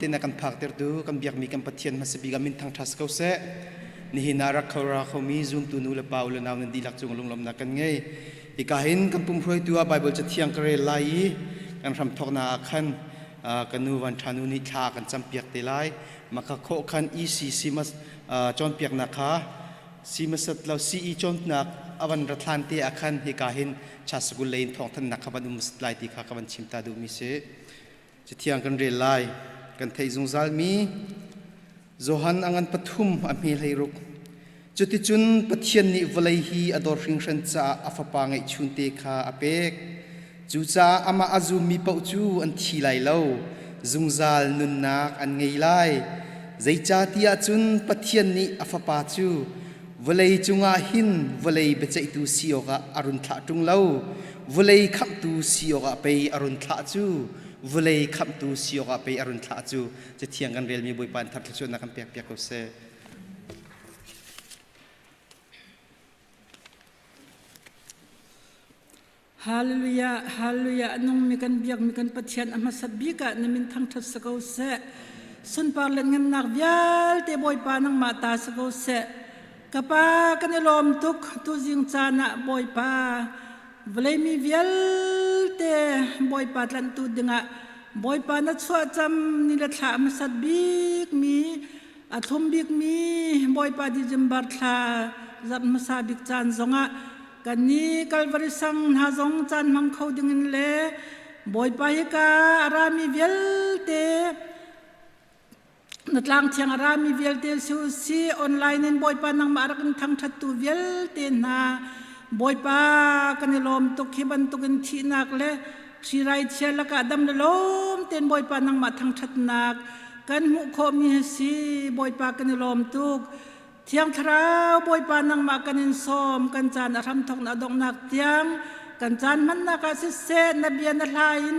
Tin a kan phaktertu kan biakmi kan Pathian hmasa bik ah min thangṭhat si ko seh. Nihin ah rak kho ra khomi zumtu nu le pa u le nau nan dihlak cung lunglawmhnak kan ngei. Hika hin kan pum hruaitu ah Baibal cathiang ka rel lai i kan hram thawknak ah khan ka nu Van Ṭha Nu nih thla kan campiak te lai. Maka khawh khan ECC mas cawnpiaknak kha si masat lo CE cawnnak avan ra thlan te ah khan hika hin cha sakul lei in thawngthannak kha van um masat lai ti kha ka van chim ta duhmi si. Cathiang kan rel lai. Kan theih zungzalmi Johan a ngan pathum a hme 16. Cuticun Pathian nih vawlei hi a dawt hringhran caah a fapa ngeihchunte kha a pek. Cucaah amah a zummi paoh cu an thi lai lo, zungzal nunnak an ngei lai. Zeicahtiah cun Pathian nih a fapa cu vawlei cungah hin vawlei biaceihtu si awkah a run thlah ṭung lo, vawlei khamhtu si awkah pei a run thlah cu vawlei khamhtu si awkah pei a run thlah cu cathiang kan relmi Bawipa in thar thluachuahnak kan pek piak ko seh. Hallelujah, hallelujah, nung mi kan biak mi kan Pathian a hmasat bik ah na min thangṭhat si ko seh. Sunpar le ngannak vialte Bawipa nangmah ta si ko seh. Ka pa kan i lawm tuk tuzing caan ah Bawipa Vawlei mi vialte Bawipa tlanhtu dingah Bawipa na chuahcam ni le thla hmasat bikmi a thlum bikmi Bawipa December thla zarh hmasa bik caan zongah kannih Kalvari sang hna zong caan hmang kho dingin le Bawipa hika a rami vialte Na tlang thiang a rami vialte si u si online in Bawipa nangmah rak in thangṭhattu vialte hna Bawipa kan i lawm tuk hi bantukin thihnak le hrirai chia lakah dam le lawm tein Bawipa nangmah thangṭhatnak kan hmuh khawhmi hi si Bawipa kan i lawm tuk Thiang Thlarau Bawipa nangmah kan in sawm kan caan a hramthawk na donghnak tiang kan caan hmannak ah siseh na bia na hla in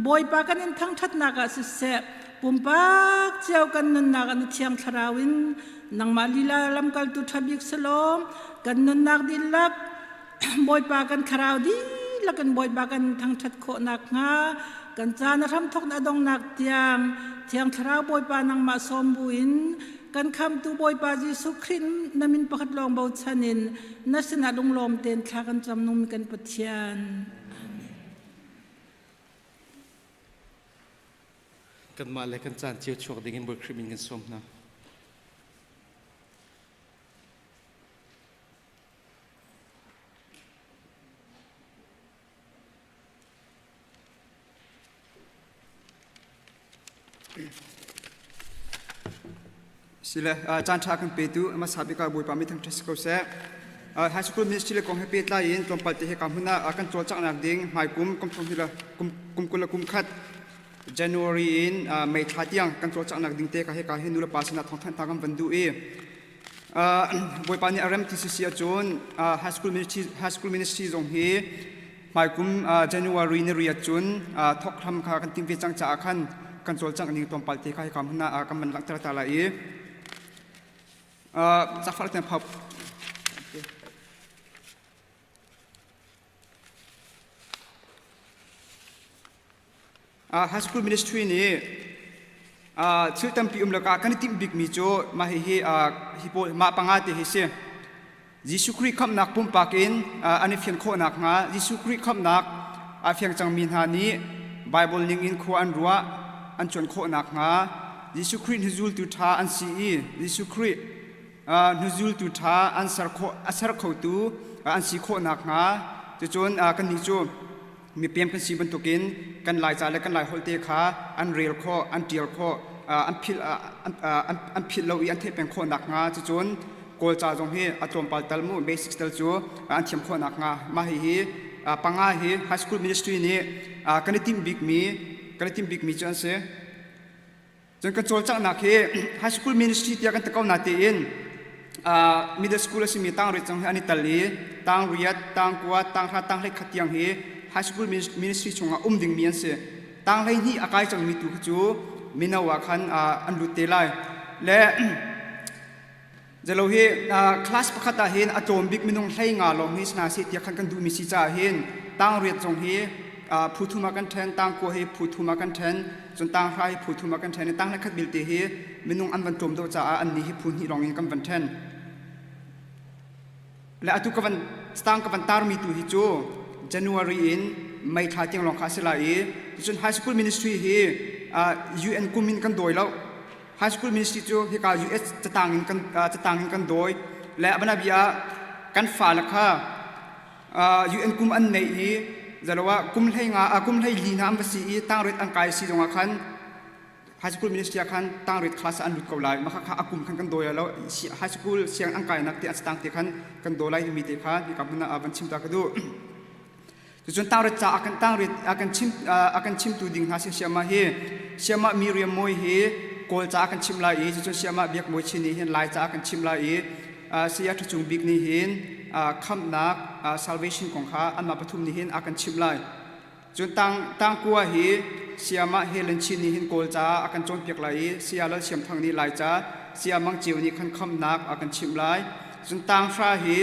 Bawipa kan in thangṭhatnak ah siseh pumpak cio kan nunnak ah na Thiang Thlarau in nangmah lila lamkaltu ṭha bik si law kan nunnak dihlak Bawipa kan thlarau dihlak in Bawipa kan thangṭhat khawh nakhnga kan caan a hramthawk na donghnak tiang Thiang Thlarau Bawipa nangmah sawm buin kan khamtu Bawipa Jesuh Khrih na min pakhat lawng bochan in na sinah lunglawm tein thla kan cam nungmi kan Pathian. Amen. Kanmah le kan caan cio chuak ding in Bawi Khrih min kan sawm hna. Sile caan ṭha kan petu hmasa bik ah Bawipa mi thangṭhat si ko seh. High school ministry le kong he pehtlai in tlawmpal te he ka hmun ah kan cawlcanghnak ding hmaikum kum thong hila kum 20 le kum khat January in May thla tiang kan cawlcanghnak ding te ka he ka he nu le pa sinah thawngthanh ta kan van duh i Bawipa nih a rem ti si ahcun high school ministry high school ministry zong hi hmaikum January ni riat cun thok hram kha kan tim ve cang caah khan kan cawlcangh ning tlawmpal te kha hika hmun ah kan man langhter ta lai i cafar ten phap High school ministry nih thil tampi um lakah kan i timh bikmi cu mah hihi hi pawl mah panga te hi si. Jesuh Khrih khamhnak pumpak in an i fian khawh nakhnga Jesuh Khrih khamhnak aa fiang cangmi hna nih Bible ning in khua an ruah an cuan khawh nakhnga Jesuh Khrih hnuzultu ṭha an si i Jesuh Khrih hnuzultu ṭha an ser khawh a ser khotu an si khawh nakhnga cucun kannih cu mipem kan si bantukin kan Laica le kan Laiholh te kha an rel khawh, an ṭial khawh, an philh an philh lo i an theih peng khawh nakhnga cucun Kawlca zong hi a tlawmpal tal mu basics tal cu an thiam khawh nakhnga mah hihi panga hi high school ministry nih kan i timh bikmi kan i timh bikmi cu an si. Cun kan cawlcanghnak hi high school ministry tiah kan ti ko na tiin middle school a simi tangriat zong hi an i tal i tangriat, tangkua, tanghra, tanghlei khat tiang hi high school ministry chungah um dingmi an si. Tanghlei hnih a kai cangmi tu khi cu mino ah khan an lut te lai. Le Zelo hi class pakhat ah hin a tlawm bik minung hlei nga lawng hi sna si tiah khan kan duhmi si caah hin tangriat zong hi phu thum ah kan ṭhen, tangkua hi phu thum ah kan ṭhen. Cun tanghra hi phu thum ah kan ṭhen i tanghra khat vialte hi minung an van tlawm deuh caah annih hi phu hnih lawng in kan van ṭhen. Le atu ka van tang ka van tarmi tu hi cu January in May thla tiang lawng kha a si lai i cun high school ministry hi UN kum in kan dawi lo. High school ministry cu hika US catang in kan catang in kan dawi. Le abana bia kan fale kha UN kum an neih i zalo ah kum hlei nga kum hlei li hna an va si i tangrit an kai si zongah khan high school ministry ah khan tangrit class an lut ko lai mah kha a kum khan kan dawi lo high school siang an kainak te an stang te khan kan daw lai timi te kha hika hmun ah van chim ta ka duh. Cucun tangrit ca a kan tangrit a kan chim a kan chimtu ding hna si siama hi siama Miriam Mawi hi Kawl ca a kan chim lai i cucun siama Biak Mawi Chin nih hin Lai ca a kan chim lai i Saya Ṭha Cung Bik nih hin khamhnak salvation kong kha anmah pathum nih hin a kan chimh lai. Cun tang tangkua hi Sayamah Helen Chin nih hin Kawl ca a kan cawnpiak lai i Saya Lal Siam Thang nih Lai ca, Saya Mang Ceu nih khan khamhnak a kan chimh lai. Cun tanghra hi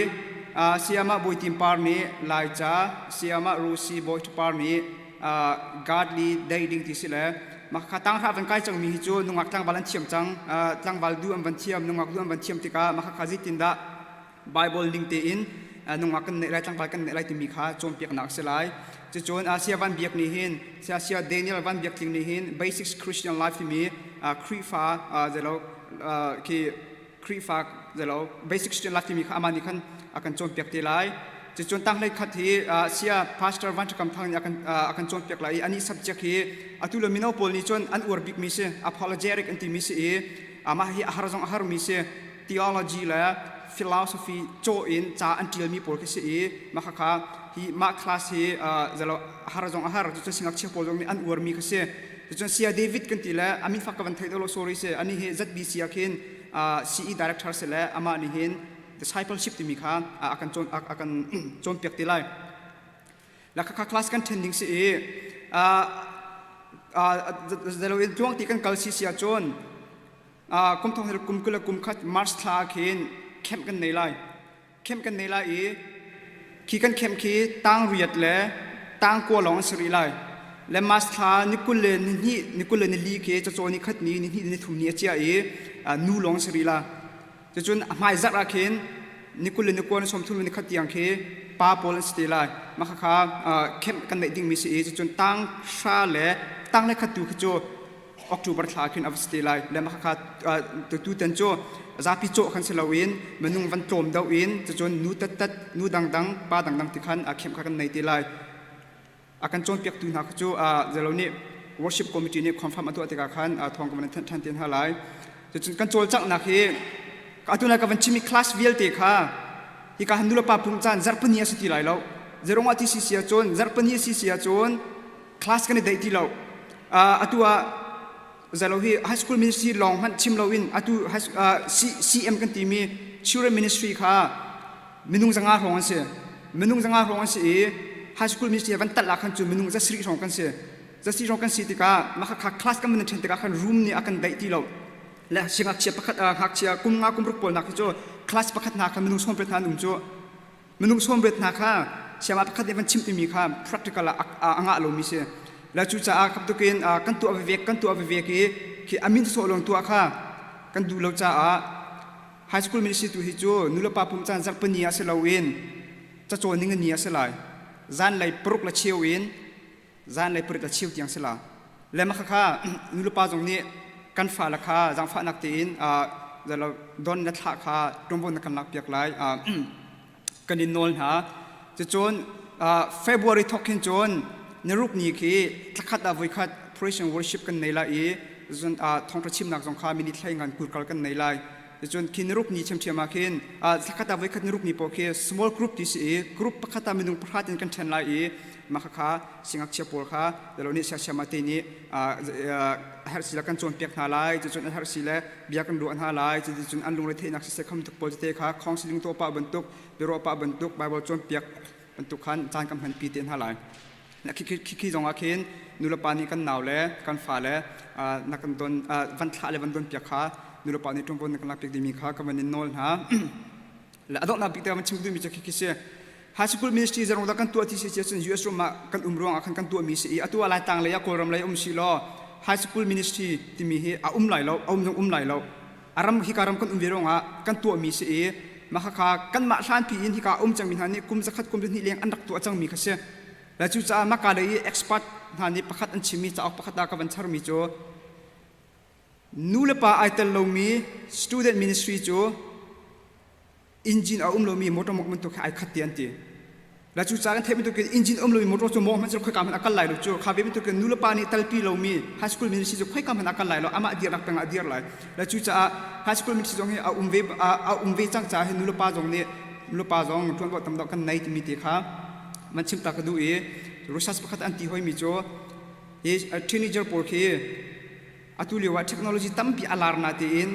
Sayamah Bawi Tim Par nih Lai ca, Sayamah Rosie Bawi Ṭha Par nih godly dating ti si le mah kha tanghra van kai cangmi hi cu nungak tlangval an thiam cang tlangval du an van thiam nungak du an van thiam tikah mah kha zeitindah Bible ning tein nungak kan neih lai tlangval kan neih lai timi kha cawnpiaknak a si lai. Cucun Asia Van Biak nih hin Asia Daniel Van Biak Tling nih hin Basics Christian Life timi Khrihfa zelo khi Khrihfa zelo Basic Christian Life timi kha amah nih khan a kan cawnpiak te lai. Cucun tanglei khat hi sia Pastor Van Ṭha Kam Thang nih a kan a kan cawnpiak lai i anih subject hi atu le mino pawl nih cun an uar bikmi si apologetic an timi si i amah hi a har zong a harmi si theology le philosophy cawh in ca an ṭialmi pawl khi si i mah khakha hi mah class hi zalo a har zong a har cucun singakchia pawl zong nih an uarmi kha si cucun Sia David kan ti le a min fak ka van thei lo sorry si ani hi ZBC ah khin CE director si le amah nih hin discipleship timi kha a kan cawn a kan cawnpiak te lai la khakha class kan ṭhen ding si i zalo in tluang ti kan kal si si ahcun kum thong kum kul le kum khat March thla khin camp kan nei lai camp kan nei lai i khi kan camp khi tang riat le tang kua lawng an si rih lai le March thla ni kul le ni hnih ni kul le ni li khi cacaw ni khat ni ni hnih ni thum ni a chia i nu lawng si rih la cucun a hmai zarh ah khin ni kul le ni kua ni sawm thum le ni khat tiang khi pa pawl an si te lai mah khakha camp kan neih dingmi si i cucun tang hra le tang le khat tu khi cu October thla khin a va si te lai le mah khakha tutan cu zapi cawh khan si loin minung van tlawm deuh in cucun nu tattat nu dangdang pa dangdang ti khan camp kha kan nei te lai a kan cawnpiaktu hna kha cu zelo nih worship committee nih confirm a tuah tikah khan thawng ka van thanh ṭhan te hna lai cucun kan cawlcanghnak hi atu lai ka van chimmi class vialte kha hika han nulepa pum caan zarhpini a si ti lai lo zerong ah ti si si ahcun zarhpini a si si ahcun class kan i daih ti lo atu ah zalo hi high school ministry lawng hmanh chim loin atu CM kan timi children ministry kha minung zanga hrawng an si minung zanga hrawng an si i high school ministry van talh ah khan cu minung za sarih hrawng kan si za sarih hrawng kan si tikah mah kha class kan van ṭhen tikah khan room nih a kan daih ti lo le siangngakchia pakhat ngakchia kum nga kum ruk pawl nak hi cu class pakhat hna khan minung sawm hna an um cu minung sawm riat hna kha siama pakhat nih van chim timi kha practical ah a ngah lomi si le cucaah khap tukin kan tuah vevek kan tuah vevek i khi amin sawh lawng tuah kha kan duh lo caah high school ministry tu hi cu nulepa pum caan zarhpini ah si loin cacawn ning ni ah si lai zanlei paruk le cheu in zanlei parit le cheu tiang si la le mah kha nulepa zong nih kan fale kha zaangfahnak tein don le thlah kha ṭuanvo na kan lakpiak lai kan in nawl hna cucun February thawk hin cun niruk ni khi thlakhat ah voikhat praise and worship kan nei lai i cun thawngṭha chimnak zong kha minute hlei ngan kurkal kan nei lai cun khi niruk ni ṭhiamṭhiam ah khin thlakhat ah voikhat niruk ni paoh khi small group ti si i group pakhat ah minung pahra in kan ṭhen lai i mah khakha singakchia pawl kha zalo nih siasiama te nih a herh si le kan cawnpiak hna lai cucun a herh si le bia kan ruah hna lai cuticun an lungre theihnak siseh kham tuk pawl tete kha counseling tuah pah bantuk biaruah pah bantuk Bible cawnpiak bantuk khan caan kan hmanpi te hna lai khi zong ah khin nulepa nih kan nau le kan fa le na kan don van thlah le van don piak kha nulepa nih ṭuanvo na kan lak piak dingmi kha ka van in nawl hna le a donghnak bik te van chim duhmi cu khi si high school ministry zerong dah kan tuah ti si cun US ram ah kan um ruang ah khan kan tuahmi si i atu ah Laitlang lei ah Kawlram lei um si law. High School Ministry timi hi a um lai lo, a um zong um lai lo. A ram hika ram kan um ve ruangah kan tuahmi si i mah khakha kanmah hlanpi in hika um cangmi hna nih kum zakhat kum zahnih leng an rak tuah cangmi kha si. Le cucaah maka lei i expert hna nih pakhat an chimmi cauk pakhat ah ka van charmi cu nu le pa ai tel lomi student ministry cu engine a um lomi motor mok bantuk he ai khat ti an ti. La cu ca kan theih bantuk in engine um lomi motor cu maw hmanh cu khoika hmanh a kal lai lo cu kha ve bantuk in nu le pa nih talpi lomi high school ministry cu khoika hmanh a kal lai lo amah dirnak peng ah a dir lai. La cu caah high school ministry zong hi a um ve a um ve cang caah hin nu le pa zong nih nu le pa zong ṭuanvo tam deuh kan nei timi te kha man chim ta ka duh i research pakhat an ti hoimi cu hi teenager pawl khi atu lio ah technology tampi a lar na tein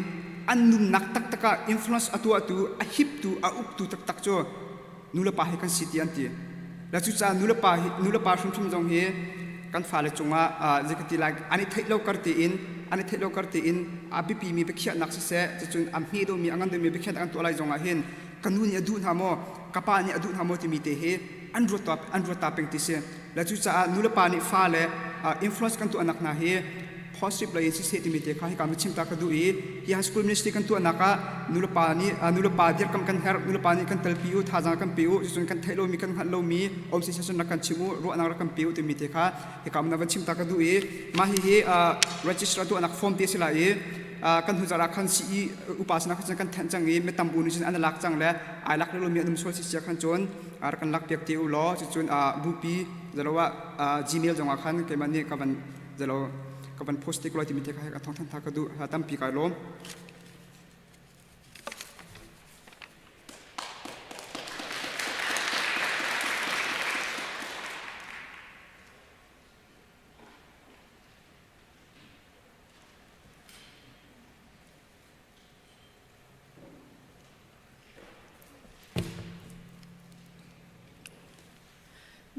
an nunnak taktak ah influence a tuahtu a hiptu a uktu taktak cu nulepa hi kan si ti an ti la cucaah nulepa hi nulepa hrimhrim zong hi kan fale cungah zeikati lai an i theih lo kar tein an i theih lo kar tein a biapi mi biakhiahnak siseh cucun a hme deuhmi a ngan deuhmi biakhiahnak an tuah lai zongah hin ka nu nih a duh hna maw ka pa nih a duh hna maw timi te hi an ruat an ruat ta peng ti si le cucaah nulepa nih fale influence kan tuahnak hna hi positive lei in siseh timi te kha hika mi chim ta ka duh i hi high school ministry kan tuahnak ah nulepa nih nulepa dirkamh kan herh nulepa nih kan telpi u thazaang kan pe u cucun kan theih lomi kan hngalh lomi om si session rak kan chim u ruahnak rak kan pe u timi te kha hika na van chim ta ka duh i mah hihi register tuahnak form te si lai i kan hnu zarh ah khan CE upa sinah khan kan thanh cang i mitam bu nih cun an lak cang le ai lak lomi an um sual si sia khan cun rak kan lak piak te u law cucun bupi zalo ah Gmail zongah khan keimah nih ka van zalo ka van post te ko lai timi te kha ka thong than tha ka duh tampi kai lawm.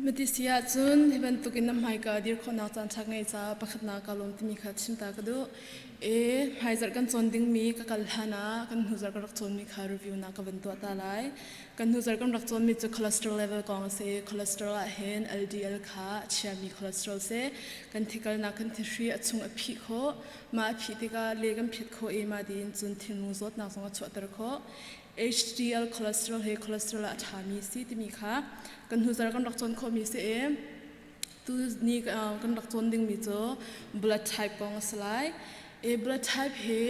Mati si ahcun hi bantukin na hmaika dir khawhnak caan ṭha ngei caah pakhatnak kaa lawm timi kha chim ta ka duh. E hmaizarh kan cawn dingmi ka kal hlan ah kan hnuzarh ka rak cawnmi kha review nak ka van tuah ta lai. Kan hnuzarh kan rak cawnmi cu cholesterol level kong a si. Cholesterol ah hin LDL kha a chiami cholesterol si. Kan thikalnak kan thihri a chung a phih khawh. Mah a phih tikah le kan phiat khawh i mah tiin cun thinlung zawtnak zong a chuahter khawh. HDL cholesterol hi cholesterol ah a ṭhami si timi kha kan hnuzarh kan rak cawn khawhmi si i tu ni kan rak cawn dingmi cu blood type kong a si lai. I blood type hi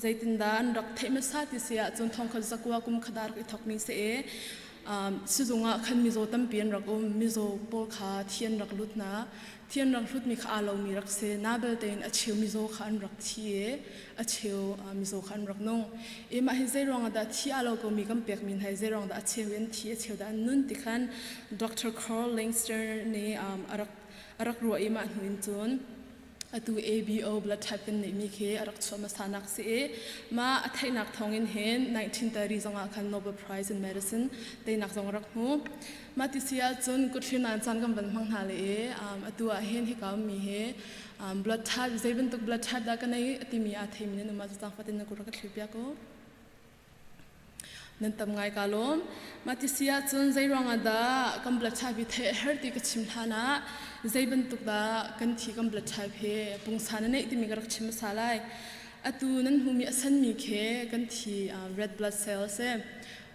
zeitindah an rak theih hmasa ti si ahcun thongkhat zakua kum khat ah rak i thawkmi si i sizung ah khan mizaw tampi an rak um. Mizaw pawl kha thi an rak lut hna. Thi an rak hlutmi kha aa lomi rak si. Na belte in a cheu mizaw kha an rak thi i a cheu mizaw kha an rak nung. I mah hi zei ruangah dah thi aa lo komi kan pekmi hna hi zei ruang dah a cheu in thi a cheu dah an nun ti khan Dr. Carl Langster nih a rak a rak ruah i mah hnu in cun atu ABO blood type kan neihmi khi a rak chuah hmasanak si i mah a theihnak thawngin hin 1930 zongah khan Nobel Prize in Medicine teinak zong a rak hmu. Mah ti si ahcun kutthlir caan kan van hmang hna le i atu ah hin hika ummi hi blood type zei bantuk blood type dah ka nei timi aa theimi nan um ahcun zaangfah na kut rak ka thlir piak u. Nan tam ngai ka lawm. Mah ti si ahcun zei ruangah dah kan blood type hi theih a herh ti ka chim hlan ah zei bantuk dah kan thi kan blood type hi pungsan a neih timi ka rak chim hmasa lai. Atu nan hmuhmi a sanmi khi kan thi red blood cell a si.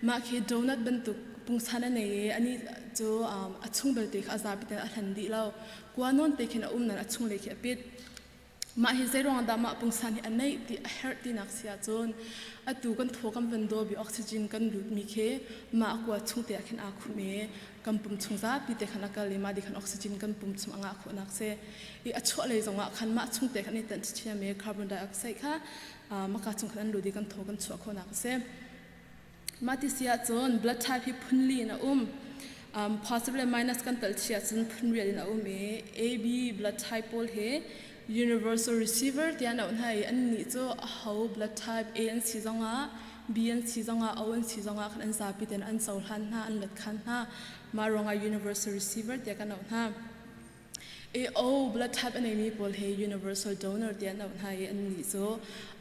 Mah khi donut bantuk pungsan a nei i anih cu a chung belte kha a zapi tein a hlan dih lo. Kua nawn te khin a um nain a chunglei khi a pit. Mah hi zeiruang dah mah pungsan hi a neih ti a herh tinak si ahcun atu kan thaw kan van dawp i oxygen kan lutmi khi mah kua chung te ah khin aa khumh i kan pum chung zapi te khan a kal i mah di khan oxygen kan pum chung a ngah khawhnak si. I a chuah lei zongah khan mah chung te khan i tenh thiam i carbon dioxide kha maka chung khan an lut i kan thaw kan chuah khawhnak a si. Mah ti si ahcun blood type hi phunli in a um. Positive le minus kan telh chih ahcun phunriat in a um i AB blood type pawl hi universal receiver tiah an auh hna i annih cu aho blood type A an si zongah B an si zongah O an si zongah khan an zapi tein an cohlan hna, an let khan hna. Mah ruangah universal receiver tiah kan auh hna. AO blood type a neimi pawl hi universal donor tiah an auh hna i annih cu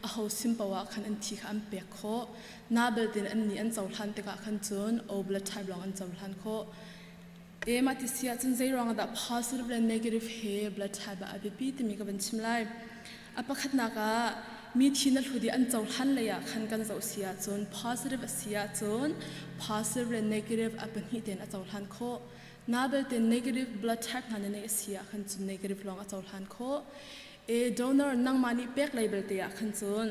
aho sin paoh ah khan an thi kha an pek khawh. Na beltin annih an cohlan tikah khan cun O blood type lawng an cohlan khawh. E mah ti si ahcun zei ruangah dah positive le negative he blood type ah a biapi timi ka van chim lai. A pakhatnak ah mi thi na hlut i an cohlan lei ah khan kan zoh si ahcun positive a si ahcun positive le negative a pahnih tein a cohlan khawh. Na belte negative blood type hna na neih a si ah khan cun negative lawng a cohlan khawh. E donor nangmah nih pek lei belte ah khan cun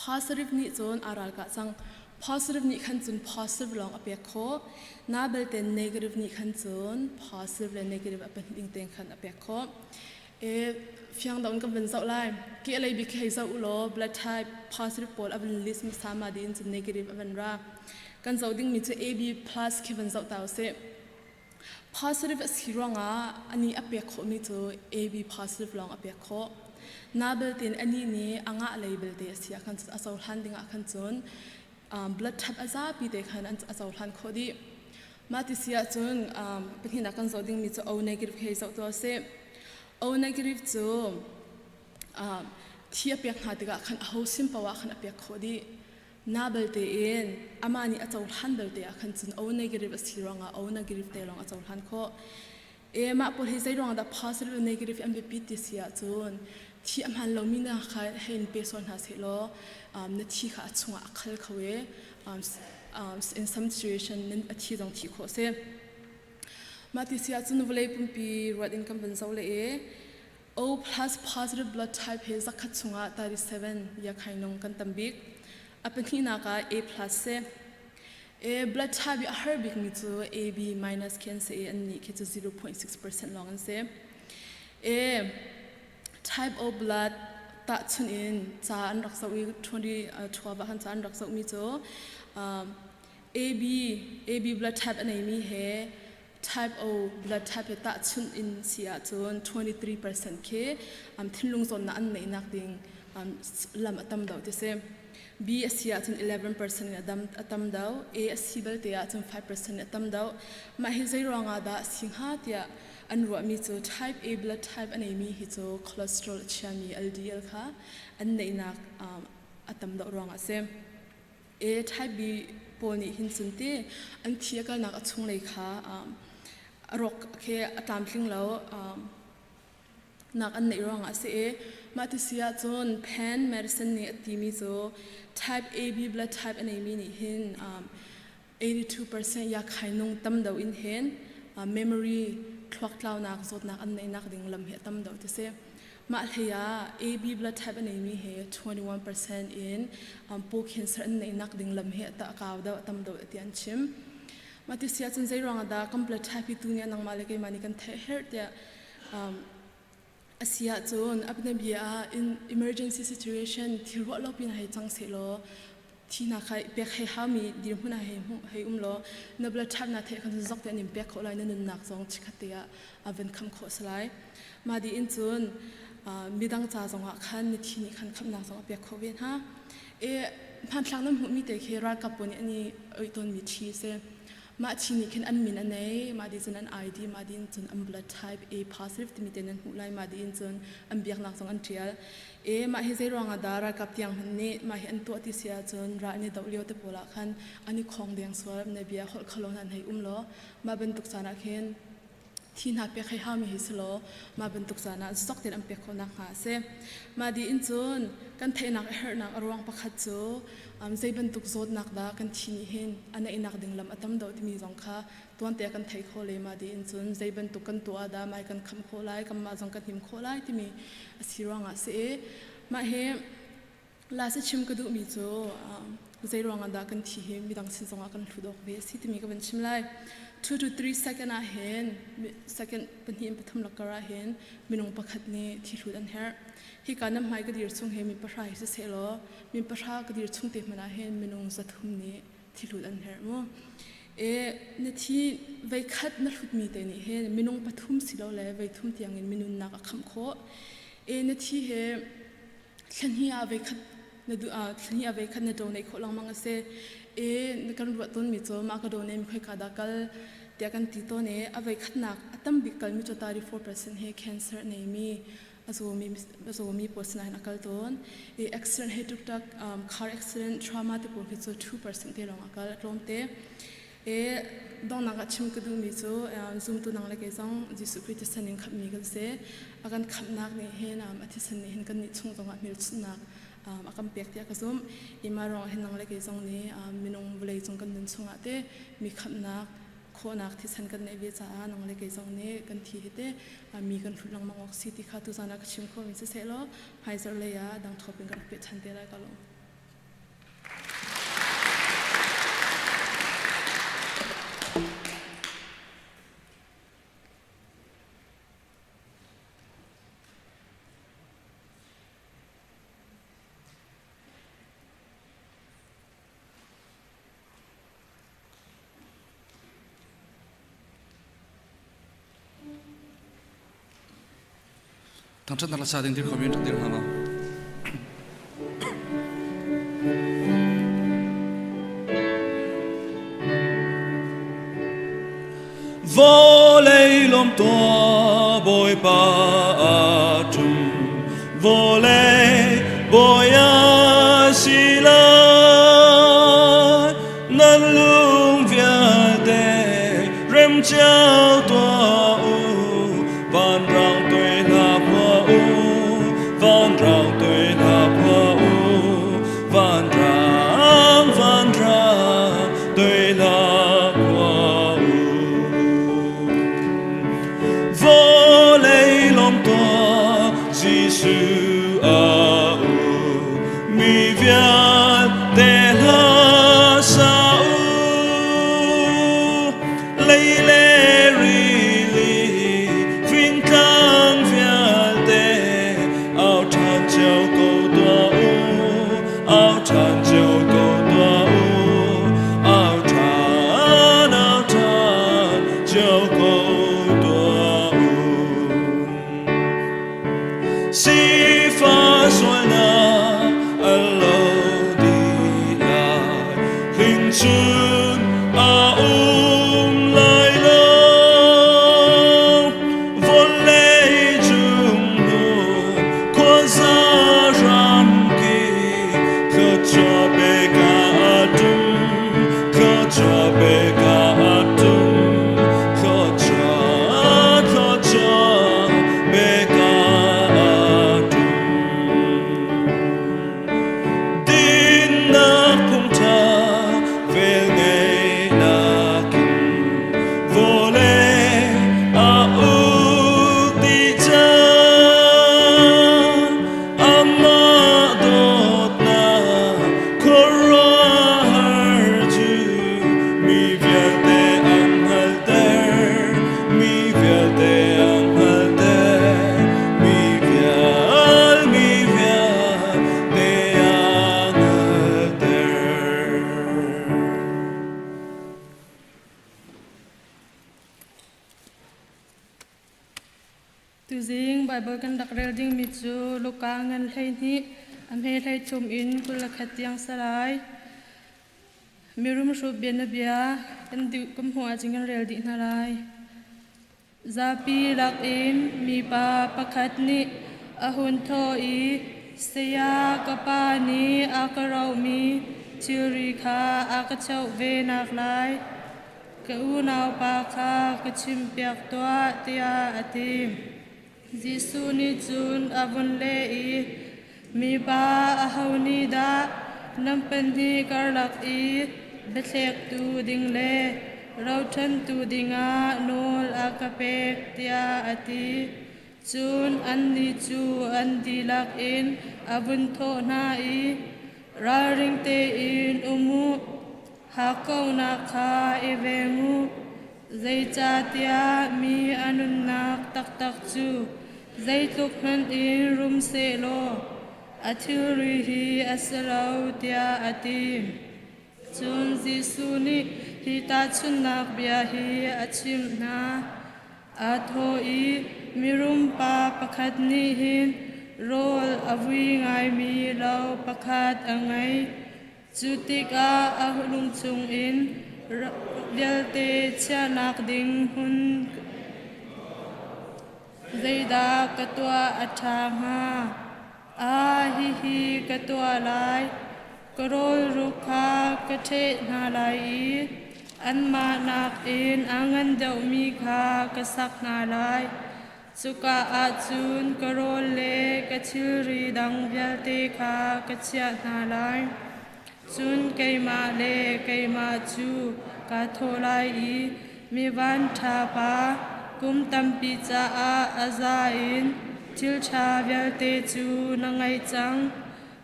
Positive nih cun aa ralkah cang. Positive nih khan cun positive lawng a pek khawh. Na belte negative nih khan cun positive le negative a pahnih tein khan a pek khawh. E fiang deuh in kan van zoh lai. Ke lei bik hei zoh u law blood type positive pawl a van list hmasa ma din cun negative a van ra. Kan zoh dingmi cu AB plus khi van zoh ta usih. Positive a si ruangah anih a pek khawhmi cu AB positive lawng a pek khawh. Na belte in anih nih a ngah lei belte a si ah khan a cohlan dingah khan cun blood type a zapi te khan a cohlan khawh dih. Mah ti si ahcun pahnihnak kan zoh dingmi cu O negative khi zoh tuah sih. O negative cu thi a pek hna tikah khan aho sin paoh ah khan a pek khawh dih. Na belte in amah nih a cohlan belte ah khan cun O negative a si ruangah O negative te lawng a cohlan khawh. E mah pawl hi zei ruangah dah positive le negative an biapit ti si ahcun thi a hmaan lomi na kha hei in pe sual hna seh law na thi kha a chungah a khal kho i in some situation a thi zong thi khawh si. Mah ti si ahcun vawlei pumpi ruat in kan van zoh le i O plus positive blood type hi zakhat chungah 37 yakhainung kan tam bik. A pahnihnak ah A plus si. A blood type i a har bikmi cu AB minus khi an si i annih khi cu 0.6% lawng an si. A type O blood tahchunh in ca an rak zoh i 2012 ah khan ca an rak zohmi cu AB AB blood type a neimi he Type O blood type he tahchunh in si ahcun 23% khi thinlung zawtnak an neihnak ding lam a tam deuh ti si. B a si ahcun 11% in a, dam, a tam deuh. A a si belte ahcun 5% in a tam deuh. Mah hi zei ruangah dah a si hnga tiah an ruahmi cu type A blood type a neimi hi cu cholesterol a chiami LDL kha an neihnak a tam deuh ruangah a si. A type B pawl nih hin cun ti an thi a kalnak a chunglei kha a rawk khi a tlamtling lo nak an neih ruangah a si i mah ti si ahcun Penn Medicine nih a timi cu type AB blood type a neimi nih hin 82% yakhai nung tam deuh in hin memory thluak tlaunak zawtnak an neihnak ding lam hi a tam deuh ti si. Mah hlei ah AB blood type a neimi hi 21% in paw cancer an neihnak ding lam hi a kau deuh, a tam deuh ti an chim. Mah ti si ahcun zei ruangah dah kan blood type hi tu nih nangmah le keimah nih kan theih herh tiah a si ahcun a bianabia ah in emergency situation thil ruah lo pin hei cang sehlaw thi hna kha pek hei haumi dirhmun ah hei hei um law na blood type na theih khan zok te an in pek khawh lai na nunnak zong chikhat te ah a van kham khawh si lai. Mah dih in cun midang ca zongah khan mithi nih khan khamnak zong a pek khawh ve hna. E hmanthlak nan hmuhmi te khi ralkap pawl nih an i oih tawnmi thi a si. Mah thi nih khin an min a nei, mah dih cun an ID, mah dih in cun an blood type A positive timi te nan hmuh lai, mah dih in cun an biaknak zong an ṭial. E mah hi zei ruangah dah ralkap tiang hmanh nih mah hi an tuah ti si ahcun ral an i doh lio te pawl ah khan an i khong deng sual, na bia holh kho lo hna an hei um law mah bantuk caan ah khin thi hna pek hei haumi hi si law mah bantuk caan ah zok tein an pek khawh nakhnga a si. Mah dih in cun kan theihnak a herhnak a ruang pakhat cu zei bantuk zawtnak dah kan thi nih hin a neihnak ding lam a tam deuh timi zong kha tuante kan theih khawh le mah dih in cun zei bantuk kan tuah ah dah mai kan khamh khawh lai kanmah zong kan him khawh lai timi a si ruangah a si i mah hi Last chim ka duhmi cu zei ruangah dah kan thi hi midang sin zongah kan hlut awk ve a si timi ka van chim lai. 2 to 3 second ah hin second pahnih in pathum lakar ah hin minung pakhat nih thi hlut an herh. Hika nan hmai ka dir chung hi mi pahra hi siseh law mi pahra ka dir chung te hmanh ah hin minung zathum nih thi hlut an herh mu. E na thi veikhat na hlutmi te nih hin minung pathum silole veithum tiangin minunnak a khamh khawh. E na thi he Thlahnih ah veikhat na duh ah thlahnih ah veikhat na donate khawh lengmang a si. I na kan ruah tawnmi cu mah ka donate mi khoika dah kal tiah kan ti tawn i a veikhatnak a tam bik kalmi cu 34% hi cancer a neimi a zawmi a zawmi pawl sinah hin a kal tawn. I accident he tuktak car accident trauma te pawl khi cu 2% te lawng a kal a tlawm te. E donghnak ah chim ka duhmi cu zumtu nang le kei zong Jesuh Khrih thisen in khamhmi kan si. A kan khamhnak nih hin a thisen nih hin kan nih chung zongah hmelchunhnak a kan pek tiah ka zumh. I mah ruangah hin nang le kei zong nih minung vawlei cung kan nun chungah te mi khamhnak khawhnak thisen kan neih ve caah nang le kei zong nih kan thi hi te mi kan hlut lengmang awk si ti kha tuzan ah ka chim khawhmi siseh law hmaizarh lei ah dang thawp in ka rak peh ṭhan te lai ka lawm. Thangṭhatnak hla sa ding dir khomi rak dir hna law. Vawlei lawm tuah Bawipa a ṭum vawlei bawi a si lai nan lung vialte rem cio tuah u vanrang tuai hla phuah u vanrang tuai hla phuah u vanrang vanrang tuai hla phuah u vawlei lawm tuah Jesuh a u mi vialte hla sa u lei le rili fingtlang vialte au ṭhan cio ko tuah u au ṭhan cio ko tuah u au ṭhan au ṭhan cio ko tuah u Sifah sualnak a lo dih lai, hling cun a um lai lo. Vawlei cung nun khuaza ramkip thluachuah pek a tum, thluachuah pek a tum, thluachuah, thluachuah pek a tum. Dinnak phungṭha velngeihnak in vawlei a uk dih cang. Amah dawtnak khuaruahhar cu mi vialte an hngalhter, mi vialte an hngalhter, mi vial, mi vialte an hngalhter. Tuzing Baibal kan rak rel dingmi cu Luka ngan 12 a hme 13 in 21 tiang salai. Mirum hrup bianabia kan duh kum hmuh ahcun kan rel dih hna lai. Zapi lakin mipa pakhat nih a hun thawh i saya ka pa nih a ka rohmi thilri kha a ka cheuh ve nak lai Ka unaupa kha ka chimpiak tuah, tiah a ti. Jesuh nih cun a vun leh i, Mipa aho nih dah nan pahnih karlak i biathlektu ding le rochantu dingah nawl a ka pek, tiah a ti. Cun annih cu an dihlak in a vun thawh hna i, Ralring tein um u, Hakkauhnak kha i veng u, zeicahtiah mi a nunnak taktak cu zeitluk hmanh in rum sehlaw a thilri hi a si lo, tiah a ti. Cun Jesuh nih hi tahchunhnak bia hi a chimh hna. Aa thawh i mirum pa pakhat nih hin rawl a vui ngaimi lo pakhat a ngei. Cu tikah a lung chungin vialte chiahnak ding hmun zeidah ka tuah a ṭha hnga? Ah, hihi ka tuah lai. Ka rawlruk kha ka ṭheh hna lai i Anmah nakin a ngan deuhmi kha ka sak hna lai. Cuka ah cun ka rawl le ka thilri dang vialte kha ka chiah hna lai. Cun keimah le keimah cu kaa thawh lai i mi vanṭha pa kum tampi caah a za in thil ṭha vialte cu na ngei cang.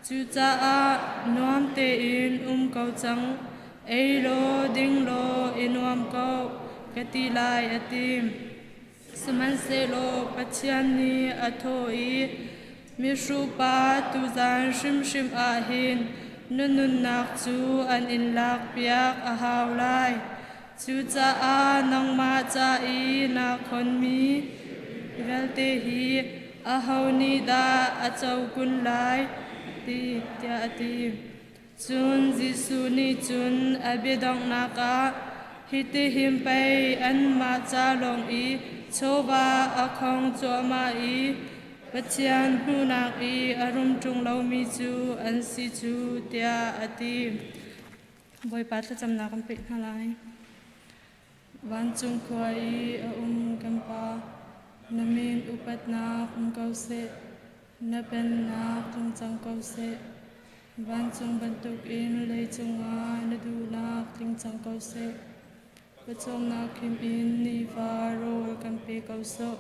Cucaah nuam tein um ko cang. Ei law ding law i nuam ko, ka ti lai, a ti. Sihmanhsehlaw Pathian nih a thawh i, Mihruhpa, tuzan hrimhrim ah hin na nunnak cu an in lakpiak a hau lai. Cucaah nangmah ca i naa khonmi vialte hi aho nih dah a co kun lai? tiah a ti. Cun Jesuh nih cun a biadonghnak ah, Hitihin pei anmah ca lawng i chawva a khong cuahmah i Pathian hmuhnak i a rum ṭung lomi cu an si cu, tiah a ti. Bawipa thlacamnak kan pek hna lai. Vancung khua i a um kan Pa, na min upatnak um ko seh. Na pennak tlung cang ko seh. Vancung bantukin leicung ah na duhnak tling cang ko seh. Pawcawmnak khim in nifa rawl kan pe ko sawh.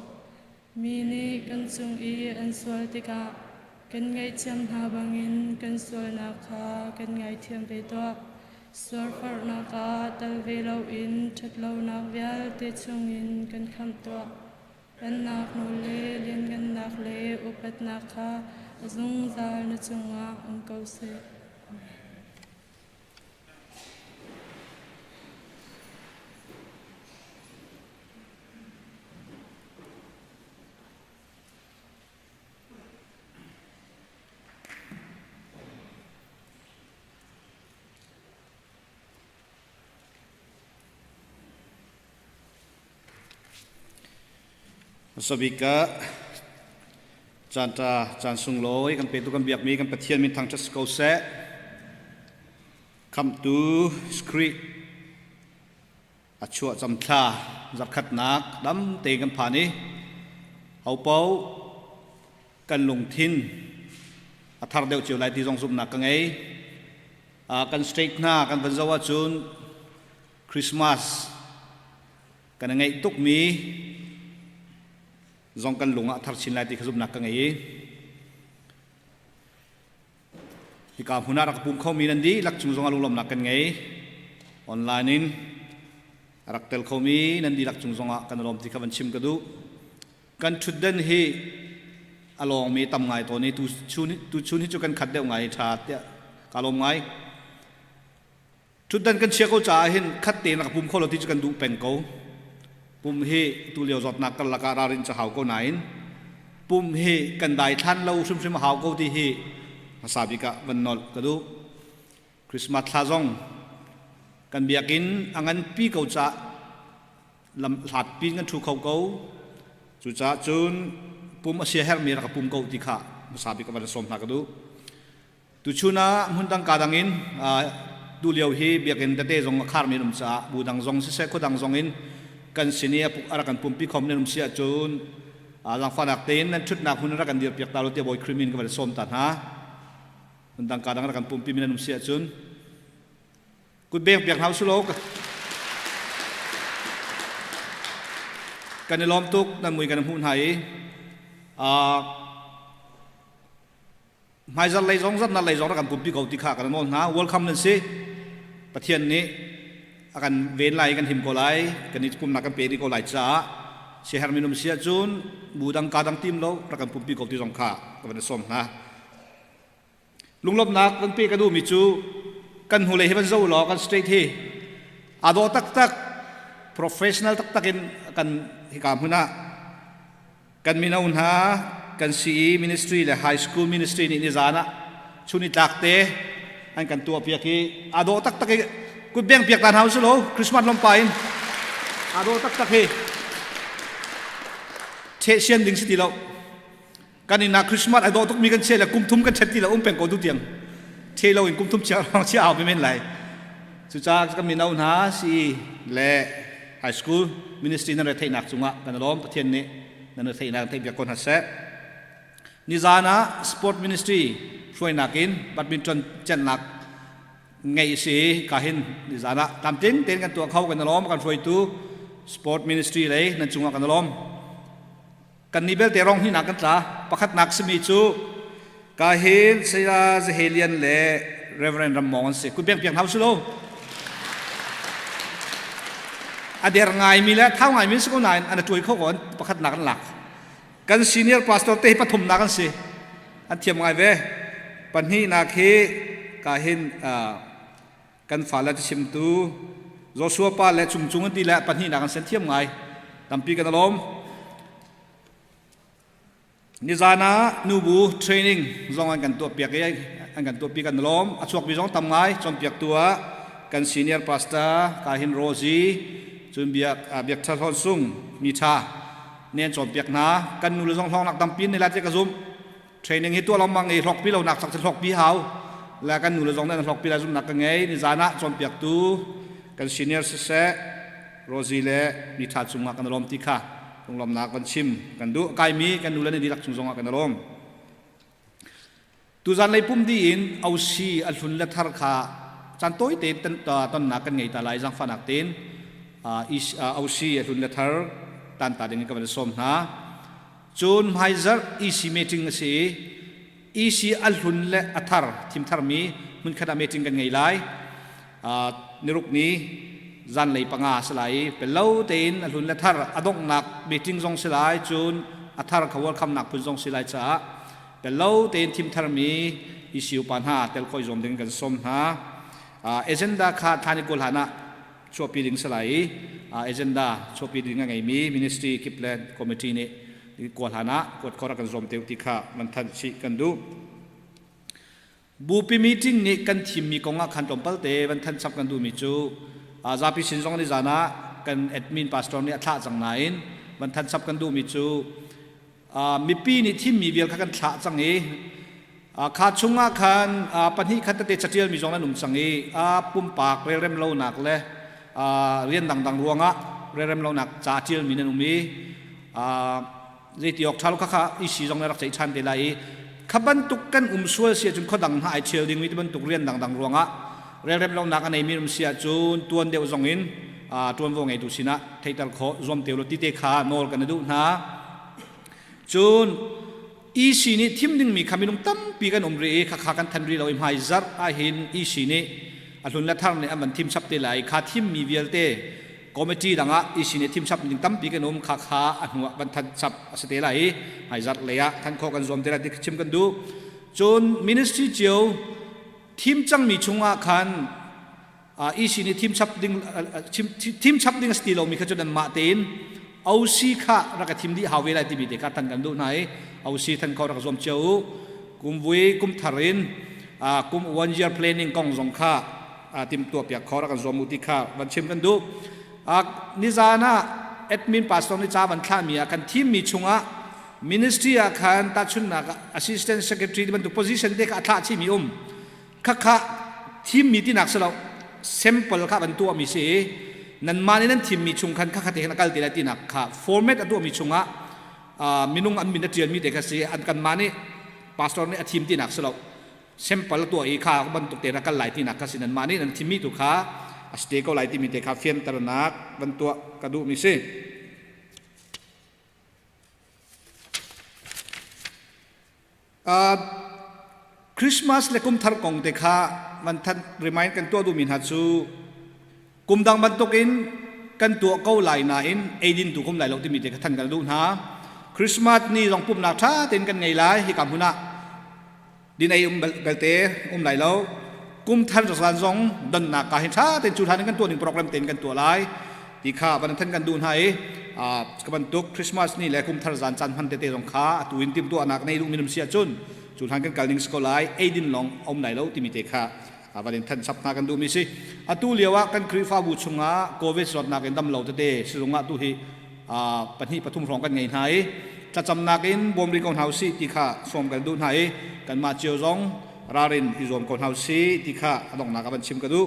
Mi nih kan cung i an sual tikah kan ngaihthiam hna bangin kan sualnak kha kan ngaithiam ve tuah. Sualforhnak ah tel ve loin ṭhatlonak vialte chungin kan khamh tuah. Pennak nawl le lianngannak le upatnak kha a zungzal na cungah um ko seh. Amen. Hmasabik ah caanṭa caan sunglawi kan petu kan biakmi kan Pathian min thangṭhat si ko seh. Khamhtu Khrih a chuah camthla zarkhatnak dam tein kan phan i hopaoh kan lungthin a thar deuh cio lai ti zong zumhnak ka ngei. Kan state hna kan van zoh ahcun Christmas kan i ngeih tukmi zong kan lung ah a thar chin lai ti kha zumhnak ka ngei i hika hmun ah rak pum khomi nan dihlak cung zong ah lunglawmhnak kan ngei. Online in a rak tel khomi nan dihlak cung zong ah kan i lawm ti kha van chim ka duh. Kan ṭhutden hi a lawngmi tam ngai tawn i tuchun hi cu kan khat deuh ngai ṭha tiah kaa lawm ngai. Ṭhutdan kan chia ko caah hin khat tein rak pum kho lo ti cu kan duh peng ko. Pum hi tulio zawtnak karlak ah ralrin cu hau ko nain pum hi kan daithlan lo hrimhrim a hau ko ti hi hmasa bik ah van nolh ka duh. Christmas thla zong kan biakinn a nganpi ko caah lam hlatpi in kan ṭhu kho ko. Cucaah cun pum a sia herhmi rak ka pum ko ti kha hmasa bik ah van sawm hna ka duh. Tuchun ah hmundang ka dang in tulio hi biakinn tete zong a kharmi an um caah bu dang zong siseh khuadang zong in kan sin i a rak kan pumpi khom nan um si ahcun zaangfahnak tein nan ṭhutnak hmun rak kan dirpiak ta lo tiah Bawi Khrih min ka van sawm ta hna. Hmundang ka dang rak kan pumpi mi nan um si ahcun kut beng piak hna usih law kan i lawm tuk nan mui kan hmuh hna i hmaizarh lei zong zarhnak lei zong rak kan pumpi ko ti kha kan nawl hna. Welcome nan si. Pathian nih a kan ven lai, kan him ko lai, kan i pumnak kan pe rih ko lai caah siaherh minum si ahcun bu dang ka dang tim lo rak kan pumpi ko ti zong kha ka van i sawm hna. Lunglawmhnak kan pe ka duhmi cu kan hnulei hi van zoh law kan state hi aa dawh taktak, professional taktak in kan hika hmun ah Kan mino hna kan CE ministry le high school ministry nih nizan ah chun i tlak te an kan tuah piak i aa dawh taktak i kut beng piak ta hna usih law Christmas lawmpa in aa dawh taktak hi ṭhehsian ding si ti lo. Kan inn ah Christmas ai dawh tukmi kan chia le kum thum kan ṭhet ti lo um peng ko tu tiang ṭhe lo in kum thum chia chia au men lai. Cucaah kan mino hna CE le high school ministry nan retheihnak cungah kan lawm. Pathian nih nan retheihnak theihpiak ko hna seh. Nizan ah sport ministry hruainak in badminton cennak ngeih si ka hin nizan ah tlamtling tein kan tuah kho kan lawm. Kan hruaitu sport ministry lei nan cungah kan lawm. Kan ni belte rong hnih nak kan tla. Pakhatnak simi cu ka hin Saya Zahelian le Reverend Rammong an si. Kut beng piak hna usih lo. A der ngaimi le thau ngaimi si ko nain an tuai kho ko pakhatnak an lak. Kan senior pastor te hi pathumnak an si. An thiam ngai ve. Pahnihnak hi ka hin kan fale chimtu Joshua pa le Cungcung an ti le pahnihnak an sen thiam ngai. Tampi kan alawm. Nizan ah nubu training zong an kan tuahpiak i an kan tuahpi kan lawm. A chuakmi zong tam ngai. Cawnpiaktu ah kan senior pastor Kahin Rozi cun biak biak Tha Hlawn Sung mi tha ne an cawnpiak hna. Kan nu le zong hlawngnak tampi ne lai ti ka zumh. Training hi tuah lengmang i hlawkpi lo nak sak hlawkpi hau. Le kan nu le zong nih an hlawkpi lai zumhnak ka ngei. Nizan ah cawnpiaktu kan senior siseh Rosie le mi tha cungah kan lawm ti kha lunglawmnak kan chim kan duh. Kaimi kan nu le ni dihlak chung zongah kan lawm. Tuzan lei pum di in OC a hlun le thar kha caan tawi te tonnak kan ngei ta lai. Zangfahnak tein OC a hlun le thar tan ta ding in ka van sawm hna. Cun hmaizarh EC meeting a si i EC a hlun le a thar thim tharmi hmunkhat ah meeting kan ngei lai. Niruk ni zanlei 5 a si lai i pello tein a hlun le thar a donghnak meeting zong si lai, cun a thar kha welcome-nak phun zong si lai caah pello tein thim tharmi EC upa hna tel khawh i zuam ding kan sawm hna. Agenda kha thlan i kawl hlan ah chuahpi ding si lai i agenda chuahpi ding a ngeimi ministry kip le committee nih kawl hlan ah kuat khor kan zuam te ti kha man thanh chih kan duh. Bupi meeting nih kan thimmi kong ah khan tlawmpal te van than chap kan duhmi cu zapi sin zong ni zan ah kan admin pastor nih a thlah cang nain van than chap kan duhmi cu mipi nih thimmi vial kha kan thlah cang i kha chungah khan pahnih khat tete catialmi zong an um cang i pumpak relrem lonak le rian dangdang ruangah relrem lonak ca tialmi nan um i zeiti awk ṭha lo kha kha isi zong na rak ceih ṭhan te lai i kha bantuk kan um sual si ahcun khuadang hna ai ṭhial dingmi ti bantuk rian dangdang ruangah relrem lonak a neimi um si ahcun tuan deuh zong in ṭuanvo ngeitu sinah theihter khawh zuam te ulaw ti te kha nawl kan i duh hna. Cun EC nih thim dingmi kha minung tampi kan um rih i khakha kan than rih lo i hmai zarh ahhin EC nih a hlun le thar nih an van thim chap te lai. Kha thimmi vialte committee dang ah EC nih thim chap ding tampi kan um kha kha a hnu ah van than chap a si te lai i hmai zarh lei ah than khawh kan zuam te lai ti chim kan duh. Cun ministry cio thim cangmi chungah khan EC nih thim chap ding thim chap ding a si ti lomi kha cu nanmah tein OC kha rak ka thim dih hau ve lai timi te kha tan kan duh hna i OC than kho rak zuam cio u. Kum vui kum thar in kum one year planning kong zong kha tim tuah piak kho rak kan zuam u ti kha van chim kan duh. Nizan ah admin pastor nih ca van thlahmi ah kan thimmi chungah ministry ah khan tahchunhnak assistant secretary bantuk position te kha a thlah chihmi um. Khakha thimmi tinak si lo, sample kha van tuahmi si i nanmah nih nan thimmi chung khan khakha te khan a kal te lai tinak kha format a tuahmi chungah minung an min a ṭialmi te kha si. An kanmah nih pastor nih a thim tinak si lo, sample a tuah i kha bantuk te na kal lai tinak kha si. Nanmah nih nan thimmi tu kha a si te ko lai timi te kha fianternak van tuah ka duhmi si. Christmas le kumthar kong te kha man than remind kan tuah duhmi hna cu kum dang bantukin kan tuah ko lai nain eidin tu kum lai lo timi te kha than kan duh hna. Christmas ni zong pumhnak tha tein kan ngei lai hika hmun ah. Din ei um belte um lai lo. Kum thar zan zong donnak ka hin tha tein cu hlan in kan tuah ning program tein kan tuah lai ti kha van than kan duh hna i ka bantuk Christmas ni le kum thar zan caan hman tete zong kha atu in timhtuahnak nei duh minum si ahcun cu hlan kan kal ning si ko lai, eidin lawng um lai lo timi te kha van in than chap hna kan duhmi si. Atu lio ah kan Khrihfabu chungah COVID zawtnak in dam lo tete sizung ah tu hi pahnih pathum hrawng kan ngei hna i thlacamnak in bawm rih ko hna usih ti kha sawm kan duh hna i kanmah cio zong ralrin i zuam ko hna usih ti kha a donghnak ah van chim ka duh.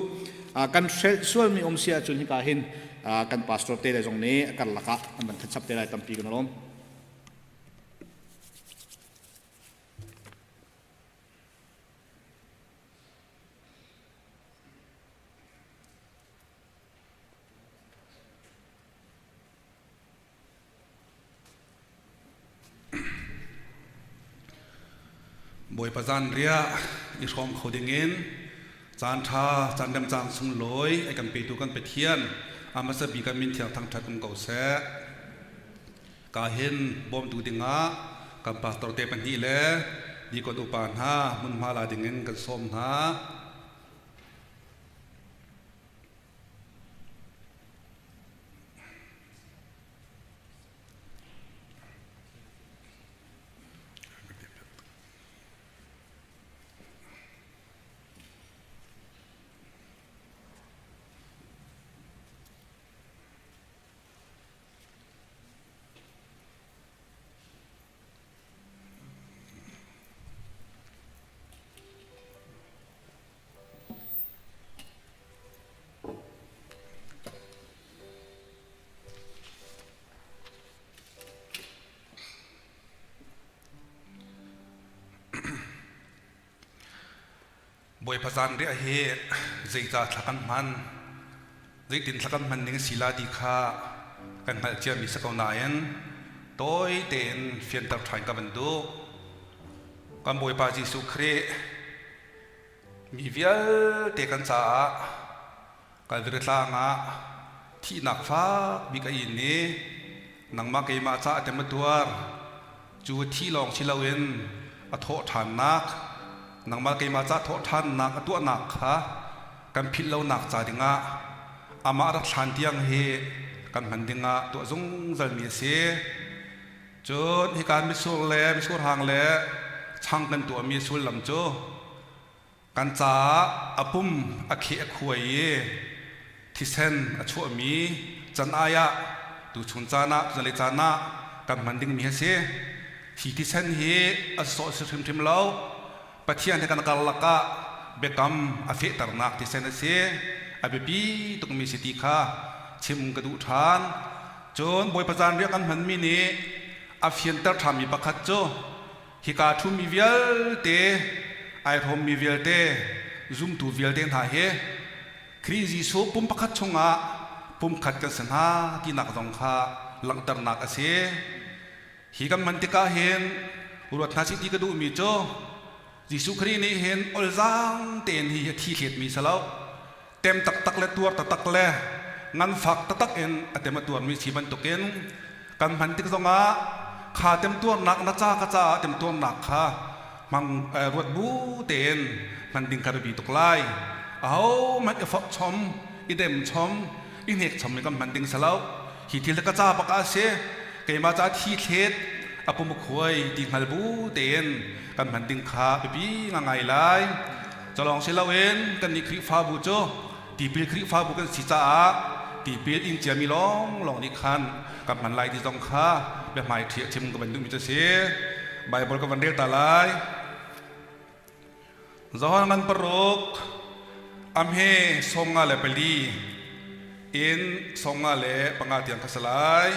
Kan hrelh sualmi um si ahcun hika hin kan pastor te le zong nih a karlak ah an van chap te lai tampi kan lawm. Bawipa zanriah i hrawm kho dingin caan ṭha caan remcang sunglawi a kan petu kan Pathian a hmasa bik ah min thiang thangṭhat um ko seh. Ka hin bawmtu dingah kan pastor te pahnih le dikon upa hna hmunhma la dingin kan sawm hna. Bawipa zanriah hi zeicah thla kan hman, zeitin thla kan hman ning si la ti kha kan hngalh ciami si ko nain tawi tein fianter ṭhan ka van duh. Kan Bawipa Jesuh Khrih Mi vialte kan caah Kalvari tlang ah thihnak fak bik a in i nangmah keimah caah tem a tuar. Cu thi lawng si loin a thawh ṭhannak, nangmah keimah caah thawh ṭhannak a tuahnak kha kan philh lonak ca dingah amah rak thlan tiang hi kan hman dingah tuah zungzalmi a si. Cun hika mitsur le mitsurhang le chang kan tuahmi sullam cu kan caah a pum a kheh a khuai i thisen a chuahmi can ai ah tuchun caan ah tuzalei caan ah kan hman dingmi a si. Hi thisen hi a sawh si hrimhrim lo. Pathian he kan karlak ah biakam a fehternak thisen a si. A biapi tukmi si ti kha chim ka duh ṭhan. Cun Bawipa zanriah kan hmanmi nih a fianter ṭhanmi pakhat cu hika ṭhumi vialte, ai hrawmmi vialte, zumtu vialte hna hi Khrih Jesuh pum pakhat chungah pumkhat kan si hna tinak zong kha langhternak a si. Hi kan hman tikah hin ruat hna sih ti ka duhmi cu Jesuh Khrih nih hin olzaang tein hi a thi thletmi si lo. Tem taktak le tuar taktak le nganfak taktak in a tem a tuarmi si bantukin kan hman tik zongah kha temtuarnak na ca ka caah temtuarnak kha hmang ruat bu tein hman ding kha biapi tuk lai. Ahohmanh i forh chom, i dem chom, i hnek chom in kan hman ding si lo. Hi thil hi ka ca bak ah a si. Keimah ca thi thlet a pum khuai ti hngal bu tein kan hman ding kha biapi ngai lai. Calawng si loin kannih Khrihfabu cu tipil Khrihfabu kan si caah tipil ing ciami lawnglawng nih khan kan hman lai ti zong kha biahmai ṭhi a chim ka van duhmi cu a si. Baibal ka van rel ta lai. Johan ngan paruk amhe 54 in 55 tiang kha si lai.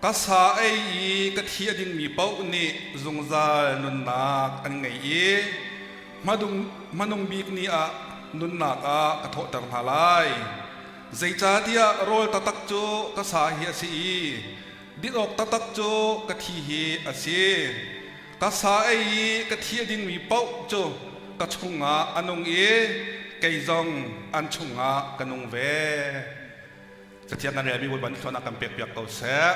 Ka sa ei i ka thi a dingmi paoh nih zungzal nunnak an ngei i hmanung bik ni ah nunnak ah ka thawhter hna lai. Zeicahtiah rawl taktak cu ka sa hi a si i din awk taktak cu ka thi hi a si. Ka sa ei i ka thi a dingmi paoh cu ka chungah a nung i kei zong an chungah ka nung ve. Cathiang kan relmi Bawipa nih thluanak kan pekpiak ko seh.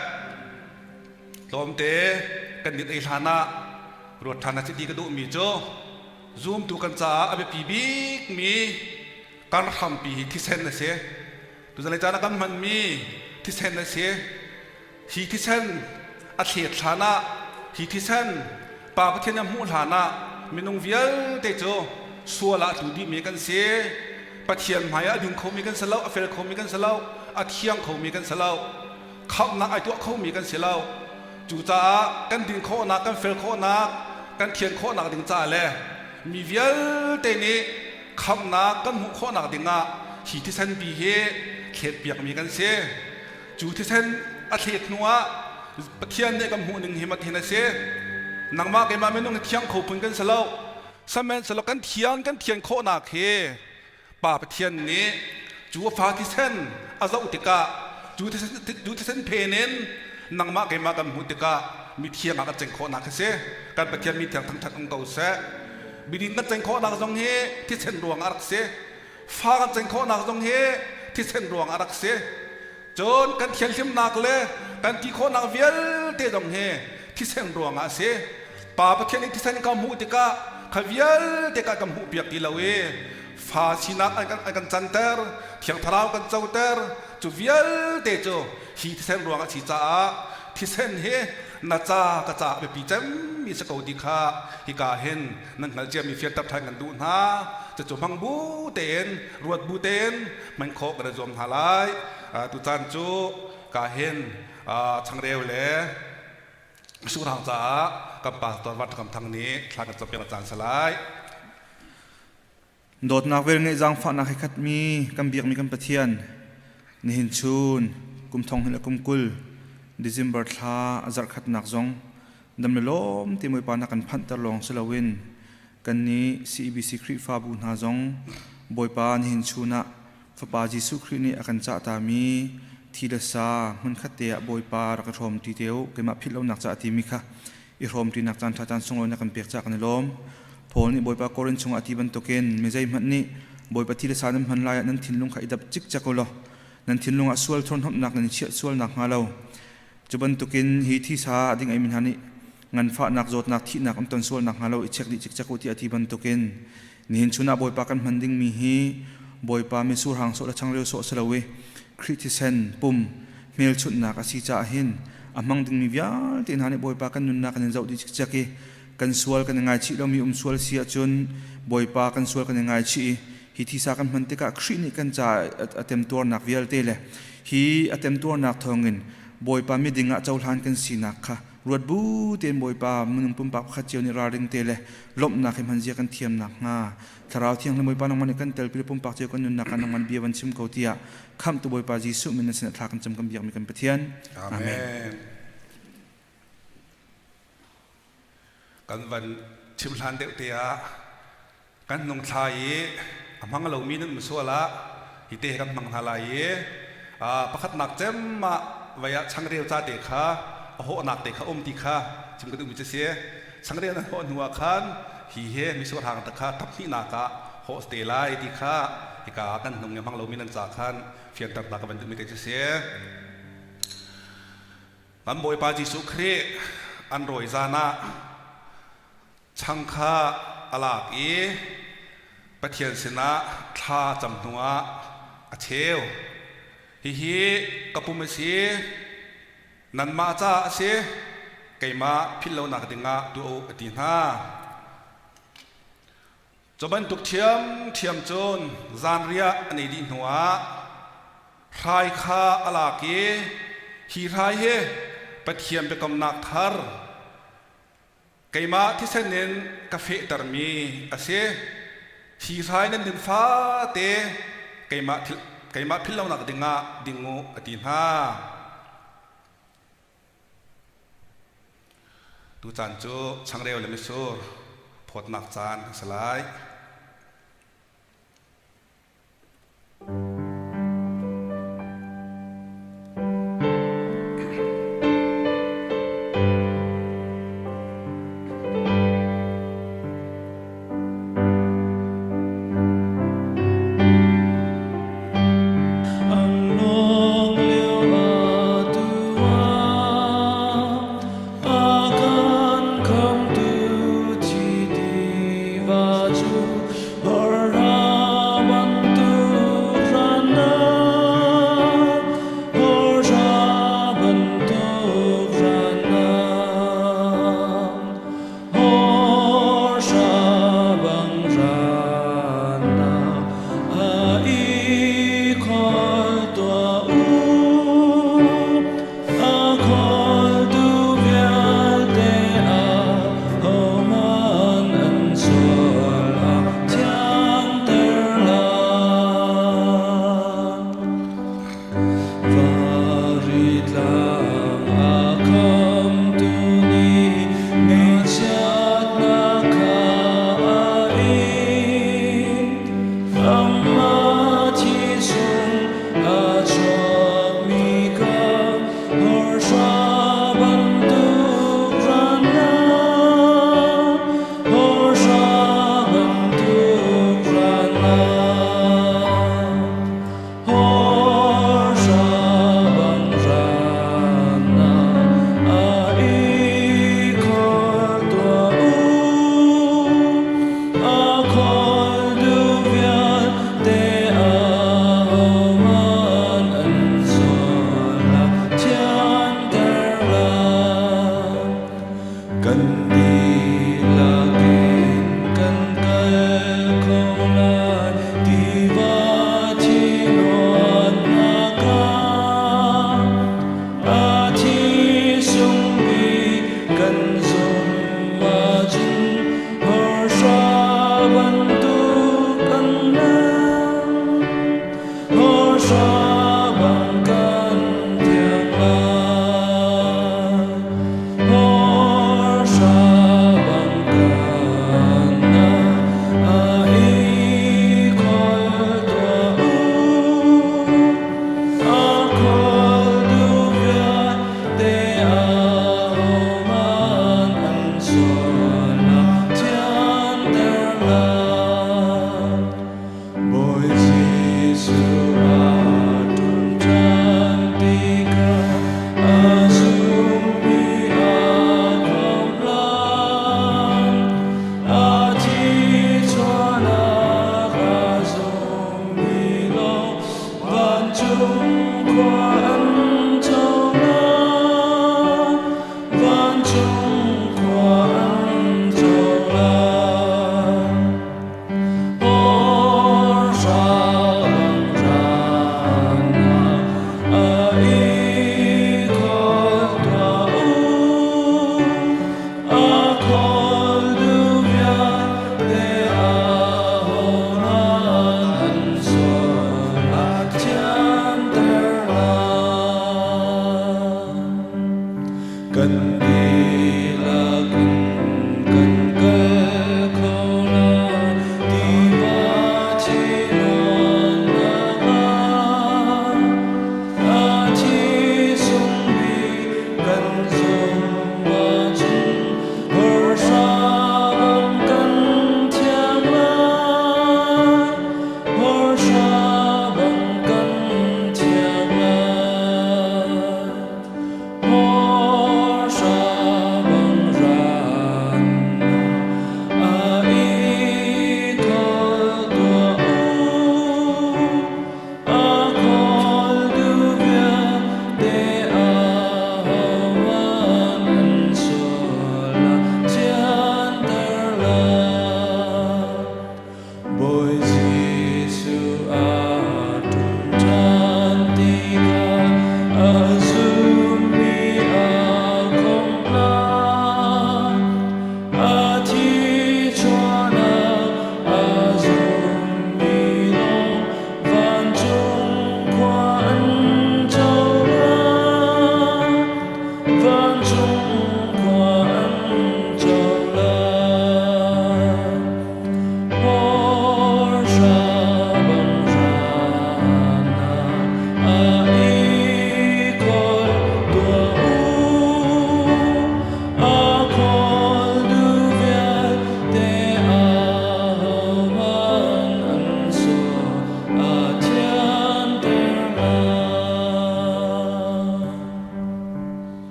Tlawmte kan nit ei hlan ah ruat ṭhan a si ti ka duhmi cu zumtu kan caah a biapi bikmi kan hrampi hi thisen a si. Tuzan caan ah kan hmanmi thisen a si. Hi thisen a thlet hlan ah hi thisen Pa Pathian a hmuh hlan ah minung vialte cu sual ah a tlu dihmi kan si. Pathian hmai ah a ding khomi kan si lo, a fel khomi kan si lo, a thiang khomi kan si lo, khamhnak ai tuah khomi kan si lo. Cucaah kan din khawhnak, kan fel khawhnak, kan thian khawhnak ding caah le mi vialte nih Khamhnak kan hmuh khawhnak dingah hi thisen pi hi thlet piakmi kan si. Cu thisen a thlet hnuah Pathian nih kan hmuh ning hi mathin a si. Nangmah keimah minung hi thiang kho phun kan si lo. Sihmanhsehlaw kan thian kan thian khawhnak hi Pa Pathian nih cu a fa thisen a zoh tikah cu thisen, cu thisen phen in nangmah keimah kan hmuh tikah mithiang ah kan ceng khawhnak hi si. Kan Pathian mithiang thangṭhat um ko seh. Miding kan ceng khawhnak zong hi thisen ruang ah a rak si. Fa kan ceng khawhnak zong hi thisen ruang ah a rak si. Cun kan thianhlimnak le kan ti khawhnak vialte zong hi thisen ruangah a si. Pa Pathian nih thisen ka hmuh tikah kha vialte ka kan hmuhpiak ti lo i fa sinak an kan, an kan canter, Thiang Thlarau kan coter, cu vialte cu hi thisen ruangah a si caah thisen hi na ca ka ca biapi cemmi si ko ti kha hika hin nan hngalh ciami fianter ṭhan kan duh hna. Cucu hmang bu tein ruat bu tein hman khawh kan i zuam hna lai. Tucaan cu ka hin changreu le surang caah kan pastor Van Ṭha Kam Thang nih thla kan campiak caan si lai. Dawtnak velngeih zaangfahnak he khatmi kan biakmi kan Pathian nihin chun kum thong hin le kum 20 December thla a zarhkhatnak zong dam le lawm ti Bawipa na kan phanhter lawng si loin kannih CEBC Khrihfabu hna zong Bawipa nihin chun ah Fapa Jesuh Khrih nih a kan cahtami thi le sa hmunkhat te ah Bawipa rak i hrawm ṭi te u keimah philh lonak caah timi kha i hrawm ṭinak caan ṭha caan sunglawi na kan pek caah kan i lawm. Paul nih Bawipa Korin chungah a ti bantukin mi zeihmanh nih Bawipa thi le sa nan hman lai ah nan thinlung kha i dap cikcek u law nan thinlung ah sual thurhnawmhnak nan i chiah sual nakhnga lo Cu bantukin hi thisa a ding eimi hna nih nganfahnak, zawtnak, thihnak an ton sual nakhnga lo i check dih cikcek u tiah a ti bantukin nihin chun ah Bawipa kan hman dingmi hi Bawipa mitsur hang sawh le changreu sawh si lo i Khrih thisen pum hmelchunhnak a si caah hin a hmang dingmi vialte hna nih Bawipa kan nunnak kan in zoh dih cikcek i kan sual kan i ngaichih lomi um sual si ahcun Bawipa kan sual kan i ngaichih i hi thisa kan hman tikah Khrih nih kan caah a temtuarnak vialte le hi a temtuarnak thawngin Bawipa miding ah cohlan kan sinak kha ruat bu tein Bawipa minung pumpak pakhat cio nih ralring te le lawmhnak hi hman zia kan thiam nakhnga Thlarau Thianghlim Bawipa nangmah nih kan telpi le pumpak cio kan nunnak ah nangmah bia van chim ko tiah khamhtu Bawipa Jesuh min na sinah thla kan cam kan biakmi kan Pathian. Amen. Amen. Kan van chim hlan deuh te ah kan nung thla i a hmang lomi nan um sual ah hi te kan hmang hna lai i pakhatnak cem ah vai ah changreu ca te kha a hawhnak te kha um ti kha chim ka duhmi cu si. Changreu nan hawh hnu ah khan hi he mitsur hang te kha tap hnihnak ah hawh te lai ti kha hika ah kan hnung i hmang lomi nan ca khan fianternak ka van duhmi te cu si. Kan Bawipa Jesuh Khrih an rawi zan ah chang kha a lak i Pathian sinah thla cam hnuah a cheu. Hihi ka pum a si, nanmah caah a si, keimah philh lonak dingah tuah u a ti hna. Cu bantuk ṭhiamṭhiam cun zanriah an ei dih hnuah hrai kha a lak i hi hrai hi Pathian biakamnak thar keimah thisen in ka fehtermi a si. Hi hrai nan din fate keimah, keimah philh lonak dingah ding u a ti hna. Tucaan cu changreu le mitsur phawtnak caan a si lai. An lawng lio atu ah a kan khamtu thi tiva cu hawrha bantuk hrannak, hawrha bantuk hrannak. Hawrha bang hrannak a i kholh tuah u. A kholtu vialte ahohmanh an sual ah.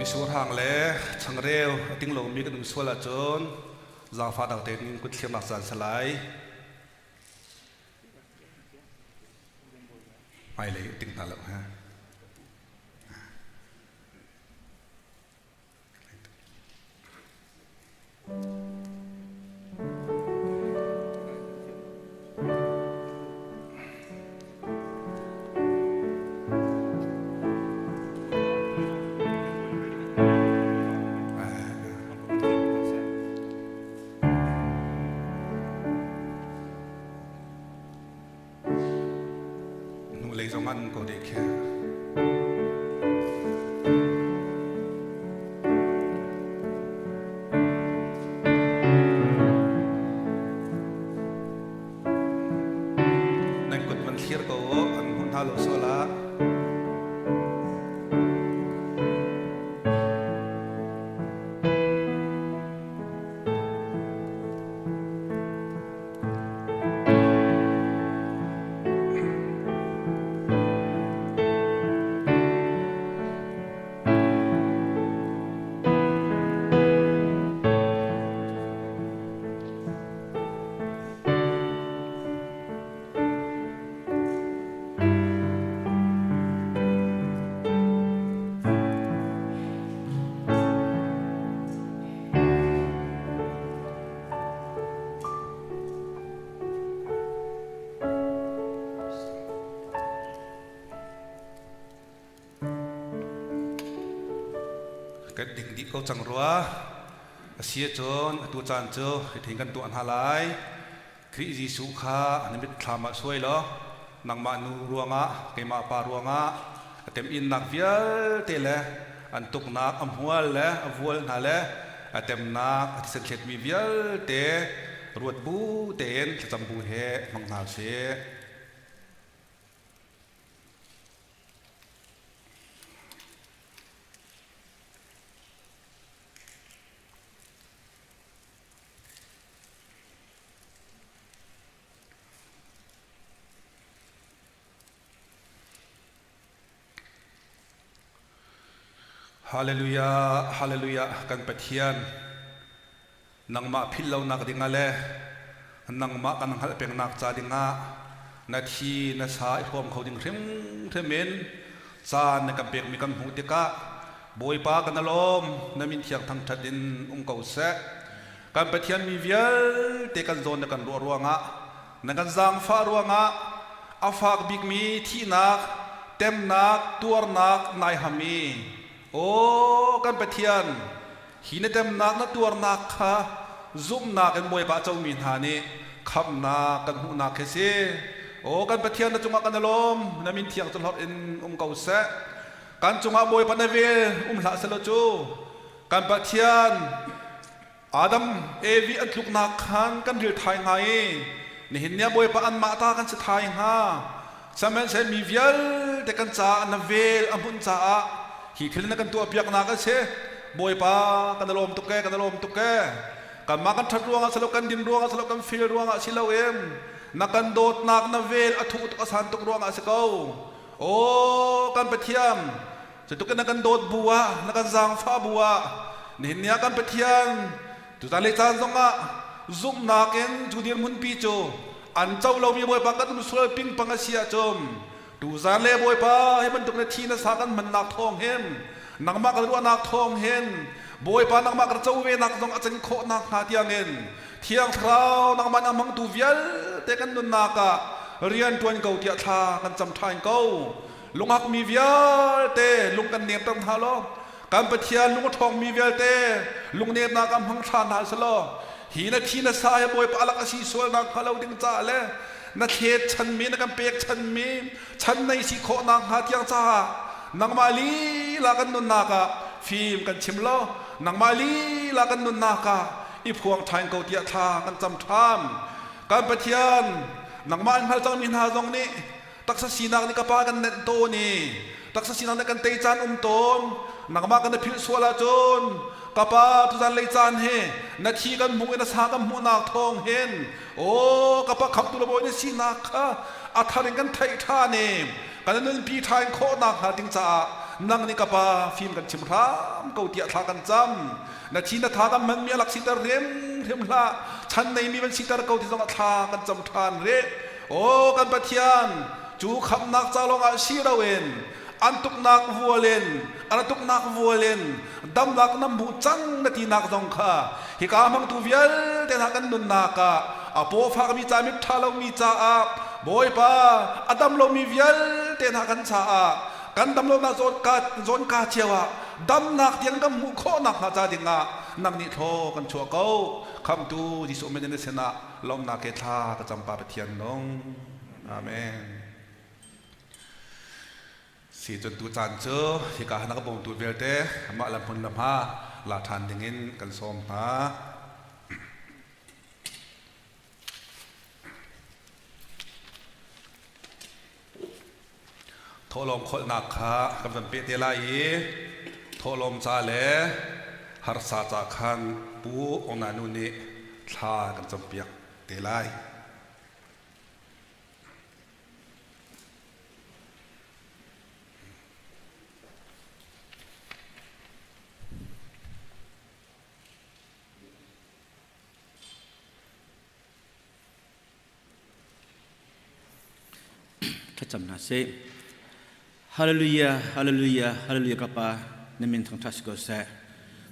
Misur hang le changreu a ting lomi kan um sual ahcun zaangfah dang tein kut thliamnak caan si lai. Hmailei ting hna lo ha. Hnulei zong an ko deh khi. Nan kut van thlir ko an hmu hna lo sual ah. Kan ding dih ko cang rua. A si ahcun atu caan cu hitin kan tuah hna lai. Khrih Jesuh kha na mitthlam ah suai law nangmah nu ruangah keimah pa ruangah a temhinnak vialte le an tuknak a hmual le a vual hna le a temnak a thisen thletmi vialte ruat bu tein thlacam bu he hmang hna usih. Hallelujah, hallelujah, kan Pathian, nangmah philh lonak dingah le nangmah kan hngalh pengnak ca dingah na thi na sa i hrawm kho ding hrimhrim in caan na kan pekmi kan hmuh tikah Bawipa kan alawm, na min thiang thangṭhat in um ko seh. Kan Pathian mi vialte kan zawn na kan ruah ruangah, na kan zaangfah ruangah a fak bikmi thihnak, temnak, tuarnak nai ham i aw kan Pathian, hi na temnak na tuarnak kha zumhnak in Bawipa a comi hna nih khamhnak kan hmuhnak khi si. Aw kan Pathian na cungah kan i lawm, na min thiang cu hlorh in um ko seh. Kan cungah Bawipa na vel um hlah selaw cu kan Pathian Adam Evi an tluknak khan kan ril thai hnga i nihin ni ah Bawipa anmah ta kan si thai hnga. Sihmanhsehlaw mi vialte kan caah na vel a hmunh caah hi thil na kan tuahpiaknak a si. Bawipa kan i lawm tuk ee, kan i lawm tuk ee. Kanmah kan ṭhat ruangah si lo, kan din ruangah si lo, kan fel ruangah si loin na kan dawtnak na vel a thuh tuk a san tuk ruangah a si ko. Aw kan Pathian, cutuk in na kan dawt bu ah, na kan zaangfah bu ah, nihin ni ah kan Pathian, tuzan le caan zongah zumhnak in cu dirhmunpi cu an co lomi Bawipa kan um sual pingpang a si ahcun tuzan le Bawipa hi bantuk na thi na sa kan hmannak thawng hin nangmah kan ruahnak thawng hin Bawipa nangmah kan co ve nak zong a can khawh nak hnga tiangin Thiang Thlarau nangmah na hmangtu vialte kan nunnak ah rian ṭuan ko tiah thla kan cam ṭhan ko. Lunghakmi vialte lung kan nemter hna law kan Pathian lung a ṭhawngmi vialte lungnemnak ah hmang ṭhan hna selaw hi na thi na sa he Bawipa alak a si sualnak hnga lo ding caah le na thlet chanmi na kan pek chanmi chan nei si khawhnak hnga tiang caah nangmah lila kan nunnak ah fim kan chim law nangmah lila kan nunnak ah i phuang ṭhan ko tiah thla kan cam ṭhan. Kan Pathian, nangmah an hngal cangmi hna zong nih taksa sinak nih ka pa kan nenh tawn i taksa sinak nih kan tei caan um tawn. Nangmah kan i philh sual ahcun ka pa tuzan lei caan hi na thi kan hmuh i na sa kan hmuhnak thawng hin aw ka pa khamtu le bawi na sinak kha a thar in kan theih ṭhan i kan nunpi ṭha in khawhnak hnga ding caah nang nih ka pa fim kan chim hram ko tiah thla kan cam. Na thi na tha kan hmanmi a lak siter hrimhrim hlah. Chan neimi van siter ko ti zongah thla kan cam ṭhan rih. Aw kan Pathian, cu khamhnak ca lawngah si loin an tuknak vual in an tuknak vual in damnak na hmu cang na tinak zong kha hika hmangtu vialte hna kan nunnak ah a paw fakmi ca mit ṭha lomi caah Bawipa a dam lomi vialte hna kan caah kan dam lonak zawnka zawnka cio ah damnak tiang kan hmuh khawh nakhnga ca dingah nang nih thlaw kan chuah ko. Khamtu Jesuh min in na sinah lawmnak he thla ka cam Pa Pathian nung. Amen. Si cun tu caan cu hika han a ka bawmtu vialte mah lam hmun lam ha la ṭhan dingin kan sawm hna. Thawhlawm kholhnak kha kan van peh te lai i thawhlawm ca le harsa ca khan Pu Aung Na Nu nih thla kan campiak te lai. Thlacam hna sih. Hallelujah, hallelujah, hallelujah ka pa na min thangṭhat si ko seh.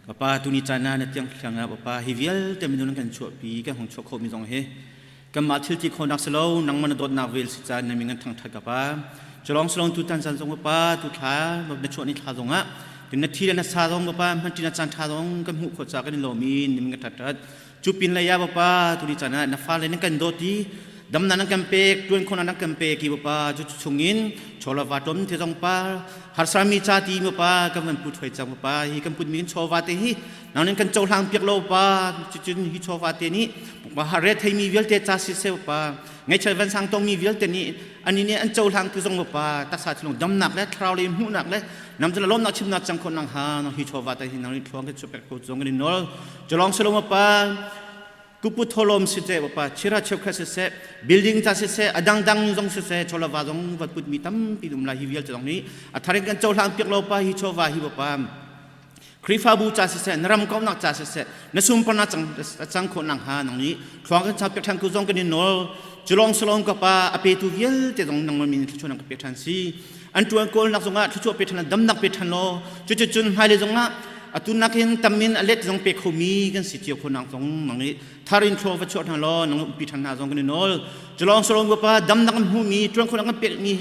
Ka pa tuni caan ah na tiang thlang ah Bapa hi vialte minung kan chuahpi kan hung chuah khawhmi zong hi kanmah thil ti khawhnak si lo nangmah na dawtnak vel si caan na min kan thangṭhat ka pa. Culong silong tu tan caan zong Bapa tu thla na chuah ni thla zong ah na thi le na sa zong Bapa hmanṭi na caan ṭha zong kan hmuh khawh ca kan i lawm i na min kan ṭhat Cu pin lei ah Bapa tuni caan ah na fale nan kan dawt i damnak nan kan pek tuan khawhnak nan kan pek i Bapa cu chungin chawlava tlawm the zong pa harsami ca ti Bapa kan van put hoi cang Bapa hi kan putmi kan chawva te hi nang nan kan cohlang piak lo pa cucun hi chawva te nih Bapa re theimi vialte ca si se Bapa ngaihchiat van sang tongmi vialte nih ani nih an cohlang tu zong Bapa taksa thilung damnak le thlarau le hmuhnak le nam cu lawmnak chimnak cang khawh nang ha nang hi chawva te hi nang ni thluang ke chu pek ko zong in nol Culong silong pa kupu tholom si te pa chira cheukhat si seh building ta si seh adang dang zong si seh cholava zong vat put mi tampi um la hi vial zong nih a tharin kan cohlang piak lo pa hi chova hi pa Khrihfabu ca si seh na ram kaunak ca si seh na sumparnak cang cang khawh nang ha nang nih thluang kan chap piak than ku zong kan in nawl culong silong ka pa a petu vialte zong nang min thluachuah nang ka pe than si an tuan kawlnak zongah thluachuah pe than damnak pe than law cucu cun hmailei zongah atu nakin tamin a let zong pe khomi kan si cio kho nang zong nang i thar in thlua va chuah hna law nang umpi than hna zong kan i nawl culong solong pa damnak kan hmuhmi tuan kho kan pekmi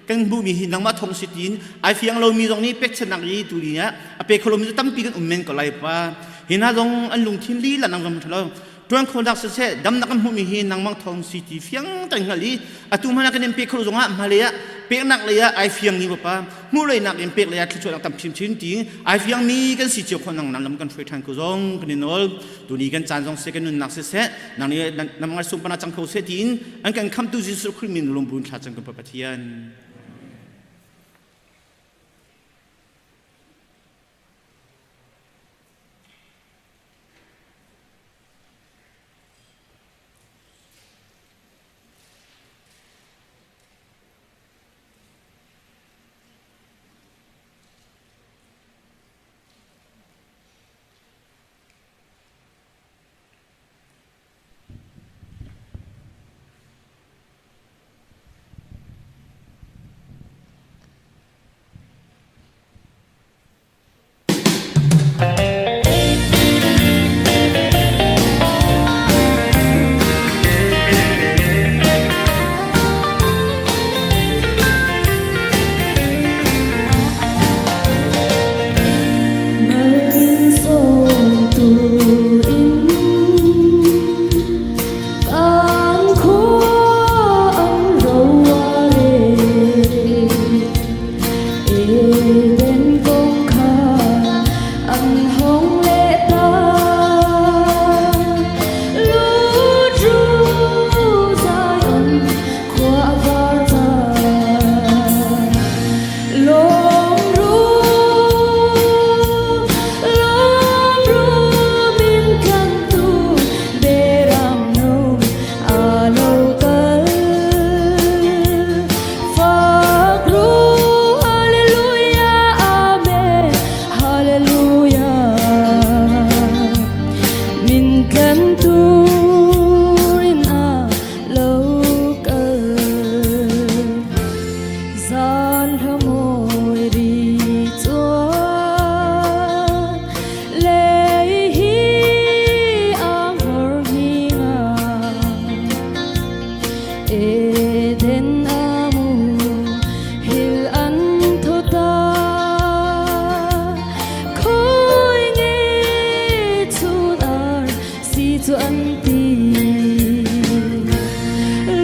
kan hmuhmi hi nangmah thong si tin ai fiang lomi zong nih pekchannak i tu ni ah a pe kho lomi tampi kan um men ko lai pa hi hna zong an lungthin lila nang ram thalo Tuan khawlnak siseh damnak kan hmuhmi hi nangmah thawng si ti fiang kan hngalh i atu hmanh ah kan in pe kho zongah hmalei ah peknak lei ah ai fiang ni bapa hmuh leinak in pek lei ah thluachuahnak tam chinchin ti ai fiang mi kan si cio kho nang nang lam kan hruai ṭhan ko zong kan i nawl tuni kan caan zong se kan nunnak siseh nang nih nang ngai sung pana cang kho se tiin an kan khamtu Jesuh Khrih min lungbrun thla cang kan Pathian. Eden amu hil an thota khoi nge chun ar si chu an ti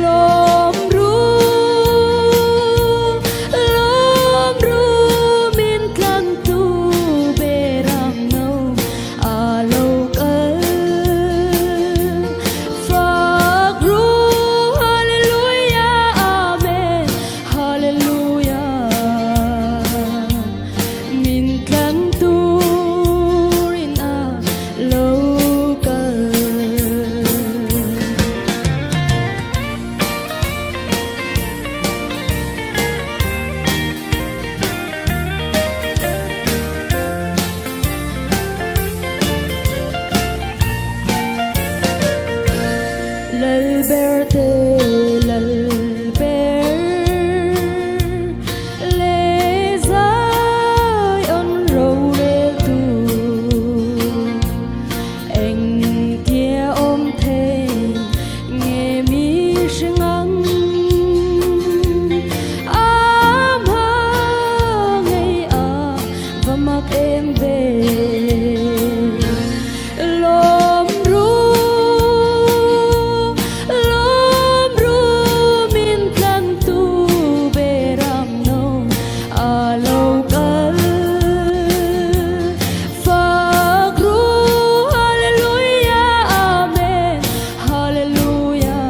lom ru lom ru min tlan tu beram no a lo kal fak ru hallelujah amen hallelujah min tlan turin a lo kal. Lalberte lalber le Zion roreltu eng kia om thei nghe mi hringang am ha ngei a va mak em ve lom ru lom ru min tlan tu beram no a lo kal fak ru hallelujah amen hallelujah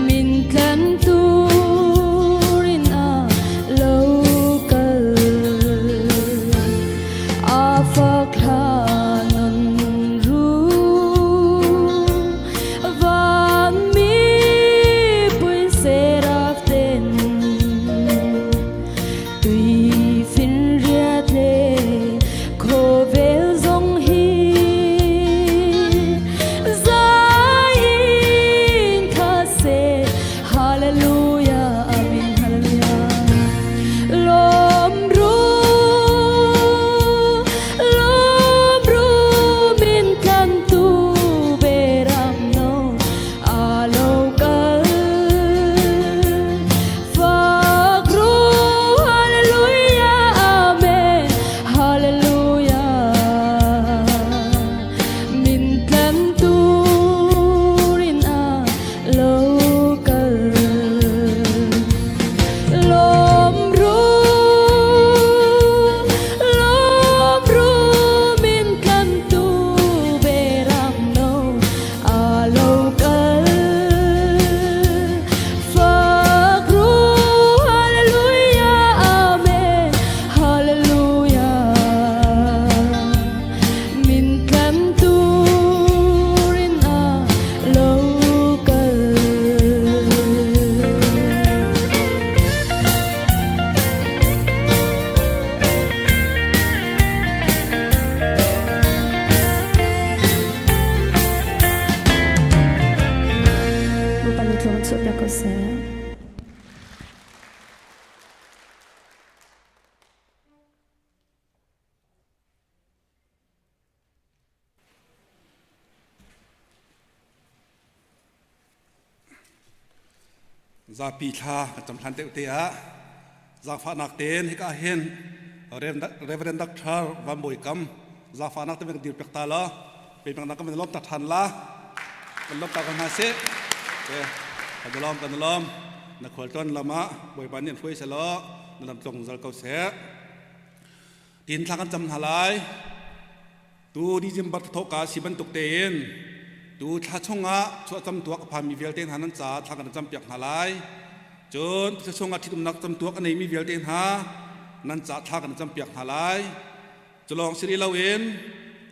min tlan turin a lo kal a fak hlan ru van mi pui seraf ten tui fin riat le khawvel zong hi zai in kha se hallelujah amen hallelujah lom ru lom ru min tlan tu beram no a lo kal fak ru hallelujah amen hallelujah min tlan turin a lo kal lom ru lom ru min tlan tu beram no a lo kal fak ru hallelujah amen hallelujah min tlan turin a lo kal. Bapak nih tolong chuah ko seh. Zapi thla kan cam hlan deuh te ah zaangfahnak tein hika hin Reverend Dr. Van Bawi Kam zaangfahnak te dir pek ta law pe pek nak kan lom ta than la kan lom ta kan hna sih kan lom kan lom na khual ton lama Bawipa nih an hruai selaw na lam tlong zal ko seh tin thla kan cam hna lai. Tu December thawkka si bantuk tein tu thla chungah chuahcam tuak a phanmi vialte hna nan caah thla kan campiak hna lai. Cun thla chungah ṭhitumnak camtuak a neimi vialte hna nan caah thla kan campiak hna lai. Culawng si rih loin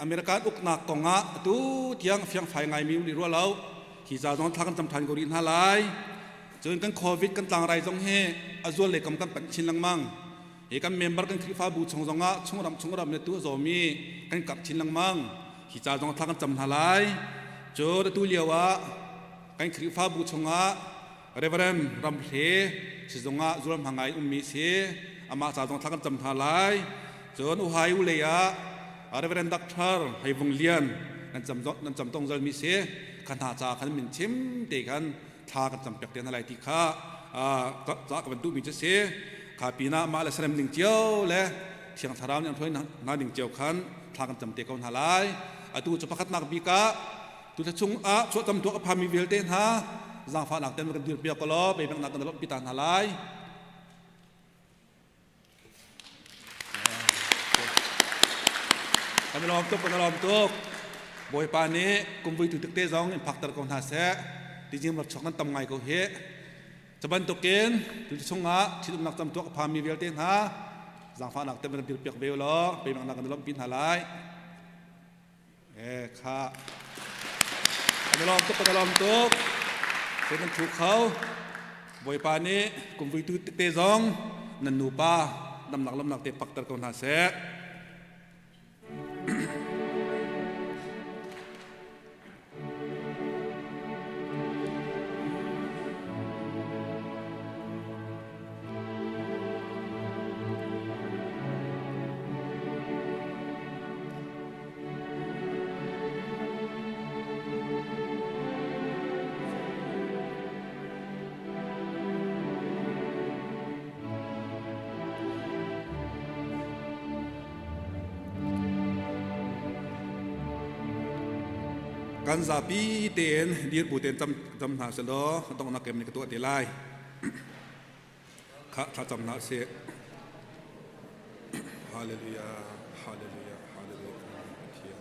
American uknak kongah atu tiang fiangfai ngaimi um rih rua lo. Hi ca zong thla kan cam ṭhan ko rih hna lai. Cun kan COVID kan tlangrai zong hi a zual lei kam kan panh chin lengmang. Hi kan member kan Khrihfabu chung zongah chungram chungram le tu a zawmi kan karh chin lengmang. Hi ca zong thla kan cam hna lai. Cun atu lio ah kan Khrihfabu chungah Reverend Ramhle sizung ah zual hma ngai ummi si. Amah ca zong thla kan cam hna lai. Cun Ohio lei ah Reverend Dr. Hei Vung Lian nan cam nan cam tong zalmi si. Kha hna ca khan min chim te khan thla kan cam piak te hna lai ti kha ca ka van duhmi cu si. Kha pinah mah le sarem ning cio le Thiang Thlarau nih an hruai hna ning cio khan thla kan cam te ko hna lai. Atu cu pakhatnak bik ah tu thla chung ah chuahcam tuak a phami vialte hna zaangfahnak ten kan dirpiak ko law peipeknak kan lawmhpi ta hna lai. Kan lawm tuk, kan lawm tuk. Bawipa nih kumvui tu tikte zong in phakter ko hna seh. Tizing rak chuak nan tam ngai ko hi. Cu bantukin tu chungah ṭhitumnak camtuak a phami vialte hna zaangfahnak te van dirpiak ve law peimaknak kan lawmhpi hna lai. E kha kan lawm tuk kan lawm tuk. Te nan thu kho. Bawipa nih kumvui tu te zong nan nupa damnak lawmnak te pakter ko hna seh. Kan zapi tein dirbu tein cam cam hna selaw donghnak kem nih ka tuah te lai. Kha thla cam hna sih. Hallelujah, hallelujah, hallelujah. Pathian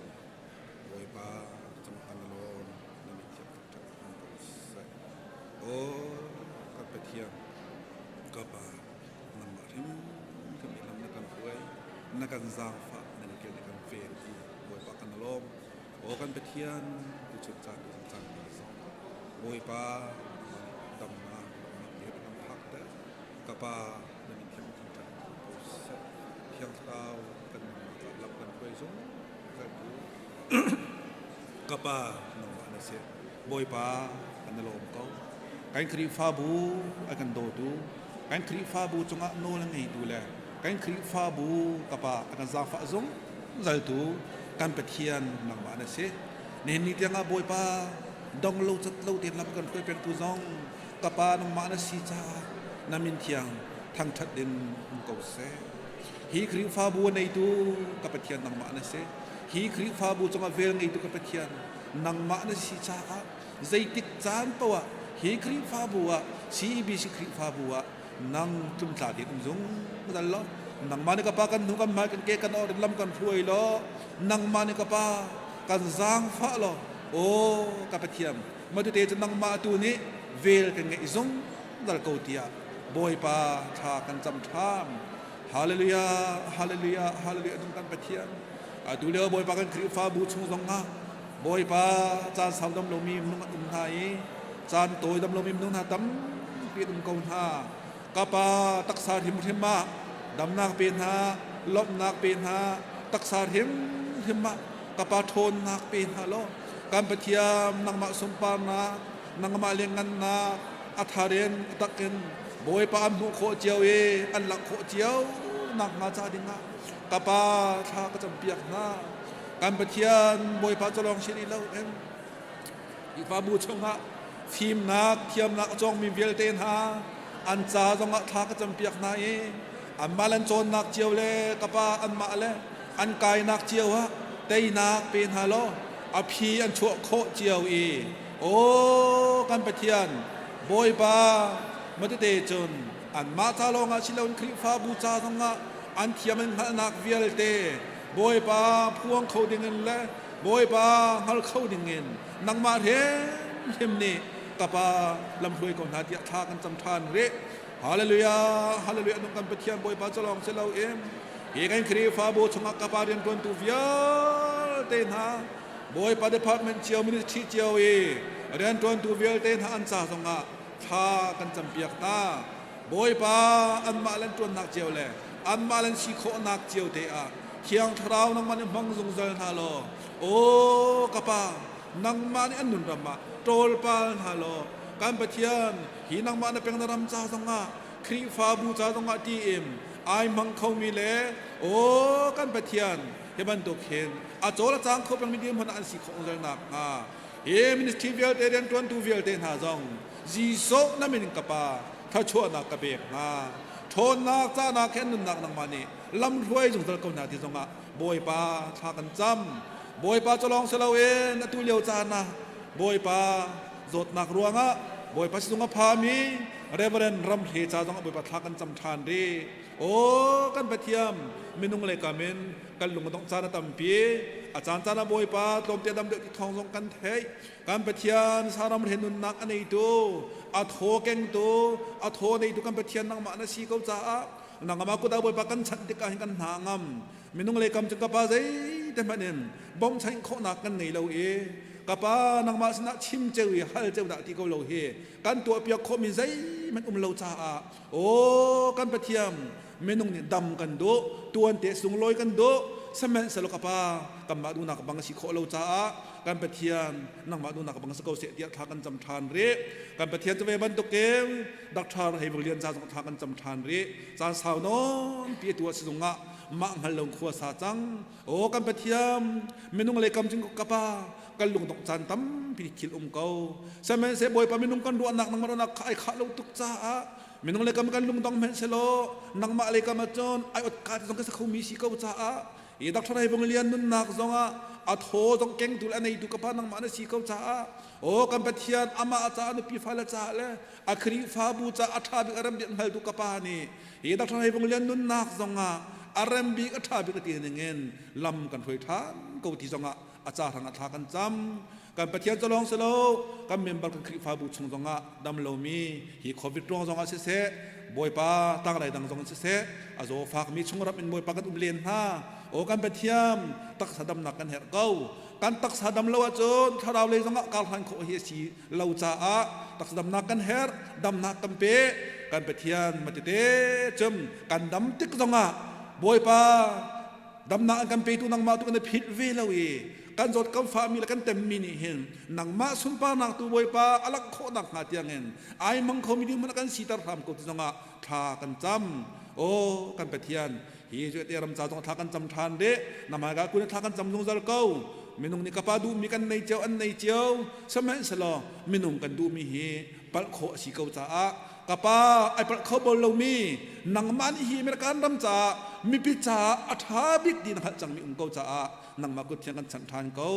Bawipa cam kan lawm na mi thiam tak ko seh. O kan Pathian ka pa nangmah hrim kan lam na kan hruai na kan zaangfah na kan kel na kan ven ti Bawipa kan lawm. O kan Pathian tu chun caan tu caan zong Bawipa damnak lawmnak te kan phak te ka pa na min thiang kan ṭhat ko seh. Thiang Thlarau kan nunnak ah lam kan hruai zung tu ka pa nangmah na si. Bawipa kan i lawm ko. Kan Khrihfabu a kan dawtu, kan Khrihfabu cungah nawl a ngeitu le kan Khrihfabu ka pa a kan zaangfah zungzaltu kan Pathian nangmah na si. Nihin ni tiangah Bawipa dong lo cat lo tein lam kan hruai pengtu zong ka pa nangmah na si caah na min thiang thangṭhat in um ko seh. Hi Khrihfabu a neitu ka Pathian nangmah na si. Hi Khrihfabu cungah vel ngeitu ka Pathian nangmah na si caah zeitik caan paoh ah hi Khrihfabu ah CEBC Khrihfabu ah nang tlumtla tein um zungzal law nangmah nih ka pa kan hnu kan hmai kan ke kan or lam kan hruai law nangmah nih ka pa kan zaangfah law aw ka Pathian matute cu nangmah tu nih vel kan ngeih zungzal ko tiah Bawipa thla kan cam ṭham. Hallelujah, hallelujah, hallelujah nung kan Pathian. Atu lio Bawipa kan Khrihfabu chung zong ah Bawipa caan sau dam lomi minung an um hna i caan tawi dam lomi minung hna tampi an um ko hna. Ka pa taksa hrimhrim ah damnak pe hna, lawmhnak pe hna, taksa hrimhrim ah ka pa ṭhawnnak pe hna law kan Pathian nangmah sunparnak nangmah lianngannak a thar in a tak in Bawipa an hmuh khawh cio i an langh khawh cio nakhnga ca dingah ka pa thla ka campiak hna. Kan Pathian Bawipa cu lawng si rih lo in Khrihfabu chungah fimnak thiamnak a cawngmi vialte hna an ca zongah thla ka campiak hna i anmah le an cawnnak cio le ka pa anmah le an kainak cio ah teinak pe hna law a phi an chuah khawh cio i Aw kan Pathian Bawipa matete cun anmah ca lawngah si loin Khrihfabu ca zongah an thiam an hngalhnak vialte Bawipa phuang kho dingin le Bawipa hngal kho dingin nangmah hrimhrim nih ka Pa lamhruai ko hna tiah thla kan cam ṭhan rih. Hallelujah, hallelujah, nung kan Pathian Bawipa cu lawng si loin hi kan Khrihfabu chungah ka Pa rianṭuantu vialte hna Bawipa department cio ministry cio i rianṭuantu vialte hna an ca zongah thla kan campiak hna. Bawipa anmah le an ṭuannak cio le anmah le an si khawhnak cio te ah Thiang Thlarau nangmah nih hmang zungzal hna law, aw ka Pa, nangmah nih an nun ram ah ṭawlpal hna law, kan Pathian, hi nangmah na peng na ram ca zongah Khrihfabu ca zongah tiin ai hmang khomi le aw kan Pathian hi bantuk hin a cawl a cang kho pengmi dirhmun ah an si khawh zungzal nakhnga. Hi ministry vialte rianṭuantu vialte hna zong Jesuh na min ka Pa thluachuahnak ka pek hna. Ṭhawnnak cahnak he nunnak nangmah nih lamhruai zungzal ko hna ti zongah Bawipa thla kan cam. Bawipa cu lawng si loin atu lio caan ah Bawipa zawtnak ruangah Bawipa sizung a phami Reverend Ramhle ca zongah Bawipa thla kan cam ṭhan rih. Aw kan Pathian minung le kam in kan lung a dongh caan a tampi. A caan caan ah Bawipa tlawmte dam deuh ti thawng zong kan theih. Kan Pathian saram he nunnak a neitu, a thaw kengtu, a thaw neitu kan Pathian nangmah na si ko caah nangmah kut ah Bawipa kan chanh tikah hin kan hna ngam. Minung lei kam cu ka pa zeite hmanh in bawmhchanh khawhnak kan ngei lo i ka pa nangmah sinah chim ceu i hal ceu dah ti ko lo hi kan tuahpiak khawhmi zeihmanh um lo caah aw kan Pathian minung nih dam kan duh tuante sunglawi kan duh sihmanhsehlaw ka pa kanmah duhnak bang a si khawh lo caah kan Pathian nangmah duhnak bang si ko seh tiah thla kan cam ṭhan rih. Kan Pathian cu ve bantukin Dr. Heivung Lian ca zong thla kan cam ṭhan rih. Caan sau nawn pi tu a si zungah mah hngal lo khua sa cang. Aw kan Pathian minung lei kam cing ka pa kan lungdongh caan tampi thil um ko. Sihmanhsehlaw Bawipa minung kan ruahnak nangmah ruahnak kha ai khah lo tuk caah minung lei kam kan lungdong hmanh selaw nangmah lei kam ahcun ai ot ka ti zong ka sa khomi si ko caah Hi Dr. Heivung Lian nunnak zongah a thaw zong kengtu le a neitu ka pa nangmah na si ko caah aw kan Pathian amah caah nupi fale caah le a Khrihfabu caah a ṭha bik a rem bik hngaltu ka pa nih hi Dr. Heivung Lian nunnak zongah a rem bik a ṭha bik a ti ningin lam kan hruai ṭhan ko ti zongah a ca hrang ah thla kan cam kan Pathian cu lawng si lo kan member kan Khrihfabu chung zongah dam lomi hi COVID ruang zongah siseh Bawipa tanglei dang zong siseh a zaw fakmi chung ram in Bawipa kan um len hna aw kan Pathian taksa damnak kan herh ko kan taksa dam lo ahcun thlarau lei zongah karhlan khawh hi a si lo caah taksa damnak kan herh damnak kan pe kan Pathian matete cum kan dam tik zongah Bawipa damnak an kan petu nangmah tu kan i philh ve lo i kan zawt kan fahmi le kan temmi nih hin nangmah sunparnak tu Bawipa a langh khawhnak hnga tiangin ai mang khomi ding hmanh kan siter hram ko ti zongah thla kan cam. Aw kan Pathian hi cu te ram ca zong thla kan cam ṭhan de na hmaika kun thla kan cam zungzal ko. Minung nih kapa duhmi kan nei cio an nei cio. Sihmanhsehlaw minung kan duhmi hi palh khawh a si ko caah ka pa ai palh kho bal lomi nangmah nih hi American ram caah mipi caah a ṭha bik ti na hngalh cangmi um ko caah nangmah kut thiang kan chanh ṭhan ko.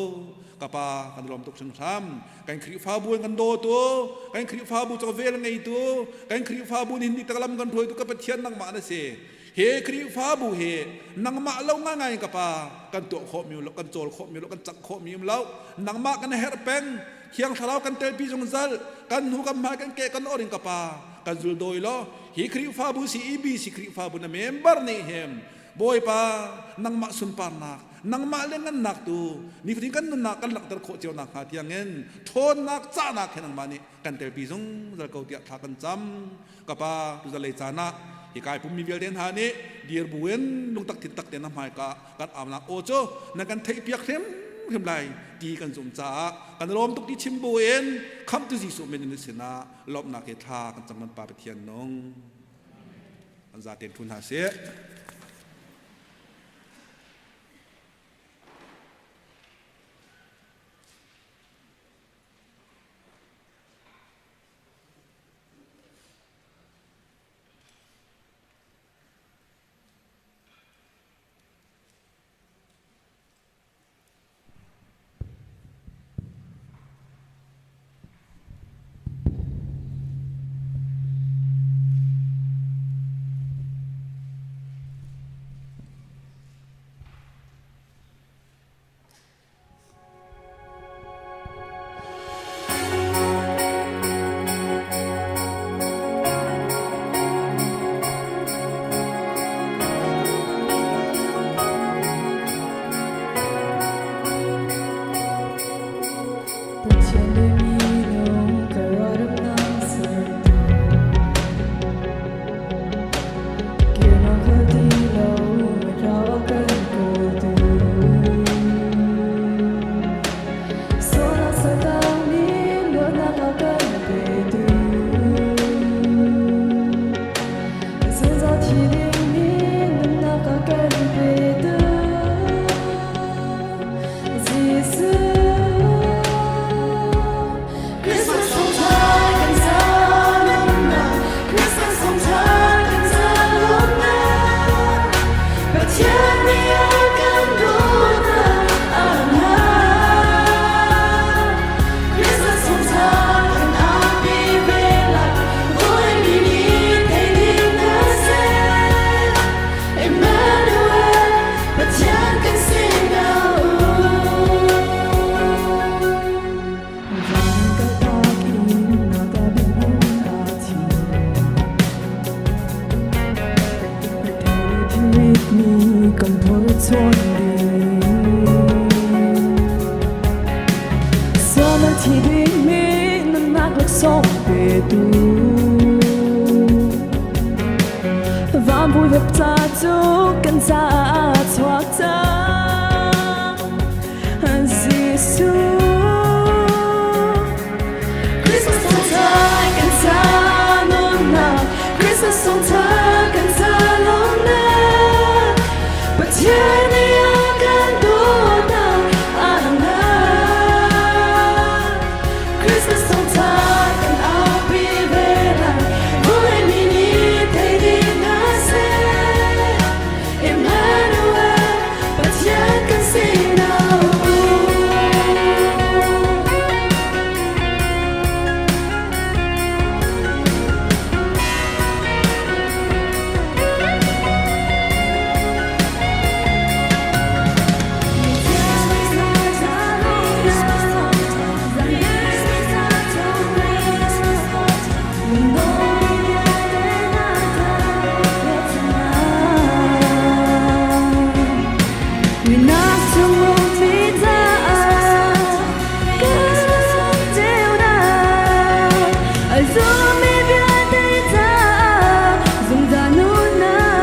Ka pa kan lawm tuk hringhran. Kan Khrihfabu in kan dawtu kan Khrihfabu cu vel ngeitu kan Khrihfabu nih ni lam kan hruaitu ka Pathian nangmah na si. He Khrihfabu he nangmah lo ngaingai ka pa kan tuah khawh mi lo kan cawl khawh mi lo kan cak khawh mi um lo. Nangmah kan herh peng. Thiang Thlarau kan telpi zungzal kan hnu kan hmai kan ke kan or in ka pa kan zul dawi lo. Hi Khrihfabu CEBC Khrihfabu na member nih hem Bawipa nangmah sunparnak nangmah le ngannak tu nifatin kan nunnak kan langhter khawh cio nak hnga tiangin ṭhawnnak cahnak he nangmah nih kan telpi zungzal ko tiah thla kan cam. Ka pa tuzalei caan ah hi kai pummi vialte hna nih dir buin lungtak thin tak te na hmaika kan aunak aw cu na kan theihpiak hrimhrim lai ti kan zum caah kan lawm tuk ti chim buin khamtu Jesuh min in sinah lawmhnak he thla kan cam kan Pa Pathian nung an zaten thu hna sih. petu. Vanpui ca cu kan caah chuak cang. Jesuh. Christmas thawngtha kan ca nunnak Christmas thawngtha kan ca lawmnak Pathian nih a kan dawtnak a langhnak Christmas thawngtha kan aupi ve lai Vawlei mi nih thei dih hna seh Emmanuel Pathian kan sinah um. Minak chung ummi caah kan ceunak a zummi vialte caah zungzal nunnak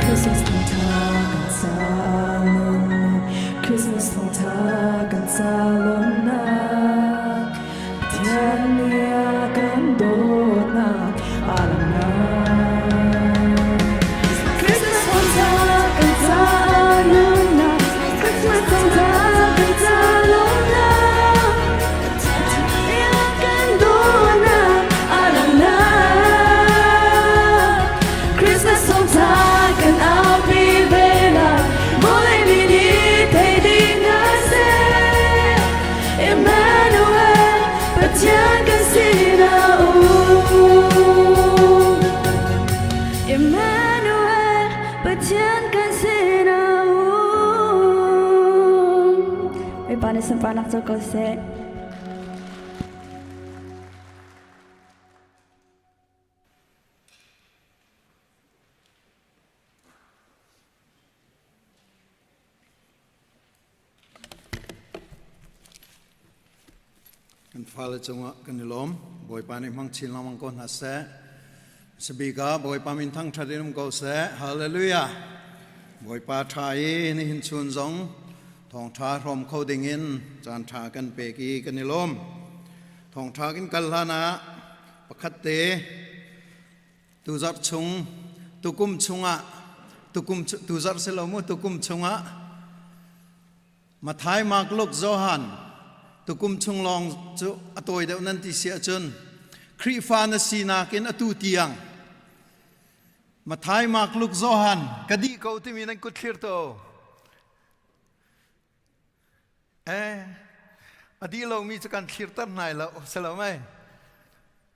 Christmas thawngtha kan ca nunnak Christmas thawngtha kan ca lawmnak Pathian nih a kan dawtnak a langhnak Christmas thawngtha kan caah nunnak Christmas thawngtha kan ca lawmnak Pathian nih a kan dawtnak a langhnak Christmas thawngtha kan aupi ve lai Vawlei mi nih thei ding hna seh Emmanuel, Pathian kan sinah um. Emmanuel, Pathian kan sinah um. Bawipa nih sunparnak co ko seh. Kan fale cungah kan i lawm. Bawipa nih hmang chin lengmang ko hna seh. Sabika Bawipa min thangṭhat in um ko seh. Hallelujah. Bawipa ṭha i nihin chun zong thawngṭha hrawm kho dingin caan ṭha kan pek i kan i lawm. Thawngṭha kan kal hlan ah pakhat te Tuzarh chung, tukum chungah, tukum tuzarh si lo mu, tukum chungah Mathai, Mark, Luke, Johan tukum chung lawng cu a tawi deuh nan ti si ahcun Khrihfa na sinak in atu tiang Mathai, Mark, Luke, Johan ka dih ko timi nan kut thlir to. Eh, a dih lomi cu kan thlirter hnai lo, si lo mei?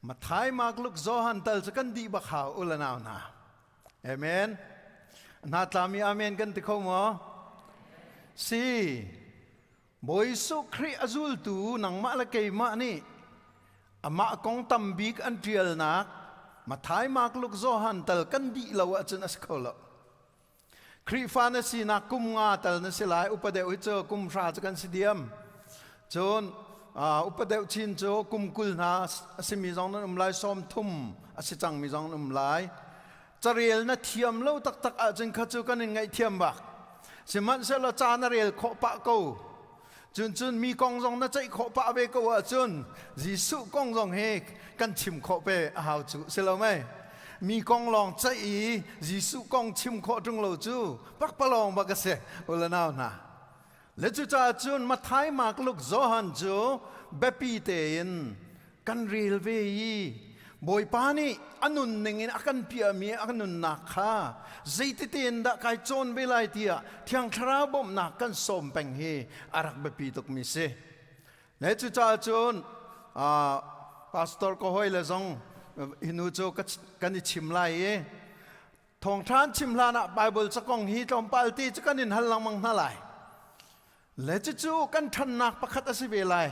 Mathai, Mark, Luke, Johan tal cu kan dih bak hau u le nau hna. Amen. Hna tlami amen kan ti kho maw? Si. Bawi Jesuh Khrih a zultu nangmah le keimah nih amah kong tam bik an ṭialnak Mathai, Mark, Luke, Johan tal kan dih lo ahcun a si kho lo. Khrihfa na sinak kum nga tal na si lai upa deuh hi cu kum hra cu kan si diam. Cun upa deuh chin cu kum 20 hna a simi zong nan um lai 30 a si cangmi zong nan um lai. Carel na thiam lo taktak ahcun kha cu kan in ngaihthiam bak. Sihmanhsehlaw ca na rel khawh pah ko. Cun cun mi kong zong na ceih khawh pah ve ko ahcun Jesuh kong zong hi kan chim khawh pe a hau cu si lo mei? Mi kong lawng ceih i Jesuh kong chim khawh ṭung lo cu pakpalawng bak a si u le nau hna. Le cucaah cun Matthai, Mark, Luke, Johan cu biapi tein kan rel ve i Bawipa nih a nunning in a kan piahmi a nunnak kha zeititein dah kai cawn ve lai tiah Thiang Thlarau bawmhnak kan sawm peng hi a rak biapi tukmi si. Le cucaah cun pastor ka hawi le zong hinu cu kan i chim lai i thawngṭha an chim hlan ah Bible cakong hi tlawmpal ti cu kan in hal lengmang hna lai. Le cucu kan ṭhannak pakhat a si ve lai.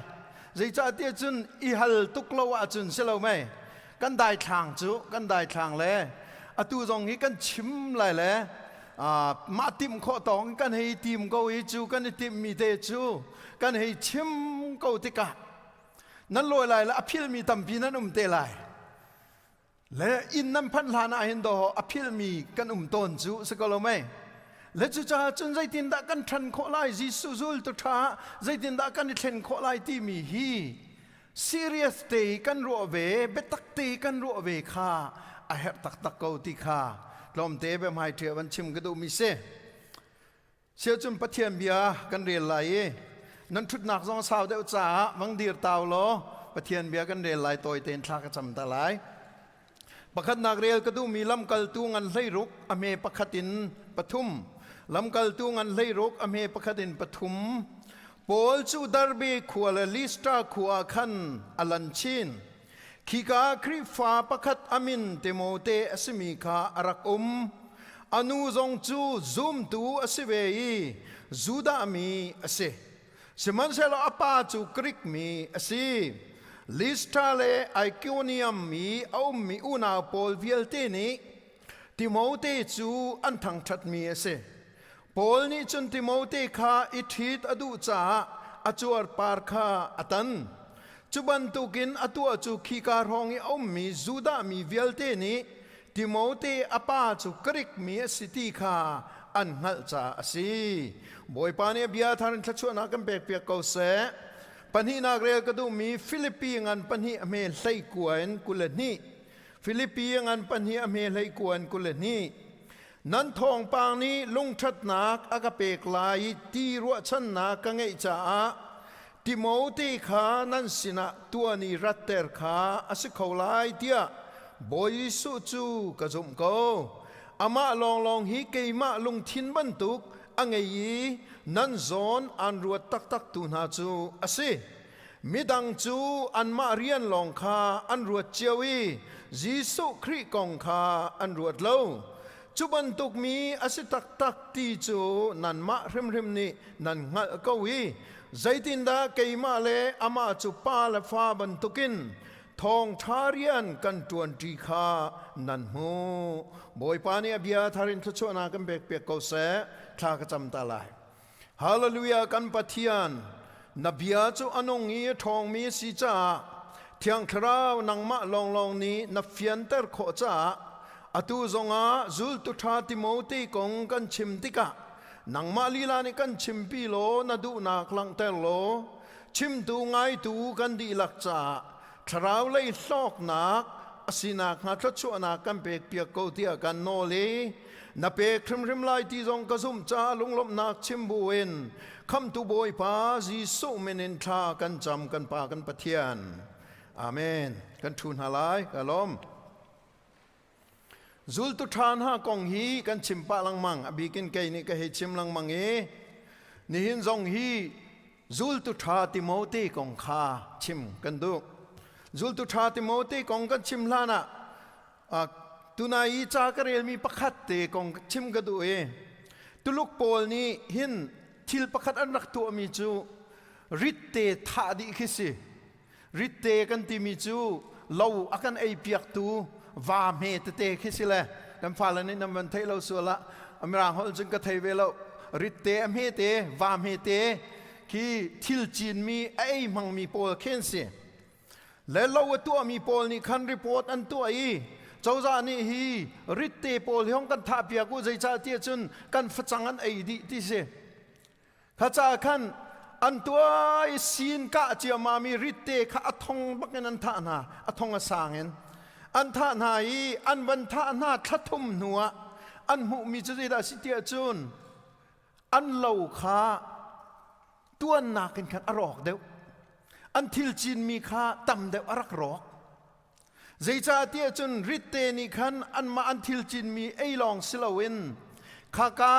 Zeicahtiah cun i hal tuk lo ahcun si lo mei kan daithlang cu kan daithlang le atu zong hi kan chim lai le mah timh khawh tawng kan hei tim ko i cu kan i timhmi te cu kan hei chim ko tikah. Nan lawi lai le a philmi tampi nan um te lai. Le inn nan phanh hlan ah hin dawh a philmi kan um tawn cu si ko lo mei? Le cucaah cun zeitindah kan ṭhan khawh lai Jesuh zultu ṭha ah zeitindah kan i thlen khawh lai timi hi serious te kan ruah ve biatak te kan ruah ve kha a herh taktak ko ti kha tlawmte biahmai ṭhia van chim ka duhmi si. Siacun Pathian bia kan rel lai i nan ṭhutnak zong sau deuh caah vang dir tau law Pathian bia kan rel lai tawi tein thla ka cam ta lai. Pakhatnak rel ka duhmi lamkaltu ngan 16 a hme pakhat in pathum. Lamkaltu ngan 16 a hme pakhat in pathum. Paul cu Derbe khua le Listra khua ah khan a lan chin. Khika Khrihfa pakhat a min Timote a simi kha a rak um. A nu zong cu zumtu a si ve i Judah mi a si. Sihmanhsehlaw a pa cu Grik mi a si. Listra le Ikonium mi a ummi unau pawl vialte nih Timote cu an thangṭhatmi a si. Paul nih cun Timote kha i ṭhit a duh caah a cuarpar kha a tan. Cu bantukin a tuah cu khika hrawng i a ummi Judah mi vialte nih Timote a pa cu Grik mi a si ti kha an hngalh caah a si. Bawipa nih a bia thar in thluachuahnak kan pekpiak ko seh. Pahnihnak rel ka duhmi Filipi ngan pahnih a hme 19 in 22. Filipi ngan pahnih a hme 19 in 22. Nan thawngpang nih lungṭhatnak a ka pek lai i ti ruahchannak ka ngeih caah Timote kha nan sinah tuan i ratter kha a si kho lai tiah Bawi Jesuh cu ka zumh ko. Amah lawnglawng hi keimah lungthin bantuk a ngei i nan zawn aan ruat taktaktu hna cu a si. Midang cu anmah rian lawng kha an ruat cio i Jesuh Khrih kong kha an ruat lo. Cu bantuk mi a si taktak ti cu nanmah hrimhrim nih nan hngalh ko i zeitindah keimah le amah cu pa le fa bantukin thawngṭha rian kan ṭuanṭi kha nan hmuh. Bawipa nih a bia thar in thluachuahnak kan pekpiak ko seh. Thla ka cam ta lai. Hallelujah kan Pathian na bia cu a nung i a ṭhawngmi a si caah Thiang Thlarau nangmah lawnglawng nih na fianter khawh caah atu zongah zultu ṭha Timote kong kan chim tikah nangmah lila nih kan chimpi law na duhnak langhter law chimtu ngaitu kan dihlak caah thlarau lei hlawknak a si nakhnga thluachuahnak kan pekpiak ko tiah kan nawl i na pek hrimhrim lai ti zong ka zumh caah lunglawmhnak chim buin khamtu Bawipa Jesuh min in thla kan cam kan Pa kan Pathian. Amen. Kan ṭhu hna lai. Ka lawm. Zultu ṭha hna kong hi kan chim pah lengmang. A bikin kei nih ka hei chim lengmang i nihin zong hi zultu ṭha Timote kong kha chim kan duh. Zultu ṭha Timote kong kan chim hlan ah tunai i ca ka relmi pakhat te kong chim ka duh i Tuluk pawl nih hin thil pakhat an rak tuahmi cu ritte thah dih khi si. Ritte kan timi cu lo a kan ei piaktu va hme tete khi si le kan fale nih nan van theih lo sual ah mirang holh cun ka thei ve lo ritte a hme te va hme te khi thil cinmi a ei hmangmi pawl khi an si le lo a tuahmi pawl nih khan report an tuah i cozah nih hi ritte pawl hi hong kan thah piak u zeicah tiah cun kan facang an ei dih ti si Kha ca khan an tuah i sin kah ciammam i ritte kha a thong bakin an thah hna, a thong a sang in. An thah hna i an van thah hna thla thum hnuah an hmuhmi cu zeidah a si tiah cun an lo kha tuannak in khan a rawk deuh. An thil cinmi kha tam deuh a rak rawk. Zeicahtiah cun ritte nih khan anmah an thil cinmi ei lawng si loin khaka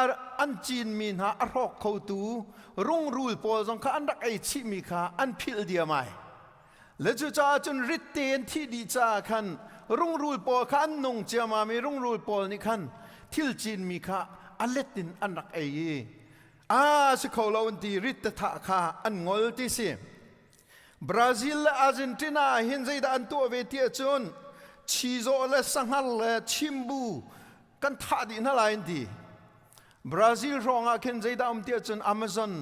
an cinmi hna a hrawk khotu rungrul pawl zong kha an rak ei chihmi kha an philh diam ai. Le cucaah cun ritte an thih dih caah khan rungrul pawl kha an nung ciammam i rungrul pawl nih khan thil cinmi kha a let in an rak ei i a si kho lo an ti ritte thah kha an ngol ti si. Brazil le Argentina ah hin zeidah an tuah ve ti ahcun chizawh le sanghar le chimbu kan thah dih hna lai an ti. Brazil hrawng ah khin zeidah um ti ahcun Amazon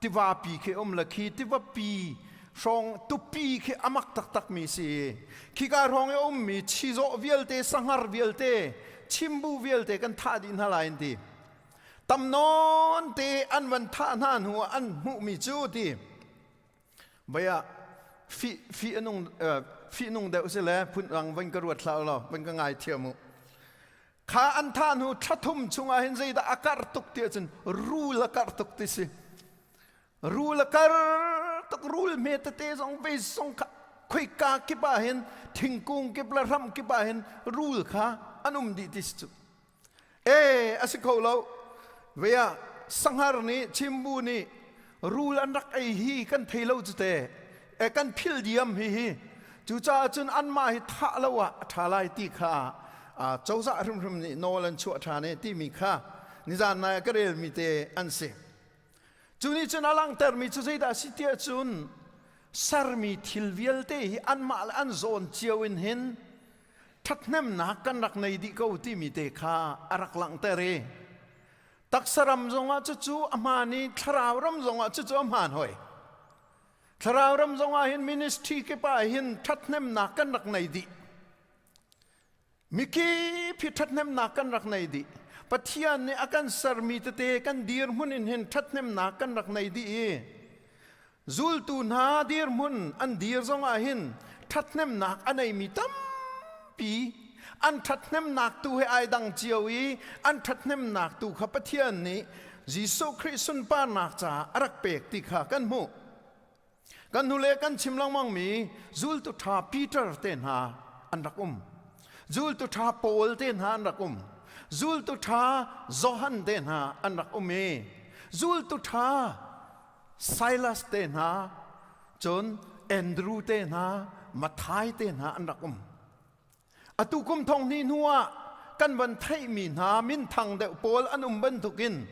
tivapi khi um le khi tivapi Hrawng tupi khi amak taktak mi si. Khika hrawng i ummi chizawh vialte, sanghar vialte, chimbu vialte kan thah dih hna lai an ti. Tam nawn te an van thah hna hnu ah an hmuhmi cu ti. Vei ah fi fi anung fi nung deuh si le phun rang van ka ruat hlah law van ka ngai thiam u. Kha an thah hnu thla thum chungah hin zeidah a karh tuk ti ahcun rul a karh tuk ti si. Rul a kar tuk rul hme tete zong vei zong kha khoika kip ah hin thingkung kip le ram kip ah hin rul kha an um dih ti si cu. E a si kho lo. Ve ah sanghar nih chimbu nih rul an rak ei hi kan thei lo cu te. E kan phil diam hi hi. Cucaah cun anmah hi thah lo ah a ṭha lai ti kha cozah hrimhrim nih nawl an chuah ṭhan e timi kha nizan nai ah ka relmi te an si. Cu nih cun a langhtermi cu zeidah a si tiah cun sermi thil vialte hi anmah le an zawn cio in hin ṭhathnemnak kan rak nei dih ko timi te kha a rak langhter i taksa ram zongah cucu a hmaan i thlarau ram zongah cucu a hmaan hoi. Thlarau ram zongah hin ministry kip ah hin ṭhathnemnak kan rak nei dih. Mikip hi ṭhathnemnak kan rak nei dih. Pathian nih a kan sermi tete kan dirhmun in hin ṭhathnemnak kan rak nei dih i zultu hna dirhmun an dir zongah hin ṭhathnemnak a neimi tampi an ṭhathnemnak tu he ai dang cio i an ṭhathnemnak tu kha Pathian nih Jesuh Khrih sunparnak caah a rak pek ti kha kan hmuh. Kan hnule kan chim lengmangmi zultu ṭha Peter te hna an rak um. Zultu ṭha Paul te hna an rak um. Zultu ṭha Johan te hna an rak um i zultu ṭha Silas te hna cun Andrew te hna Matthai te hna an rak um. Atu kum thong hnih hnu ah kan van theihmi hna minthang deuh pawl an um bantukin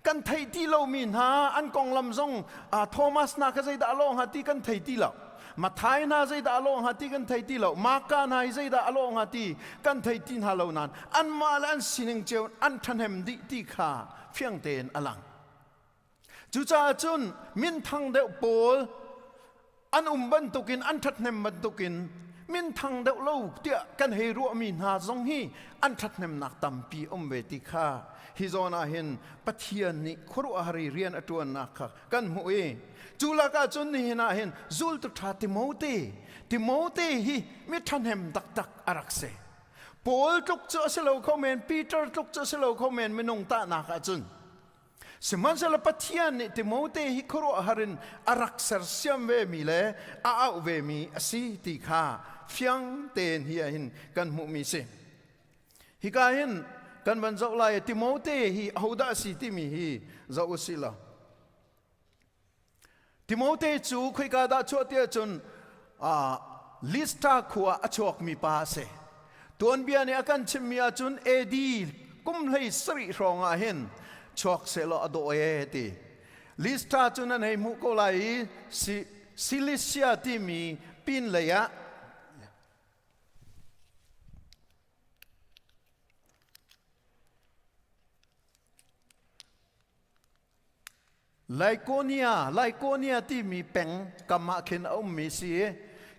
kan theih ti lomi hna an konglam zong Thomas hna kha zeidah a lawh hnga ti kan thei ti lo. Matthai hna zeidah a lawh hnga ti kan thei ti lo. Marka hna hi zeidah a lawh hnga ti kan thei ti hna lo nain anmah le an sining cio an ṭhahnem dih ti kha fiang tein a lang. Cucaah cun minthang deuh pawl an um bantukin an ṭhathnem bantukin minthang deuh lo tiah kan hei ruahmi hna zong hi an ṭhathnemnak tampi um ve ti kha hi zawn ah hin Pathian nih khuaruahhar i rian a ṭuannak kha kan hmuh i cu lakah cun nihin ah hin zultu ṭha Timote Timote hi mi ṭhahnem taktak a rak si. Paul tluk cu a si lo kho men Peter tluk cu a si lo kho men minung tahnak ah cun Sihmanhsehlaw Pathian nih Timote hi khuaruahhar in a rak sersiam vemi le a auh vemi a si ti kha fiang tein hi ah hin kan hmuhmi si. Hika hin kan van zoh lai i Timote hi ahodah a si timi hi zoh u sih law. Timote cu khoika dah chuah tiah cun Lystra khua a chuakmi pa a si. Tuanbia nih a kan chimmi ahcun AD kum hlei sarih hrawng ah hin chuak sehlaw a dawh ee ti. Lystra cu nan hei hmuh ko lai i Cilicia timi pinlei ah Lycaonia, Lycaonia timi peng kam ah khin a ummi si i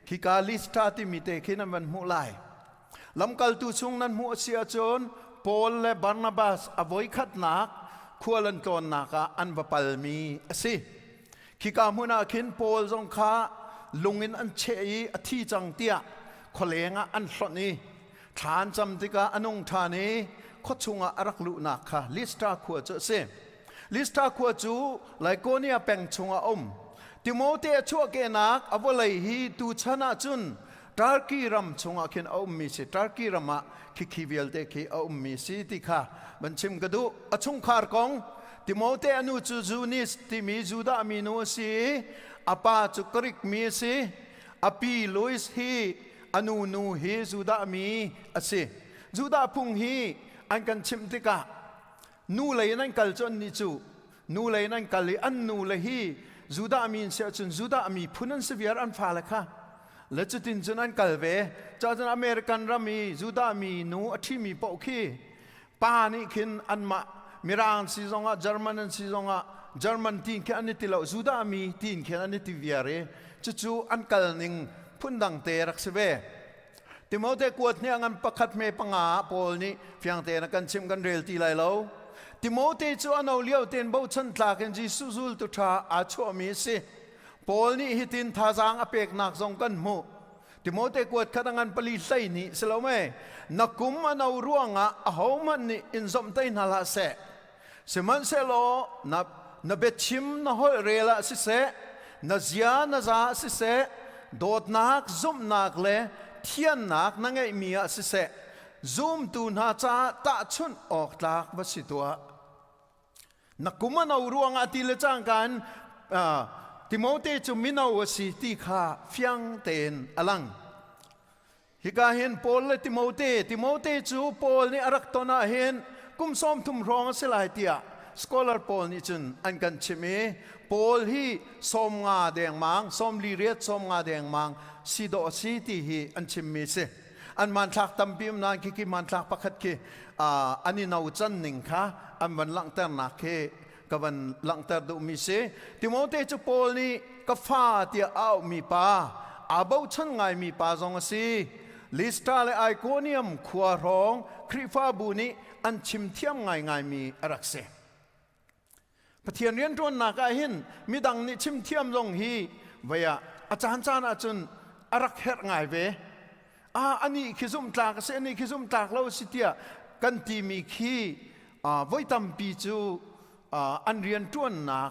khika Lystra timi te khin an van hmuh lai. Lamkaltu chung nan hmuh a si ahcun Paul le Barnabas a voikhatnak khual an tlawnnak ah an va palmi a si. Khika hmun ah khin Paul zong kha lung in an cheh i a thi cang tiah khualeng ah an hlonh i thla an cam tikah a nung ṭhan i khuachung ah a rak luhnak kha Lystra khua cu a si. Lystra khua cu Lycaonia peng chungah a um. Timote a chuahkehnak a vawlei hi tuchan ahcun Turkey ram chungah khin a ummi si. Turkey ram ah khikhi vialte khi a ummi si ti kha van chim ka duh. A chungkhar kong Timote a nu cu Zunis timi Judah minu a si i a pa cu Greek mi a si. A pi Louis hi a nu nu hi Judah mi a si. Judah phung hi an kan chimh tikah Nu lei in an kal cu annih cu nu lei in an kal i an nu le hi Judah mi an si ahcun Judah miphun an si viar an fale kha le cutin cun an kal ve. Cun American ram i Judah mi nu a ṭhimi paoh khi pa nih khin anmah Mirang si zongah German an si zongah German tiin khin an i ti lo Judah mi tiin khin an i ti viar i. Cucu an kal ning phundang te rak si ve. Timote kuat nih a ngan pakhat hme panga ah Paul nih fiang tein a kan chimh kan rel ti lai lo. Timote cu a no lio tein bochan tlak in Jesuh zultu ṭha aa chuahmi a si. Paul nih hitin thazaang a peknak zong kan hmuh. Timote kuat khat a ngan pali hlei nih si lo mei na kum a no ruangah ahohmanh nih in zomhtaih hna hlah seh. Sihmanhsehlaw na, na biachim na holh rel ah siseh, na zia na za ah siseh, dawtnak, zumhnak le thiannak na ngeihmi ah siseh, zumtu hna caah tahchunh awk tlak va si tuah. Na kum a no ruangah ti le cangka in uh, Timote cu mino a si ti kha fiang tein a lang. Hika hin Paul le Timote, Timote cu Paul nih a rak ton ah hin kum 30 hrawng a si lai tiah scholar pawl nih cun an kan chimh i Paul hi 50 dengmang, 48 50 dengmang si dawh a si ti hi an chimmi si. An hmanthlak tampi um nain khi khi hmanthlak pakhat khi an i no can ning kha an van langhternak khi ka van langhter duhmi si. Timote cu Paul nih ka fa tiah a auhmi pa, aa bochan ngaimi pa zong a si. Lystra le Iconium khua hrawng Khrihfabu nih an chim thiam ngaingaimi a rak si. Pathian rianṭuannak ah hin midang nih chim thiam zong hi vei ah a caancaan ahcun a rak herh ngai ve. Ah anih khi zumhtlak a si, anih khi zumhtlak lo a si tiah kan timi khi voi tampi cu an rianṭuannak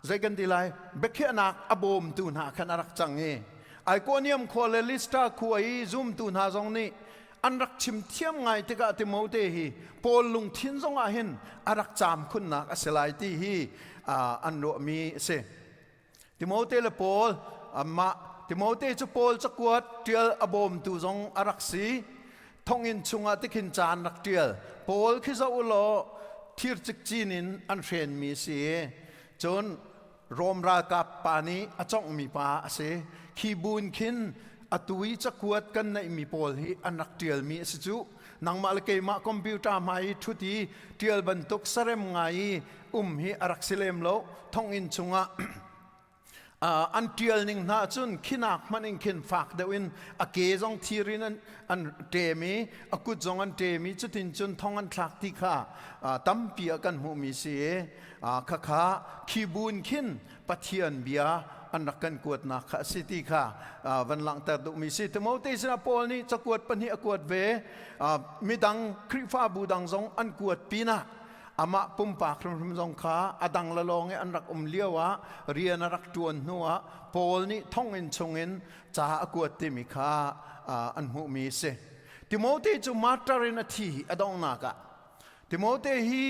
zei kan ti lai biakhiahnak a bawmtu hna khan a rak cang i Iconium khua le Lystra khua i zumtu hna zong nih an rak chim thiam ngai tikah Timote hi Paul lungthin zongah hin a rak caam khunnak a si lai ti hi an ruahmi a si. Timote le Paul amah Timote cu Paul cakuat ṭial a bawmtu zong a rak si. Thonginn chungah tikhin ca an rak ṭial. Paul khi zoh u law thir cikcin in an hrenmi a si i cun Rom ralkap pa nih a cawnghmi pa a si. Khi buin khin atu i cakuat kan neihmi pawl hi an rak ṭialmi a si cu. Nangmah le keimah computer hmai i ṭhut i ṭial bantuk sarem ngai i um hi a rak si lem lo. Thonginn chungah an ṭial ning hna cun khinak hmanh in khin fak deuh in a ke zong thir in an ṭem i a kut zong an ṭem i cutin cun thong an thlak ti kha tampi ah kan hmuhmi si i khakha khi buin khin Pathian bia an rak kan kuatnak kha a si ti kha van langhter duhmi si. Timote sinah Paul nih cakuat pahnih a kuat ve. Midang Khrihfabu dang zong an kuat pinah amah pumpak hrimhrim zong kha a dang le lawng i an rak um lio ah rian a rak ṭuan hnu ah Paul nih thonginn chungin ca a kuat timi kha an hmuhmi a si. Timote cu martyr in a thi a donghnak ah Timote hi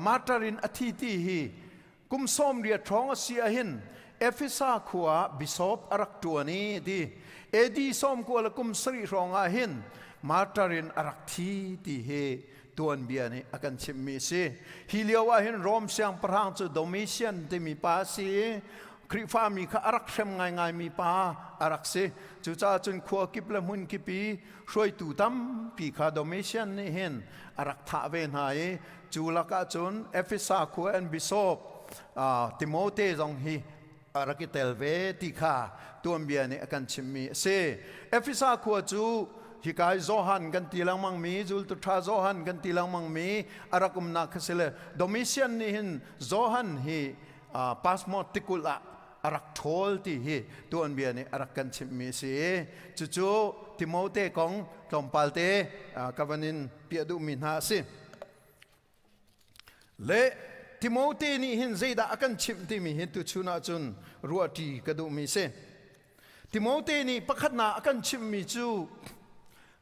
martyr in a thi ti hi kum 80 hrawng a si ahhin Efesa khua ah bishop a rak ṭuan i ti AD 90 le kum sarih hrawng ah hin martyr in a rak thi ti hi tuanbia nih a kan chimhmi a si. Hi lio ah hin Rom siangpahrang cu Domitian timi pa a si i Khrihfami kha a rak hrem ngaingaimi pa a rak si. Cucaah cun khua kip le hmun kip i hruaitu tampi kha Domitian nih hin a rak thah ve hna i cu lakah cun Efesa khua an bishop Timote zong hi a rak i tel ve ti kha tuanbia nih a kan chimhmi a si. Efesa khua cu hika i Johan kan ti lengmangmi zultu ṭha Johan kan ti lengmangmi a rak umnak kha si le Domitian nih hin Johan hi passport tikulh ah a rak ṭhawl ti hi tuanbia nih a rak kan chimhmi a si. Cucu Timote kong tlawmpal te ka van in piah duhmi hna a si. Le Timote nih hin zeidah a kan chimh timi hi tuchun ahcun ruahṭi ka duhmi si. Timote nih pakhatnak a kan chimhmi cu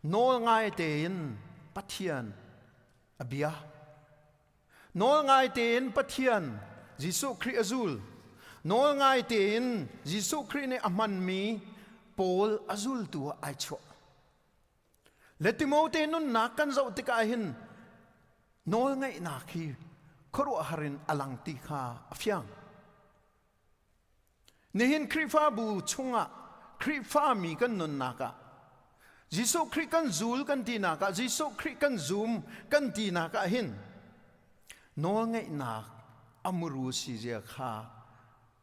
nawl ngai tein Pathian a bia. Nawl ngai tein Pathian Jesuh Khrih a zul. Nawl ngai tein Jesuh Khrih nih a hmanmi Paul a zultu ah ai chuah. Le Timote nunnak kan zoh tikah hin nawlngaihnak hi khuaruahhar in a lang ti kha a fiang. Nihin Khrihfabu chungah Khrihfami kan nunnak ah Jesuh Khrih kan zul kan tinak ah Jesuh Khrih kan zum kan tinak ah hin nawlngaihnak a muru si zia kha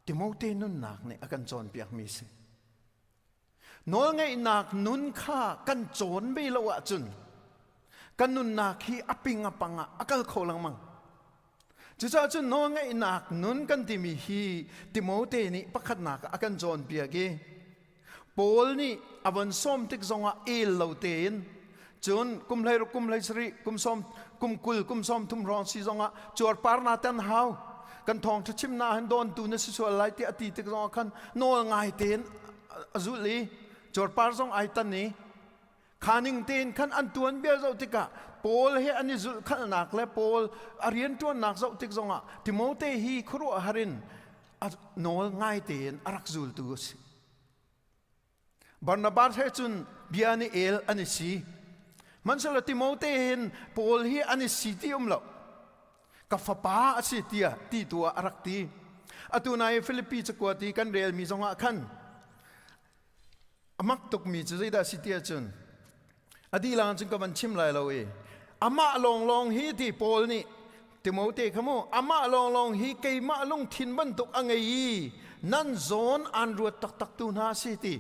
Timote nunnak nih a kan cawnpiakmi si. Nawlngaihnak nun kha kan cawn ve lo ahcun kan nunnak hi a ping a pang ah a kal kho lengmang. Cucaah cun nawlngaihnak nun kan timi hi Timote nih pakhatnak ah a kan cawnpiak i Paul nih a von sawm tik zongah el lo tein cun kum 16 kum 17 kum sawm kum 20 kum 30 hrawng si zongah cuarpar na tan hau kan thawngṭha chim na han dawntu na si sual lai tiah a ti tik zongah khan nawl ngai tein a zulh i cuarpar zong ai tan i kha ning tein khan an tuan bia zoh tikah Paul he an i zulh khalnak le Paul a rianṭuannak zoh tik zongah Timote hi khuaruahhar in a nawl ngai tein a rak zultu a si. Barnabas he cun bia an i el an i si. Hmanhsehlaw Timote hin Paul hi an i si ti um lo. Ka fapa a si tiah ti tu ah a rak ti. Atu nai Filipi cakuat i kan relmi zongah khan a mak tukmi cu zeidah a si ti ahcun a dilang cun ka van chim lai lo i amah lawnglawng hi ti Paul nih Timote kha mu amah lawnglawng hi keimah lungthin bantuk a ngei i nan zawn aan ruat taktak tu hna si ti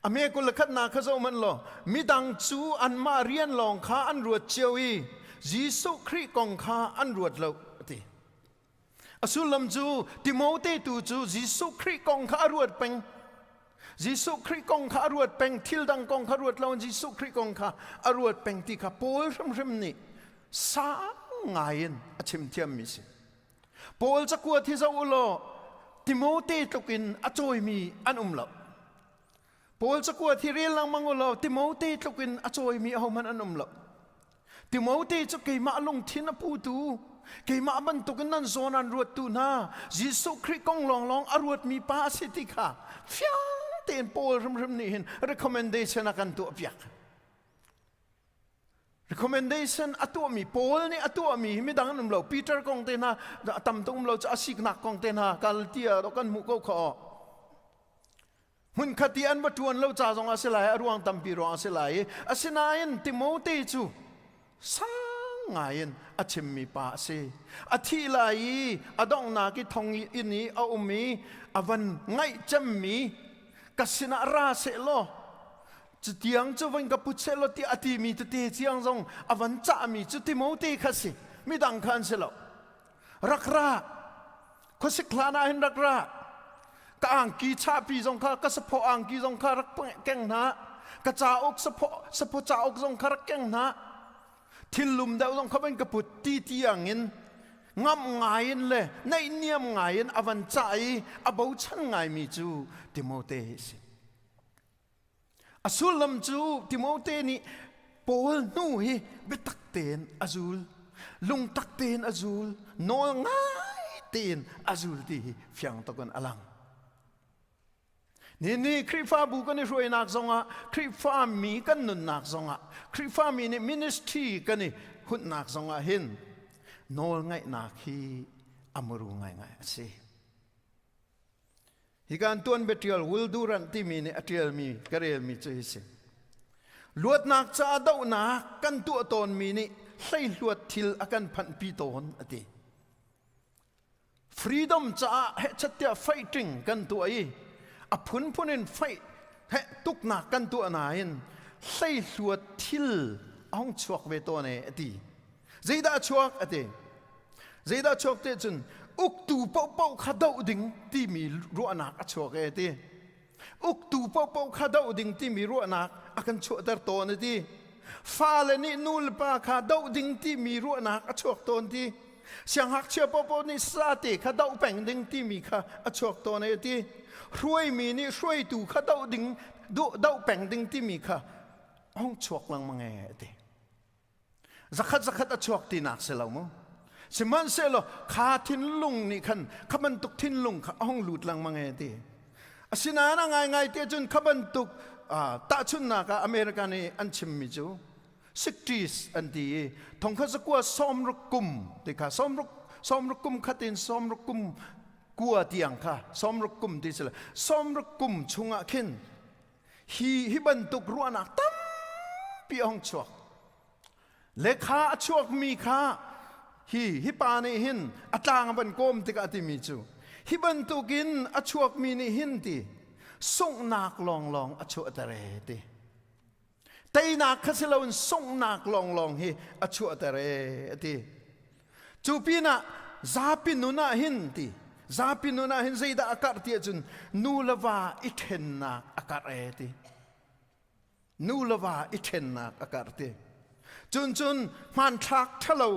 a me kul le khatnak kha zoh hmanh law midang cu anmah rian lawng kha an ruat cio i Jesuh Khrih kong kha an ruat lo a ti A sullam cu Timote tu cu Jesuh Khrih kong kha a ruat peng. Jesuh Khrih kong kha a ruat peng, thil dang kong kha ruat lo Jesuh Khrih kong kha a ruat peng ti kha Paul hrimhrim nih sang ngai in a chim thiammi si. Paul cakuat hi zoh u law Timote tluk in a cawimi an um lo. Paul cakuat hi rel lengmang u law Timote tluk in a cawimi ahohmanh an um lo. Timote cu keimah lungthin a putu, keimah bantukin nan zawn an ruattu hna, Jesuh Khrih kong lawnglawng a ruatmi pa a si ti kha fiang tein Paul hrimhrim nih hin recommendation a kan tuahpiak. Recommendation a tuahmi Paul nih a tuahmi hi midang an um lo. Peter kong te hna a tam tuk um lo cu a siknak kong te hna Galatia kan hmuh ko kha aw. Hmunkhat i an va ṭuan lo ca zong a si lai, a ruang tampi ruang a si lai i asinain Timote cu sang ngaiin a chimmi pa a si. A thih lai i a donghnak i thong inn i a um i a van ngaih cemmi ka sinah ra seh law cutiang cu van ka put seh law tiah a timi tete tiang zong a van cahmi cu Timote kha si midang kha an si lo. Rak ra khuasik hlan ah hin rak ra ka angki chahpi zong kha ka saphaw angki zong kha rak keng hna ka cauk saphaw saphaw cauk zong kha rak keng hna thil lum deuh zong kha van ka put ti tiang in ngamh ngai in le naihniam ngai in a van cah i a bochan ngaimi cu Timote hi si A sullam cu Timote nih Paul hnu hi biatak tein a zul, lungtak tein a zul, nawl ngai tein a zul ti hi fiang tuk in a lang. Ni Khrihfabu kan i hruainak zongah, Khrihfami kan nunnak zongah, Khrihfami nih ministry kan i hunnak zongah hin nawl ngaihnak hi a muru ngaingai a si. Hi kan tuanbia ṭial Will Durant timi nih a ṭialmi ka relmi cu hi si. Luatnak caah dohnak kan tuah tawnmi nih hleihluat thil a kan phanhpi tawn a ti. Freedom caah hehchat tiah fighting kan tuah i a phunphun in fight heh tuknak kan tuah nain hleihluat thil a hung chuak ve tawn e a ti. Zeidah a chuak a ti. Zeidah chuak te cun uktu paohpaoh kha doh ding timi ruahnak a chuak e ti. Uktu paohpaoh kha doh ding timi ruahnak a kan chuahter tawn a ti. Fale nih nu le pa kha doh ding timi ruahnak a chuak tawn ti. Siangngakchia paohpaoh nih sate kha doh peng ding timi kha a chuak tawn e ti. Hruaimi nih hruaitu kha doh ding doh peng ding timi kha hong chuak lengmang e ti. Zakhat zakhat a chuak tinak si lo mu. Sihmanhsehlaw kha thinlung nih khan kha bantuk thinlung kha a hung lut lengmang e ti. Asinain a ngaingai te cun kha bantuk tahchunhnak ah America nih an chimmi cu 60s an ti i thongkhat zakua 60 kum ti kha 60 kum khat in 60 kum kua tiang kha 60 kum ti si le 60 kum chungah khin hi hi bantuk ruahnak tampi a hung chuak le kha a chuakmi kha hi hi pa nih hin a tlang a van kawm tikah a timi cu hi bantukin a chuakmi nih hin ti. Sunghnak lawnglawng a chuahter ee ti. Teinak kha si loin sunghnak lawnglawng hi a chuahter ee a ti. Cu pinah zapi nun ah hin ti zapi nun ah hin zeidah a karh ti ahcun nu le va i ṭhennak a karh ee ti. Nu le va i ṭhennak a karh ti. Cun cun hmanthlak ṭhalo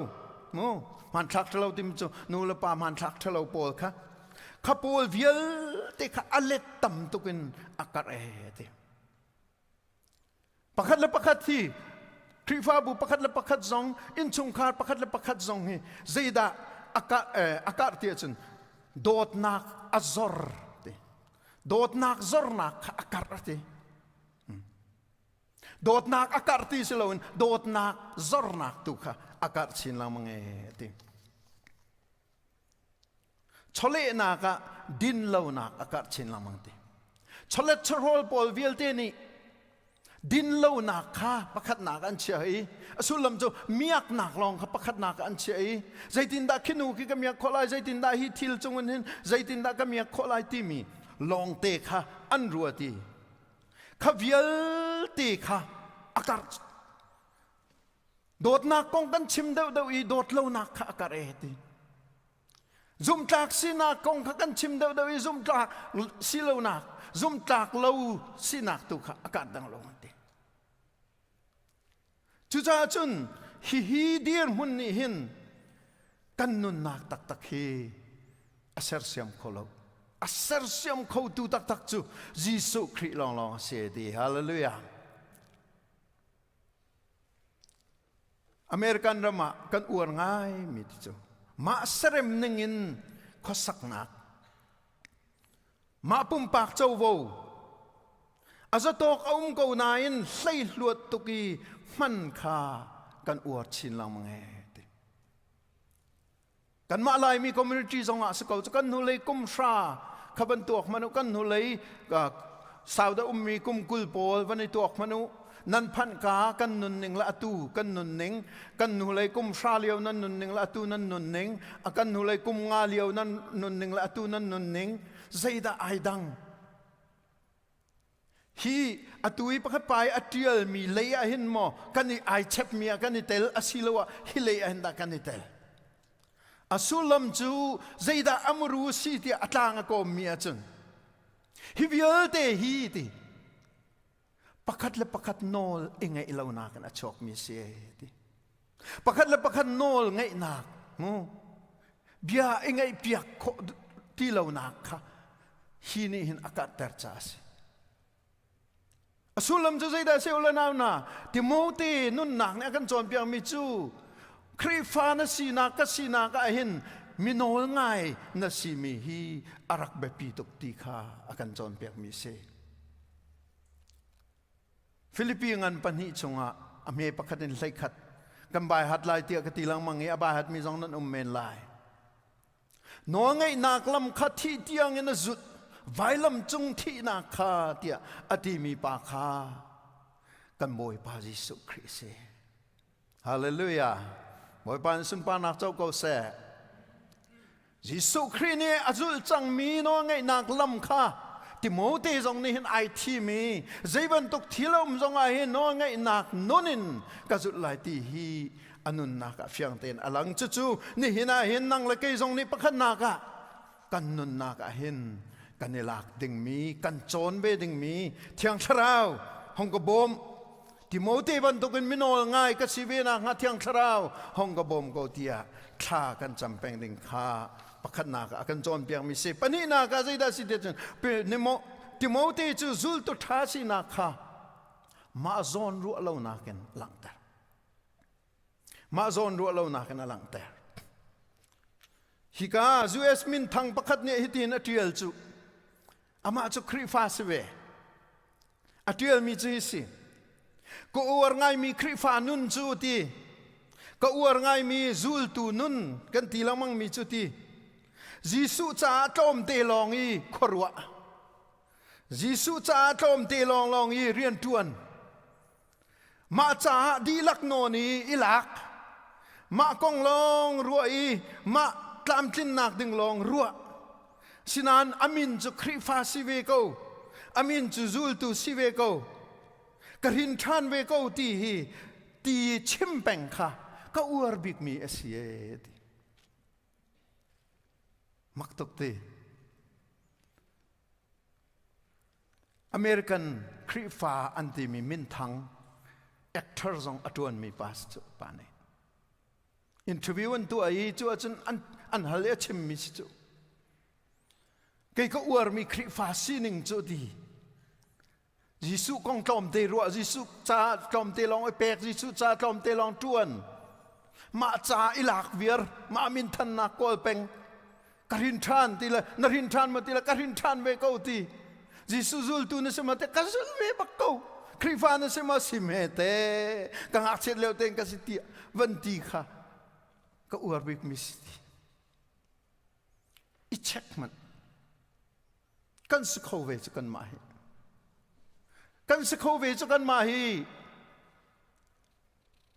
mu hmanthlak ṭhalo timi cu nu le pa hmanthlak ṭhalo pawl kha kha pawl vialte kha a let tam tuk in a karh ee ti. Pakhat le pakhat hi Khrihfabu pakhat le pakhat zong innchungkhar pakhat le pakhat zong hi zeidah a karh ti ahcun dawtnak a zor ti. Dawtnak zornak kha a karh a ti. Dawtnak a karh ti si loin dawtnak zornak tu kha a karh chin lengmang ee ti. Chawlehnak ah dinlonak a karh chin lengmang ti. Chawlet chawhrawl pawl vialte nih dinlonak kha pakhatnak an chiah i a sullam cu miaknak lawng kha pakhatnak an chiah i zeitindah khi nu khi ka miak khawh lai zeitindah hi thil cungin hin zeitindah ka miak khawh lai timi lawngte kha an ruat i kha vialte kha a karh Dawtnak kong kan chim deuhdeuh i dawtlonak kha a karh e ti. Zumhtlak sinak kong kha kan chim deuhdeuh i zumhtlak silonak, zumhtlak lo sinak tu kha a karh dang lo an ti. Cucaah cun hihi dirhmun nih hin kan nunnak taktak hi a sersiam kho lo. A sersiam khotu taktak cu Jesuh Khrih lawnglawng a si ti. Hallelujah. American ram ah kan uar ngaimi ti cu mah serem ning in khuasaknak mah pumpak covo a zatawk a um ko nain hleihluat tuk i hman kha kan uar chin lengmang ee ti. Kanmah Laimi community zong ah si ko cu kan hnulei kum hra kha van tuak hmanh u kan hnulei Sauda ummi kum 20 pawl van i tuak hmanh u nan phanh ka kan nunning le atu kan nunning kan hnulei kum hra lio nan nunning le atu nan nunning a kan hnulei kum nga lio nan nunning le atu nan nunning zeidah ai dang Hi atu i pakhat pa i a ṭialmi lei ah hin maw kan i ai chepmi ah kan i tel asiloah hi lei ah hin dah kan i tel? A sullam cu zeidah a muru a si tiah a tlang a kawmmi ahcun hi vialte hi ti pakhat le pakhat nawl i ngeih lonak in a chuakmi si ti. Pakhat le pakhat nawl ngeihnak mu bia i ngaihpiak khawh ti lonak kha hi nih hin a karhter caah a si. A sullam cu zeidah a si u le nau hna? Timote nunnak nih a kan cawnpiakmi cu Khrihfa na sinak ka sinak ah hin mi nawl ngai na simi hi a rak biapi tuk ti kha a kan cawnpiakmi a si. Filipi ngan pahnih chungah a hme pakhat in 11 kan bai hat lai tiah ka ti lengmang i a bai hatmi zong nan um men lai. Nawlngeihnak lam kha thih tiangin a zut vailam cung thihnak kha tiah a timi pa kha kan Bawipa Jesuh Khrih a si. Hallelujah. Bawipa nih sunparnak co ko seh. Jesuh Khrih nih a zulh cangmi nawlngeihnak lam kha Timote zong nih hin ai thim i zei bantuk thil a um zong ah hin nawlngeihnak nun in ka zulh lai ti hi a nunnak ah fiang tein a lang. Cucu nihin ah hin nang le kei zong nih pakhatnak ah kan nunnak ah hin kan i lak dingmi, kan cawn ve dingmi Thiang Thlarau hong ka bawm. Timote bantukin minawl ngai ka si ve nakhnga Thiang Thlarau hong ka bawm ko tiah thla kan cam peng ding kha pakhatnak ah a kan cawnpiakmi si. Pahnihnak ah zeidah si tiah cun Timote cu zultu ṭha sinak kha mah zawn ruah lonak in langhter. Mah zawn ruah lonak in a langhter. Hika US minthang pakhat nih hitin a ṭial cu amah cu Khrihfa si ve. A ṭialmi cu hi si. Ka uar ngaimi Khrihfa nun cu ti. Ka uar ngaimi zultu nun kan ti lengmangmi cu ti. Jesuh caah tlawmte lawng i khuaruah. Jesuh caah tlawmte lawnglawng i rianṭuan. Mah caah dihlak nawn i i lak. Mah kong lawng ruah i mah tlamtlinnak ding lawng ruah. Sinain a min cu Khrihfa si ve ko. Amin cu zultu si ve ko. Ka hrin ṭhan ve ko ti hi ti chim peng kha ka uar bikmi a si e ti. Mak tuk ti. American Khrihfa an timi minthang actor zong a ṭuanmi pa pa nih interview an tuah i cu ahcun an, an hal i a chimmi si cu kei ka uarmi Khrihfa sining cu ti Jesuh kong tlawmte ruah Jesuh ca tlawmte lawng i pek Jesuh ca tlawmte lawng ṭuan mah ca i lak viar mah minthannak kawl peng ka hrin ṭhan ti le na hrin ṭhan ma ti le ka hrin ṭhan ve ko ti Jesuh zultu na si ma te ka zul ve bak ko Khrihfa na si ma sim he te ka ngakchiat lio tein ka si ti van ti kha ka uar bik mi si ti i check hmanh kan si kho ve cu kanmah hi kan si kho ve cu kanmah hi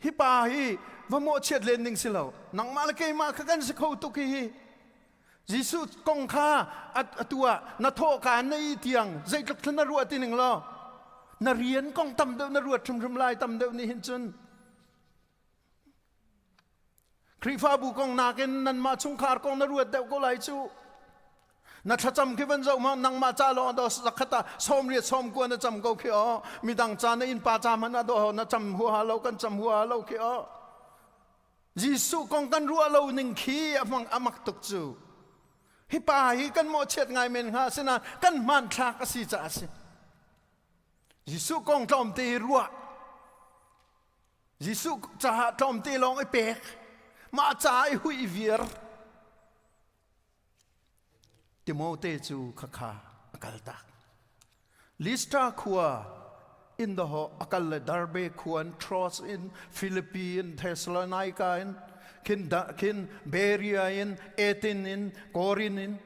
Hi pa hi va mawhchiat len ding si lo. Nangmah le keimah kha kan si kho tuk hi hi. Jesuh kong kha atu ah na thawhka na i tiang zeitluk thla na ruah ti ning law na rian kong tam deuh na ruat hrimhrim lai tam deuh nih hin cun Khrihfabu kong nakin nanmah chungkhar kong na ruat deuh ko lai cu. Na thlacam khi van zoh ma nangmah ca lawng do zakhat ah sawm riat sawm kua na cam ko khi o midang ca na innpa ca hmanh ah do na cam huaha lo kan cam huaha lo khi o Jesuh kong kan ruah lo ning khi a hmang amak tuk cu hi pa hi kan mawhchiat ngai men hnga sinain kan hmanthlak a si caah a si Jesuh kong tlawmte hi ruah Jesuh caah tlawmte lawng i pek mah caah i hui viar Timote cu khakha a kaltak. Lystra khua in dawh a kal le Derbe khua in Troas in Philippi in Thessalonica in khin, khin Berea in Athens in Korin in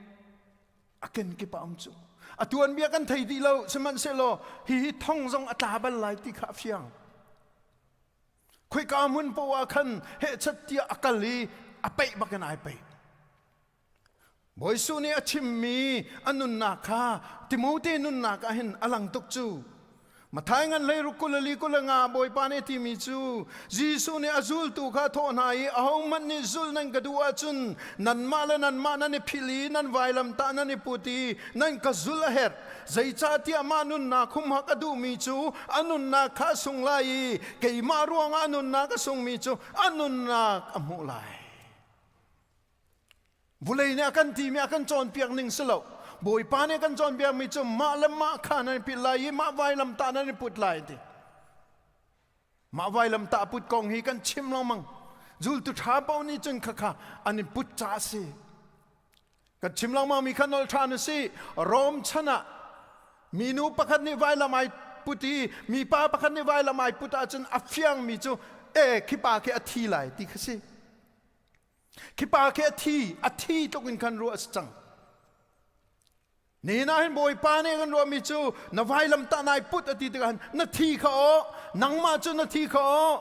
a kenkip ah um cu. A tuanbia kan thei dih lo sihmanhsehlaw hihi thong zong a tla bal lai ti kha a fiang. Khoika hmun poah ah khan hehchat tiah a kal i a peih bakin ai peih. Bawi Jesuh nih a chimmi a nunnak kha Timote nunnak ah hin a lang tuk cu. Matthai ngan hlei ruk 24 25 Bawipa nih a timi cu Jesuh nih a zultu kha a thawh hna i ahohmanh nih zulh nan ka duh ahcun nanmah le nanmah nan i philh i nan vailamtah nan i put i nan ka zulh a herh. Zeicahtiah mah nunnak humhak a duhmi cu a nunnak kha a sung lai i keimah ruangah a nunnak a sungmi cu a nunnak a hmuh lai. Vulei nih a kan timi a kan cawnpiak ning si lo. Bawipa nih a kan cawnpiakmi cu mah le mah kha nan i philh lai i mah vailamtah nan i put lai ti. Mah vailamtah put kong hi kan chim lengmang. Zultu ṭha paoh nih cun khakha an i put ca a si. Kan chim lengmang mi kha nol ṭhan u sih. Rom chan ah minu pakhat nih vailam ai put i mipa pakhat nih vailam ai put ahcun a fiangmi cu e khi pa khi a thi lai ti kha si. Khi pa khi a thi, a thi tluk in khan ruah a si cang. Nihin ah hin Bawipa nih kan ruahmi cu na vailamtah nai put a ti tikah hin na thi kha aw, nangmah cu na thi kha aw,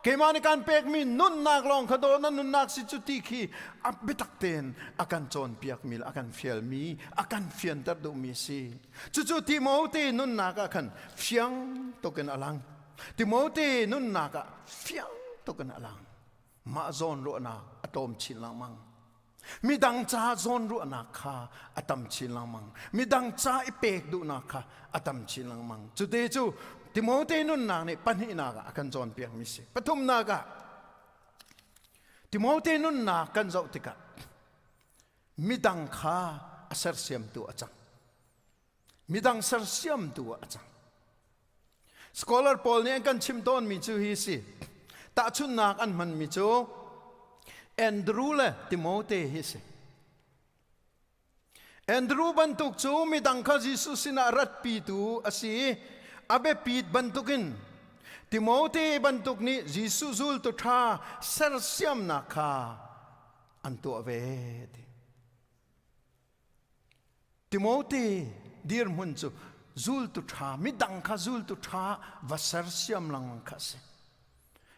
keimah nih kan pekmi nunnak lawng kha daw na nunnak si cu ti khi a biatak tein a kan cawnpiakmi le a kan fialmi, a kan fianter duhmi a si. Cucu Timote nunnak ah khan fiang tukin a lang. Timote nunnak ah fiang tukin a lang. Mah zawn ruahnak a tlawm chin lengmang. Midang ca zawn ruahnak kha a tam chin lengmang. Midang ca i pek duhnak kha a tam chin lengmang. Cute cu Timote nunnak nih pahnihnak ah a kan cawnpiakmi si. Pathumnak ah Timote nunnak kan zoh tikah midang kha a sersiamtu a cang. Midang sersiamtu ah a cang. Scholar pawl nih an kan chim tawnmi cu hi si. Tahchunhnak an hmanmi cu Andrew le Timote hi si. Andrew bantuk cu midang kha Jesuh sinah ratpitu a si i a biapit bantukin Timote bantuk nih Jesuh zultu ṭha sersiamnak kha an tuah ve ti. Timote dirhmun cu zultu ṭha midang kha zultu ṭha va sersiam lengmang kha a si.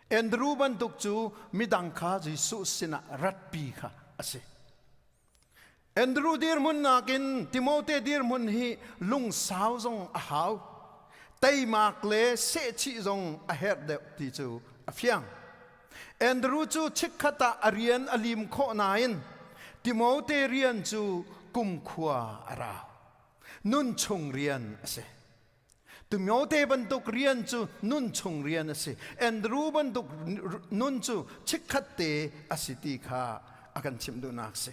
Andrew bantuk cu midang kha Jesuh sinah ratpi kha a si. Andrew dirhmun nakin Timote dirhmun hi lungsau zong a hau. Teimak le sehchih zong a herh deuh ti cu a fiang. Andrew cu chikkhat ah a rian a lim khawh nain Timote rian cu kumkhua a rau. Nunchung rian a si. Timote bantuk rian cu nunchung rian a si. Andrew bantuk nun cu chikkhat te a si ti kha a kan chimh duhnak a si.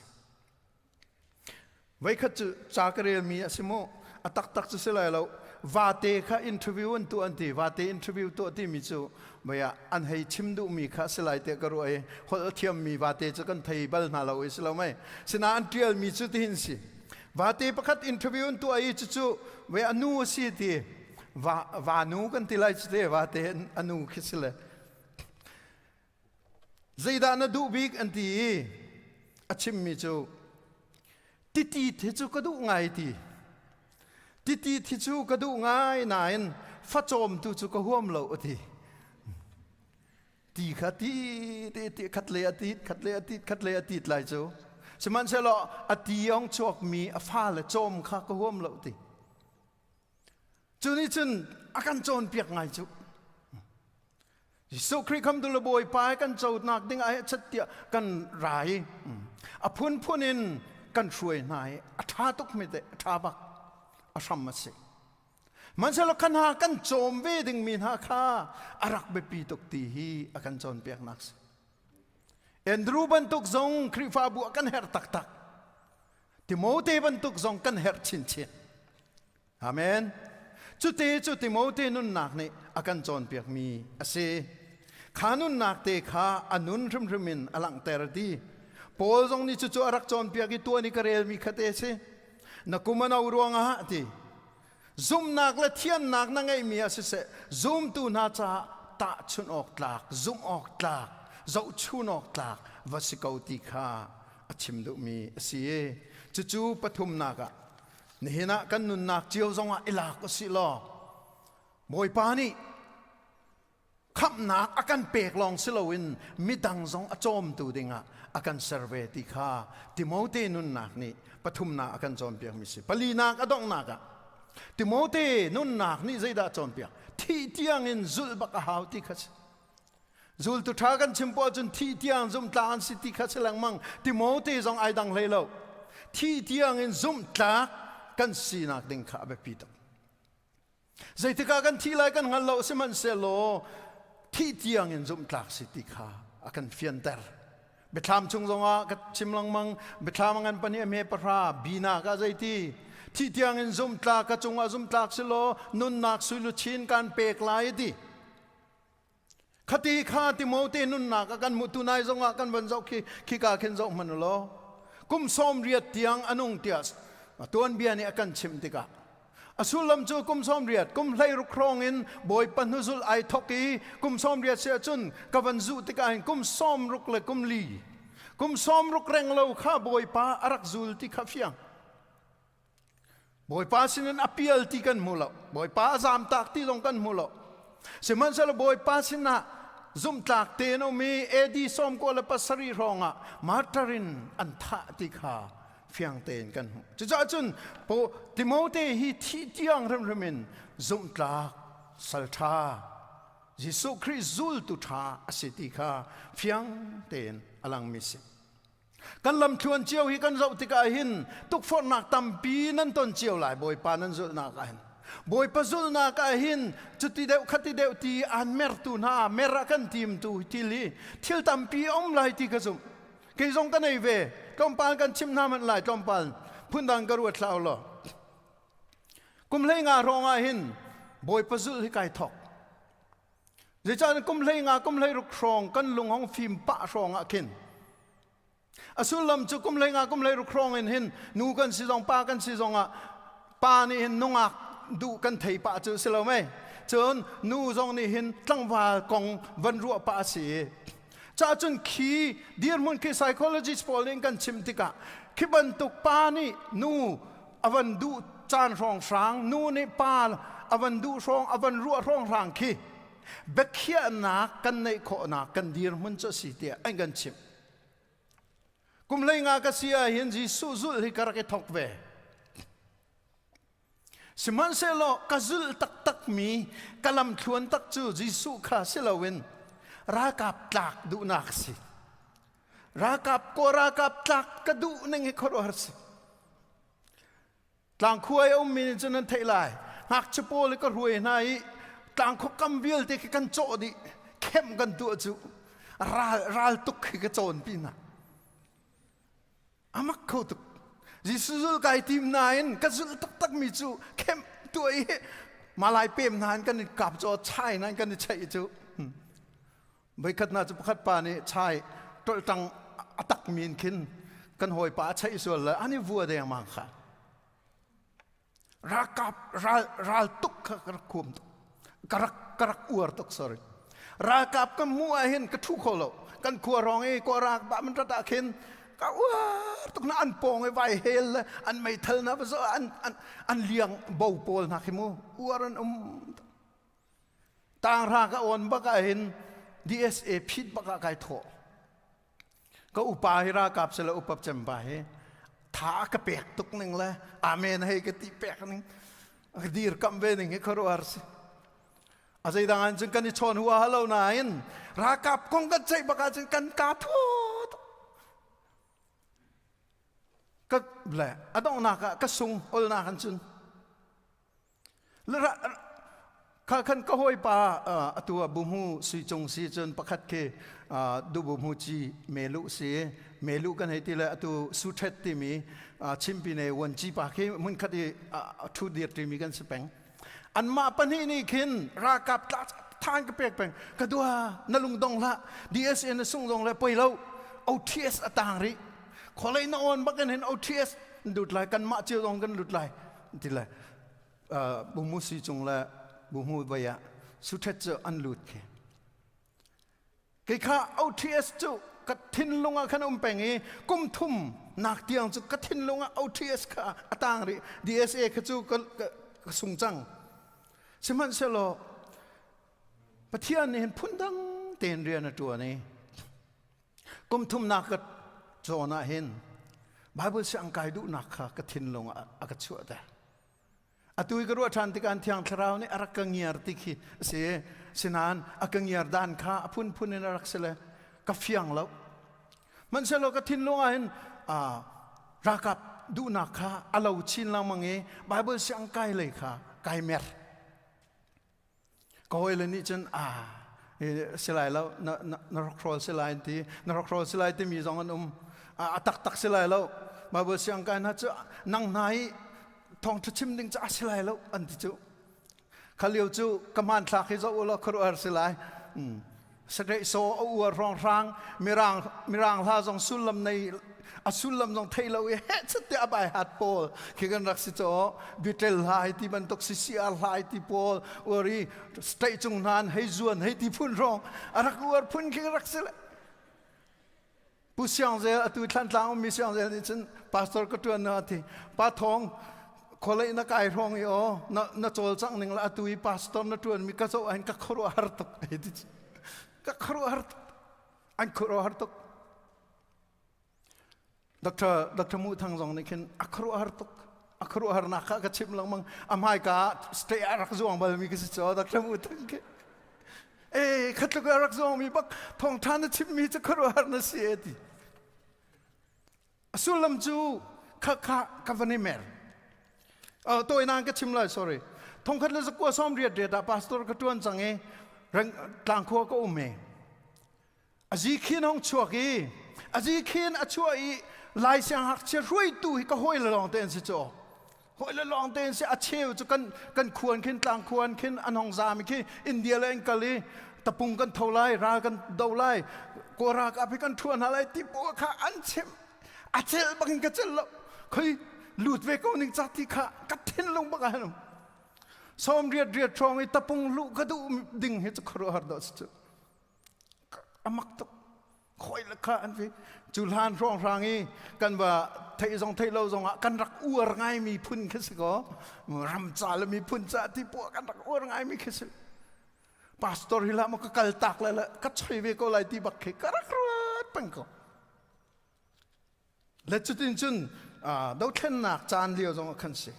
Voikhat cu ca ka relmi a si mu. A taktak cu si lai lo. Vate kha interview an tuah an ti. Vate interview tuah timi cu mei ah an hei chim duhmi kha si lai tiah ka ruah i holh a thiammi vate cu kan thei bal hna lo i si lo mei. Sinain an ṭialmi cu tihin si. Vate pakhat interview an tuah i cucu ve a nu a si ti va, va nu kan ti lai cu te vate a nu khi si le zeidah na duh bik an ti i a chimmi cu titi thi cu ka duh ngai ti titi thi cu ka duh ngai nain facawm tu cu ka huam lo a ti Ti kha ti ti ti khat le a tit khat le a tit khat le a tit lai cu. Sihmanhsehlaw a ti ong chuakmi a fale cawm kha ka huam lo ti. Cu nih cun a kan cawnpiak ngai cu. Jesuh Khrih khamtu le Bawipa he kan conak ding ah chat tiah kan ra i a phunphun in kan hruai hna i a ṭha tuk mi te a ṭha bak a hram a si. Hmanhsehlaw kha hna kan cawm ve dingmi hna kha a rak biapi tuk ti hi a kan cawnpiaknak si. Andrew bantuk zong Khrihfabu ah kan herh taktak. Timote bantuk zong kan herh chinchin. Amen. Cute cu Timote nunnak nih a kan cawnpiakmi a si. Kha nunnak te kha a nun hrimhrim in a langhter ti. Paul zong nih cucu a rak cawnpiak i tuan i ka relmi kha te a si. Na kum a no ruangah ti zumhnak le thiannak na ngeihmi ah siseh zumtu hna caah tahchunh awk tlak zumh awk tlak zohchun awk tlak va si ko ti kha a chim duhmi a si cucu pathumnak ah nihin ah kan nunnak cio zongah i lak usih law Bawipa nih khamhnak a kan pek lawng si loin midang zong a cawmtu dingah a kan ser ve ti kha Timote nunnak nih pathumnak a kan cawnpiakmi si. Palinak a donghnak ah Timote nunnak nih zeidah a cawnpiak? Thih tiangin zulh bak a hau ti kha si. Zultu ṭha kan chim poah cun thih tiang zumhtlak an si ti kha si lengmang. Timote zong ai dang hlei lo. Thih tiangin zumhtlak kan sinak ding kha a biapi tuk. Zeitik ah kan thih lai kan hngal lo sihmanhsehlaw thih tiangin zumhtlak si ti kha a kan fianter. Biathlam chung zongah ka chim lengmang biathlam a ngan pahnih a hme pahra binak ah zeiti thih tiangin zumhtlak ka cungah zumhtlak si law nunnak suiluchin kan pek lai ti. Khati kha Timote nunnak a kan hmuh tunai zongah kan van zoh khi khika khin zoh hmanh law kum 80 tiang a nung tiah tuanbia nih a kan chimh tikah a sullam cu kum 80 kum 16 hrawng in Bawipa hnuzul ai thok i kum 80 si ahcun ka van zuh tikah hin kum 60 le kum li kum 60 reng lo kha Bawipa a rak zul ti kha fiang Bawipa sinin a pial ti kan hmu lo. Bawipa a zamtak ti zong kan hmu lo. Sihmanhsehlaw Bawipa sinah zumhtlak tein um i AD 97 hrawng ah martyr in an thah ti kha fiang tein kan hmuh. Cucaah cun Timote hi thih tiang hrimhrim in zumhtlak salṭha Jesuh Khrih zultu ṭha a si ti kha fiang tein a langmi si. Kan lamthluan cio hi kan zoh tikah hin tukforhnak tampi nan ton cio lai Bawipa nan zulhnak ah hin. Bawipa zulhnak ah hin cuti deuh khati deuh ti aan mertu hna mer a kan timtu thil hi thil tampi a um lai ti ka zumh. Kei zong ka nei ve. Tlawmpal kan chim hna hmanh lai tlawmpal phundang ka ruat hlah law. Kum hlei nga hrawng ah hin Bawipa zulh hi kai thok. Zeicahtiah kum 15 kum 16 hrawng kan lung hong fim pah hrawng ah khin a sullam cu kum 15 kum 16 hrawng in hin nu kan si zong pa kan si zong ah pa nih hin nungak duh kan thei pah cu si lo mei cun nu zong nih hin tlangval kong van ruah pah a si i cah cun khi dirhmun khi psychologist pawl nih kan chim tikah khi bantuk pa nih nu a van duh caan hrawnghrang nu nih pa a van duh hrawng a van ruah hrawnghrang khi biakhiahnak kan neih khawhnak kan dirhmun cu a si tiah an kan chimh. Kum hlei nga ka si ah hin Jesuh zulh hi ka rak i thawk ve. Sihmanhsehlaw ka zulh taktakmi ka lamthluan tak cu Jesuh kha si loin ralkap tlak duhnak a si. Ralkap kaw ralkap tlak ka duh ning hi khuaruahhar si. Tlangkhua i a ummi nih cun nan theih lai. Ngakchia pawl hi ka hruai hna i tlangkhua kam vialte khi kan cawh dih. Khem kan tuah cu ral ral tuk khi ka cawnpi hna. Amak kho tuk. Jesuh zul kai tim nain ka zulh taktakmi cu khem tuah i malai pem hna in kan i kap caw chai hna in kan i cheih cu. Voikhat hna cu pakhat pa nih chai ṭolhtang a takmi in khin kan hawipa a cheih sual le an i vua dengmang kha. Ralkap ral ral tuk kha ka rak huam tuk. Ka rak ka rak uar tuk sorry. Ralkap kan hmuh ah hin ka ṭhu kho lo. Kan khua rong i kaw rak ba man rat ah khin ka uar tuk na an pawng i vai hel le an meithal na va an an an liang bo pawl hna khi mu uar an um Tanghra ka awn bak ah hin DSA phit bak ah kai thawh. Ka upa hi ralkap sila upap cem pa hi tha ka pek tuk ning le amen hei ka ti pek ning ka dir kam ve ning hi khuaruahhar si. A zeidang an cun kan i chawn hua halo nain ralkap kong kan ceih bak ahcun kan ka thawt. Ka le a donghnak ah ka sung olnak an cun Kha khan ka hawipa atu ah buhmu sui cung si cun pakhat khi duhbuhmu ci melu si melu kan hei ti le atu suthet timi chimpine wanci pa khi hmunkhat i ṭhu dir timi kan si peng. Anmah pahnih nih khin ralkap tla than ka pek peng ka dua na lung dong hlah DSA na sung zong le poi lo OTS a tang rih khualei na on bak in hin OTS lut lai kanmah cio zong kan lut lai ti le bumu si cung le bumu vai ah suthet cu an lut khi kei kha OTS cu ka thinlung ah khan um peng i kum thum nak tiang cu ka thinlung ah OTS kha a tang rih DSA kha cu ka, ka, ka sung cang sihmanhsehlaw Pathian nih hin phundang tein rian a ṭuan i Kum thumnak ka cawn ah hin Bible siang kai duhnak kha ka thinlung ah a ka chuahter. Atu i ka ruah ṭhan tikah Thiang Thlarau nih a rak ka ngiar ti khi a si. Sinain a ka ngiar dan kha a phunphun in a rak si le ka fiang lo. Hmanhsehlaw ka thinlung ah hin ralkap duhnak kha a lo chin lengmang i Bible siang kai lei kha kai mer. Ka hawile nih cun a si lai lo na na rokhrawl si lai an ti na rokhrawl si lai timi zong an um a taktak si lai lo Bible siangkai hna cu nang hna hi thawngṭha chim ding cu a si lai lo an ti cu kha lio cu ka hmanthlak hi zoh u law khuaruahhar si lai Sadeih saw a uar hrawnghrang mirang mirang hla zong sullam nei a sullam zong thei lo i heh chat te a bai hat pawl khi kan rak si chaw bitel hla hei ti bantuk CCR hla hei ti pawl uar i state cung hnan hei zuan hei ti phun hrawng a rak uar phun khi rak si le Pu Siang Zel atu Thlantlang ummi Siang Zel nih cun pastor ka ṭuan na ti pa thawng khualei na kai hrawng i aw na na cawlcangh ning la atu i pastor na ṭuan mi ka zoh ahhin ka khuaruahhar tuk ei ti ka khuaruahhar tuk an khuaruahhar tuk Dr. Dr. Mu Thang zong nih khin a khuaruahhar tuk a khuaruahharnak kha ka chim lengmang a hmaika ah stay a rak zuang balmi ka si caw Dr. Mu Thang khi e khatluk a rak zuangmi bak thawngṭha na chimmi cu khuaruahhar na si e ti a sullam cu kha kha ka van i mer tawinak ka chim lai sorry thongkhat le zakua sawm riat riat ah pastor ka ṭuan cang i tlangkhua ka um e A zikhin hong chuak i a zikhin a chuah i Lai siangngakchia hruaitu hi ka hawi le lawng te an si cu. Hawi le lawng te an si a cheu cu kan kan khuan khin tlang khuan khin an hong zaam khi India le an kal i tapung kan tho lai ral kan do lai kawra ka phi kan thuan hna lai ti bu kha an chim a cel bangin ka cel lo khoi lut ve ko ning ca ti kha ka thinlung bak ah hanum sawm riat riat hrawng i tapung luh ka duh ding hi cu khuaruahhar dah si cu a mak tuk khoi le kha an fi cu hlan hrawnghrang i kan va theih zong theih lo zong ah kan rak uar ngaimi phun khi si ko ram ca le miphun ca ti puah kan rak uar ngaimi khi si pastor hi la ma ka kal tak le le ka choi ve ko lai ti bak khi ka rak ruat peng ko. Le cutin cun dothlennak caan lio zong ah khan si.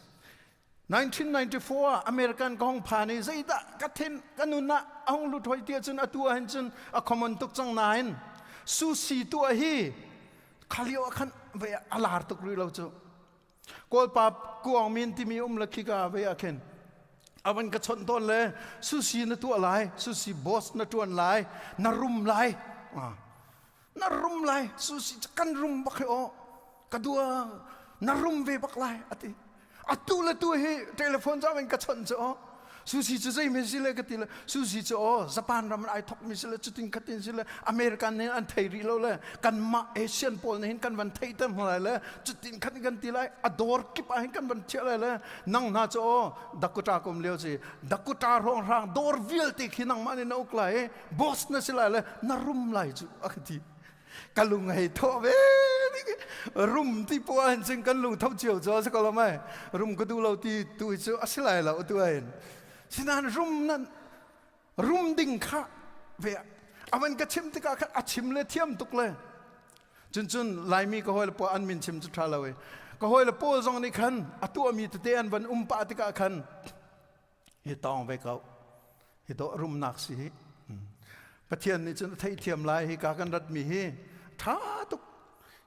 1994 ah American ka hong phan i zeidah ka thin ka nun ah a hung lut hoi tiah cun atu ah hin cun a common tuk cang nain sushi tuah hi kha lio ah khan vei a lar tuk rih lo cu. Kawlpa kuang min timi um le khika vei ah khin avan ka chawnh tawn le sushi na tuah lai sushi boss na tuan lai na rum lai na rum lai sushi kan rum bak hi aw ka dua na rum ve bak lai ati atu le tu hi telephone zong in ka chawnh cu aw sushi cu zei mi si le ka ti le sushi cu aw Japan ram ai thok mi si le cutin khatin si le American nih an thei rih lo le kanmah Asian pawl nih hin kan van thei te lai le cutin khan kan ti lai a dawr kip ah hin kan van thiah lai le nang hna cu aw Dakota kum lio si Dakota hrawng hrang dawr vialte khi nangmah nih na uk lai boss na si lai le na rum lai cu a ka ti ka lung hei thaw ve rum ti po ah hin kan lung tho cio cu a si ko lo mai rum ka duh lo ti tu cu a si lai lo tu ah hin sinan rum nan rum ding kha ve avan ka chim tikah khan a chim le thiam tuk le cun cun laimi ka hawi le pawl an min chim cu tha lo i ka hawi le pawl zong nih khan a tuahmi tete an van um pah tikah khan hi tawng ve ko hi dawh rumnak si hi Pathian nih cun a theihthiam lai hi ka kan ratmi hi ṭha tuk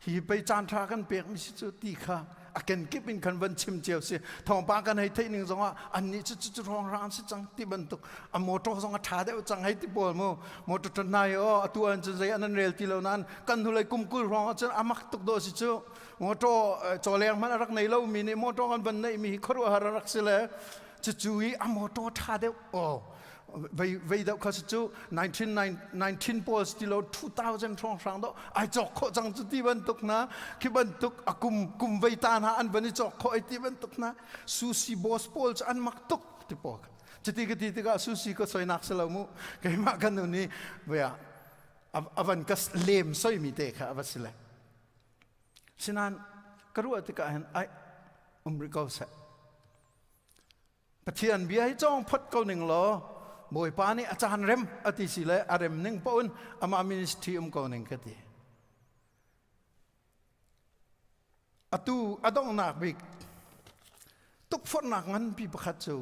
hi pei caan ṭha kan pekmi si cu ti kha a kenkip in khan van chim cio si thawngpang kan hei theih ning zongah annih cu cu rong rang si cang ti bantuk a motor zong a ṭha deuh cang hei ti pawl mu motor ṭha hna i aw atu an cun zei an an rel ti lo nain kan hnulei kum 20 hrawng ah cun a mak tuk dawh si cu motor cawleng hmanh a rak nei lomi nih motor kan van neih mi hi khuaruahhar a rak si le cucu i a motor ṭha deuh aw vei vei deuh kha cu 1919 pawl ti lo 2000 hrawng hrang do ai cawk khawh cang cu ti bantuk na khi bantuk a kum kum vei ta hna an van i cawk khawh ai ti bantuk na sushi boss pawl cu an mak tuk ti pawl cuti ka ti tikah sushi ka soinak si lo mu keimah kan nu nih vea avan ka lem soimi te kha ava si le sinan ka ruah tikah hin ai um ri ko seh Pathian bia hi cawng phot ko ning law Bawipa nih a caan rem a ti si le a rem ning paoh in amah ministry um ko ning ka ti. Atu a donghnak bik tukforhnak nganpi pakhat cu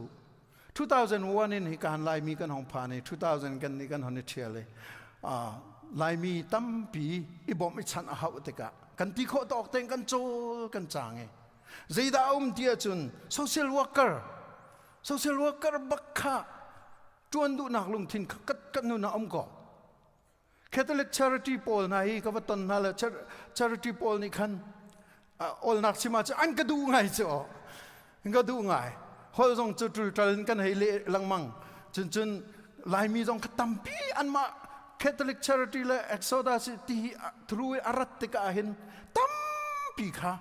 2001 in hi kan Laimi kan hong phan i 2000 kan nih kan hon i ṭhial i Laimi tampi i bawmh i chanh a hauh tikah kan ti khawh tawk tein kan cawl kan cang i Zeidah a um ti ahcun social worker social worker bak kha ṭuan duhnak lungthin kha kan nun ah um ko. Catholic charity pawl hna hi ka va ton hna le charity pawl nih khan awlnak chim ahcun an ka duh ngai cu aw an ka duh ngai hol zong cu ṭulṭal in kan hei leh lengmang cun cun Laimi zong kha tampi anmah Catholic charity le Exodus ti hi through i a rat tikah hin tampi kha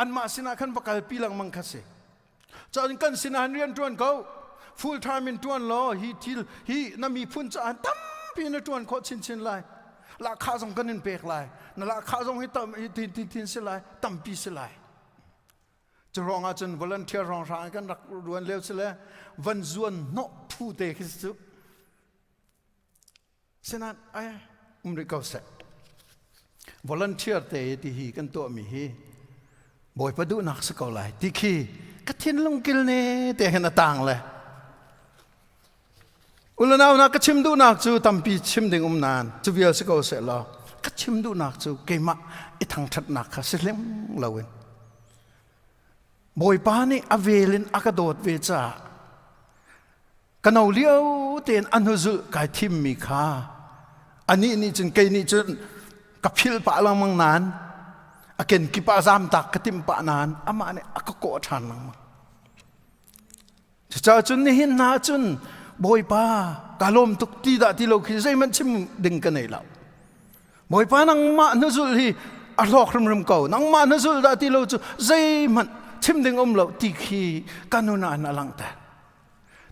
anmah sinah khan va kalpi lengmang kha si cun kan sinah hin rian ṭuan ko full time in ṭuan law hi thil hi na miphun caah tampi na ṭuan khawh chinchin lai lahkhah zong kan in pek lai na lahkhah zong hi tam hi tin tin tin si lai tampi si lai cu ruangah cun volunteer rong hrang kan rak ruan lio si le van zuan hnawh phu te khi cu Sinain ai um rih ko seh. Volunteer te ti hi kan tuahmi hi Bawipa duhnak si ko lai ti khi ka thinlung kil ne te hin a tang le ulanau na ka chim duhnak cu tampi chim ding um nain cu vial si ko seh law ka chim duhnak cu keimah i thangṭhatnak kha si hleng loin Bawipa nih a vel in a ka dawt ve caah Ka no lio tein a hnuzulh kai thimmi kha anih nih cun kei nih cun ka philh pah lengmang nain a kenkip ah zamtak ka timh pah nain amah nih a ka kawh ṭhan lengmang. Cucaah cun nihin hna cun Bawipa ka lawm tuk ti dah ti lo khi zeihmanh chim ding ka nei lo. Bawipa nangmah hnuzulh hi a hlawk hrimhrim ko. Nangmah hnuzulh dah ti lo cu zeihmanh chim ding um lo ti khi ka nun ah a langhter.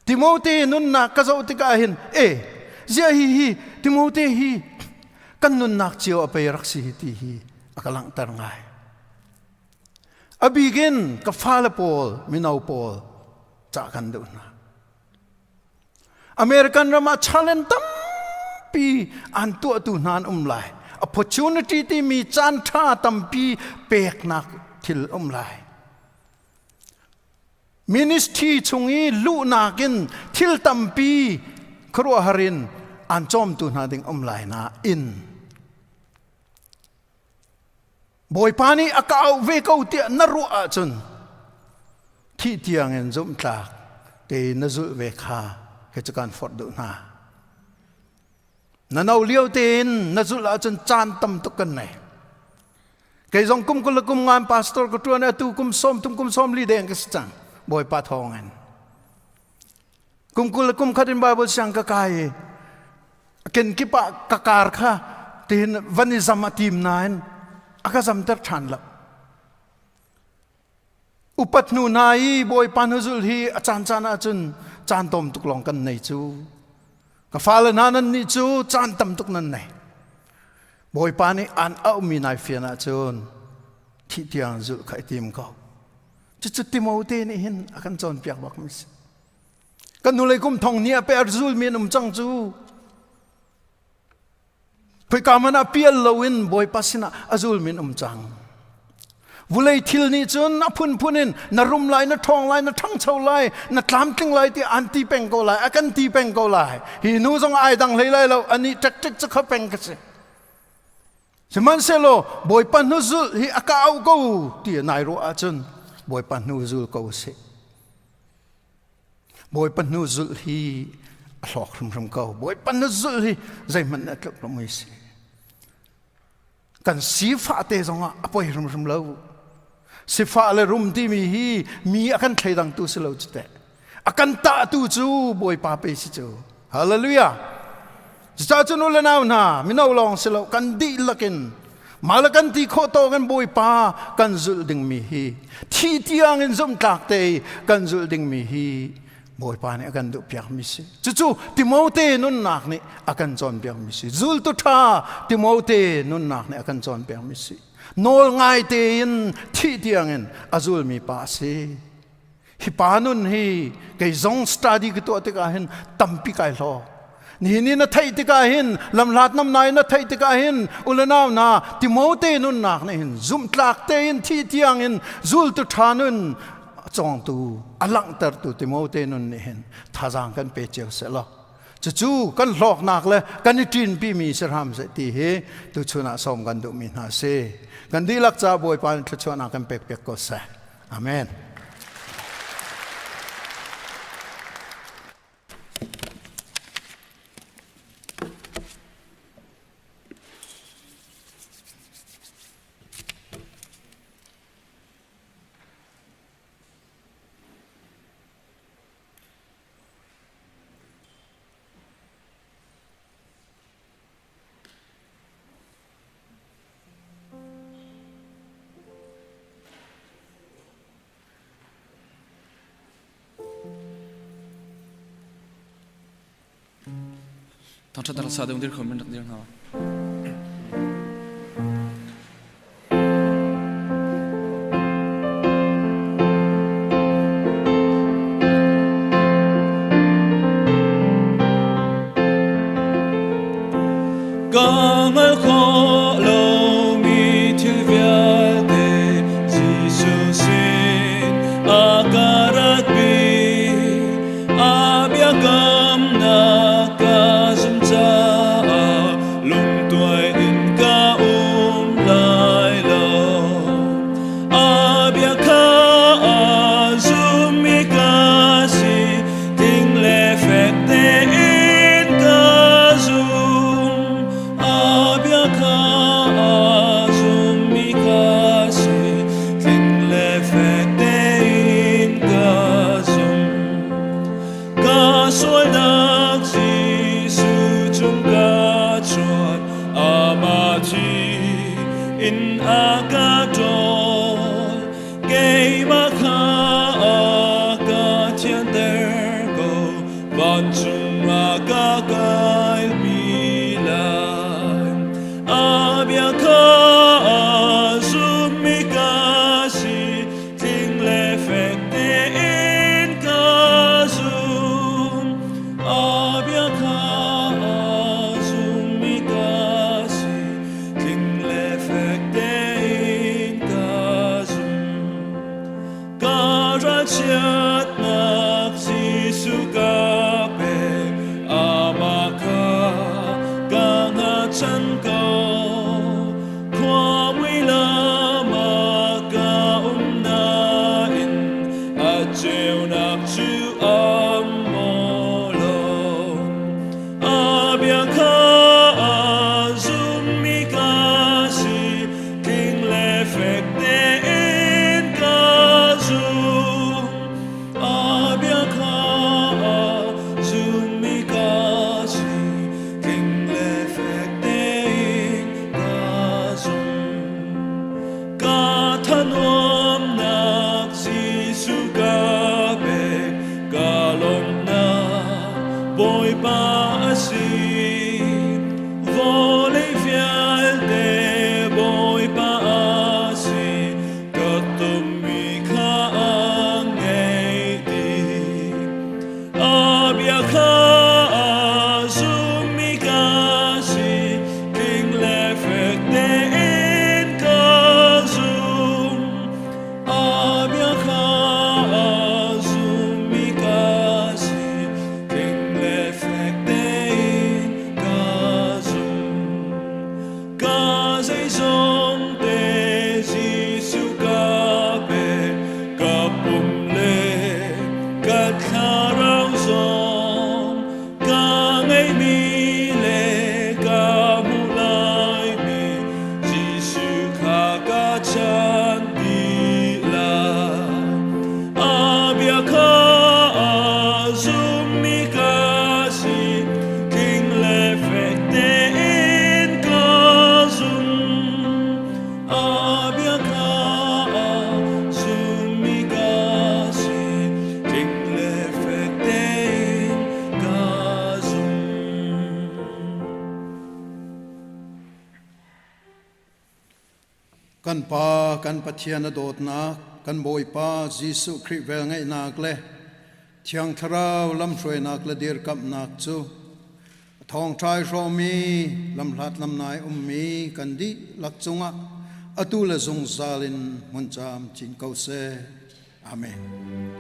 Timote nunnak ka zoh tikah hin e ziah hi hi Timote hi kan nunnak cio a pei rak si ti hi a ka langhter ngai. A bikin ka fale pawl mino pawl cah kan duh hna. American ram ah challenge tampi an tuahtu hna an um lai. Opportunity timi caan ṭha tampi peknak thil um lai. Ministry chung i luhnak in thil tampi khuaruahhar in aan cawmtu hna ding um lai na in Bawipa nih a ka auh ve ko tiah na ruah ahcun thih tiang in zumhtlak te na zulh ve kha kei cu kan forh duh hna. Na no lio tein na zulh ahcun caan tam tuk kan nei. Kei zong kum 20 le kum ngan pastor ka ṭuan atu kum 30 kum 40 deng ka si cang. Bawipa thawng in. Kum 20 le kum khat in Bible siang ka kai i kenkip ah ka kar kha tihin van i zam a tim nain a ka zamter ṭhan lo. Upat hnu hna i Bawipa hnuzul hi a caancaan ahcun caan tawm tuk lawng kan nei cu. Ka fale hna nan nih cu caan tam tuk nan nei. Bawipa nih aan auhmi nai fian ahcun thih tiang zulh kha i tim ko. Cucu Timote nih hin a kan cawnpiak bak mi si. Kan hnulei kum thong ni ah pe a zulmi an um cang cu. Khoika hmanh ah pial loin Bawipa sinah a zulmi an um cang. Vulei thil nih cun a phunphun in na rum lai, na ṭhawng lai, na ṭhangcho lai, na tlamtling lai ti an ti peng ko lai, a kan ti peng ko lai. Hi nu zong ai dang hlei lai lo, ani ṭekṭek cu kha peng ka si. Sihmanhsehlaw Bawipa hnu zulh hi a ka auh ko ti nai ruah ahcun Bawipa hnu zul ko sih. Bawipa hnu zulh hi a hlawk hrimhrim ko. Bawipa hnu zulh hi zeihmanh a tluk lo mui si. Kan sifah te zongah a poi hrimhrim lo. Sifah le rum timi hi mi a kan thleidangtu si lo cu teh. A kan tahtu cu Bawipa pe si cu. Hallelujah. Cucaah cun u le nau hna, mino lawng si lo, kan dihlak in mah le kan ti khawh tawk in Bawipa kan zulh dingmi hi thi tiang in zumhtlak te kan zulh dingmi hi Bawipa nih a kan duhpiakmi si. Cucu Timote nunnak nih a kan cawnpiakmi si. Zultu ṭha Timote nunnak nih a kan cawnpiakmi si. Nawl ngai tein thih tiang in a zulmi pa a si. Hi pa nun hi kei zong study ka tuah tikah hin tampi kai hlawk. Nihin i na theih tikah hin lamhlat namnai na theih tikah hin ulenau na Timote nunnak nih hin zumhtlak tein thi tiang in zultu ṭha nun cawngtu a langhtertu Timote nun nih hin thazaang kan pe cio seh law cucu kan hlawknak le kan i ṭinpimi si hram seh ti hi tuchun ah sawm kan duhmi hna si. Kan dihlak ca Bawipa nih thluachuahnak kan pek piak ko seh. Amen. Thangṭhat rak sa deuh dir kho men rak dir hna. Ka hngal khawh lomi thil vialte Jesuh sin a ka ratpi. A biakamnak ka zumh caah lungtuai in ka um lai lo. A bia kha a zummi ka si, ting le fek tein ka zum. A bia kha a zummi ka si, tling le fek tein ka zum. Ka sualnak Jesuh cung ka chuan, amah thi in a ka ṭawl. Keimah kha a ka thianter ko, vancung ah ka kaipi lai. A bia kha a zummi ka si, tling le fek tein ka zum. A bia kha a zummi ka si. bochan ko. Khua mui lam ah ka um nain a ceunak cu a maw lo. A bia kha a zummi ka si, tling le fek tein ka zum. A bia kha a zummi ka si, tling le fek tein ka zum. Ka thanuamnak Jesuh ka pek, ka lawmhnak Bawipa a si. Vawlei vialte Bawipa a si, ka tummi kha a ngei dih. A bia kha a zummi ka si, tling le fek tein ka zum. A bia kha a zummi ka si, tling le fek tein ka zum. Ka zeizong te Jesuh ka pek, ka pum le ka thlarau zong, ka ngeihmi le ka hmuh laimi Jesuh kha ka chan dih lai. A bia kha a zummi ka si, tling le fek tein ka zum. A bia kha a zummi ka si, tling le fek tein ka zum. Kan Pa, kan Pathian a dawtnak, kan Bawipa Jesuh Khrih velngeihnak le Thiang Thlarau lamhruainak le dirkamhnak cu a thawngṭha i hrawmi lamhlat lamnai ummi kan dihlak cungah atu le zungzal in hmun camcin ko seh. Amen.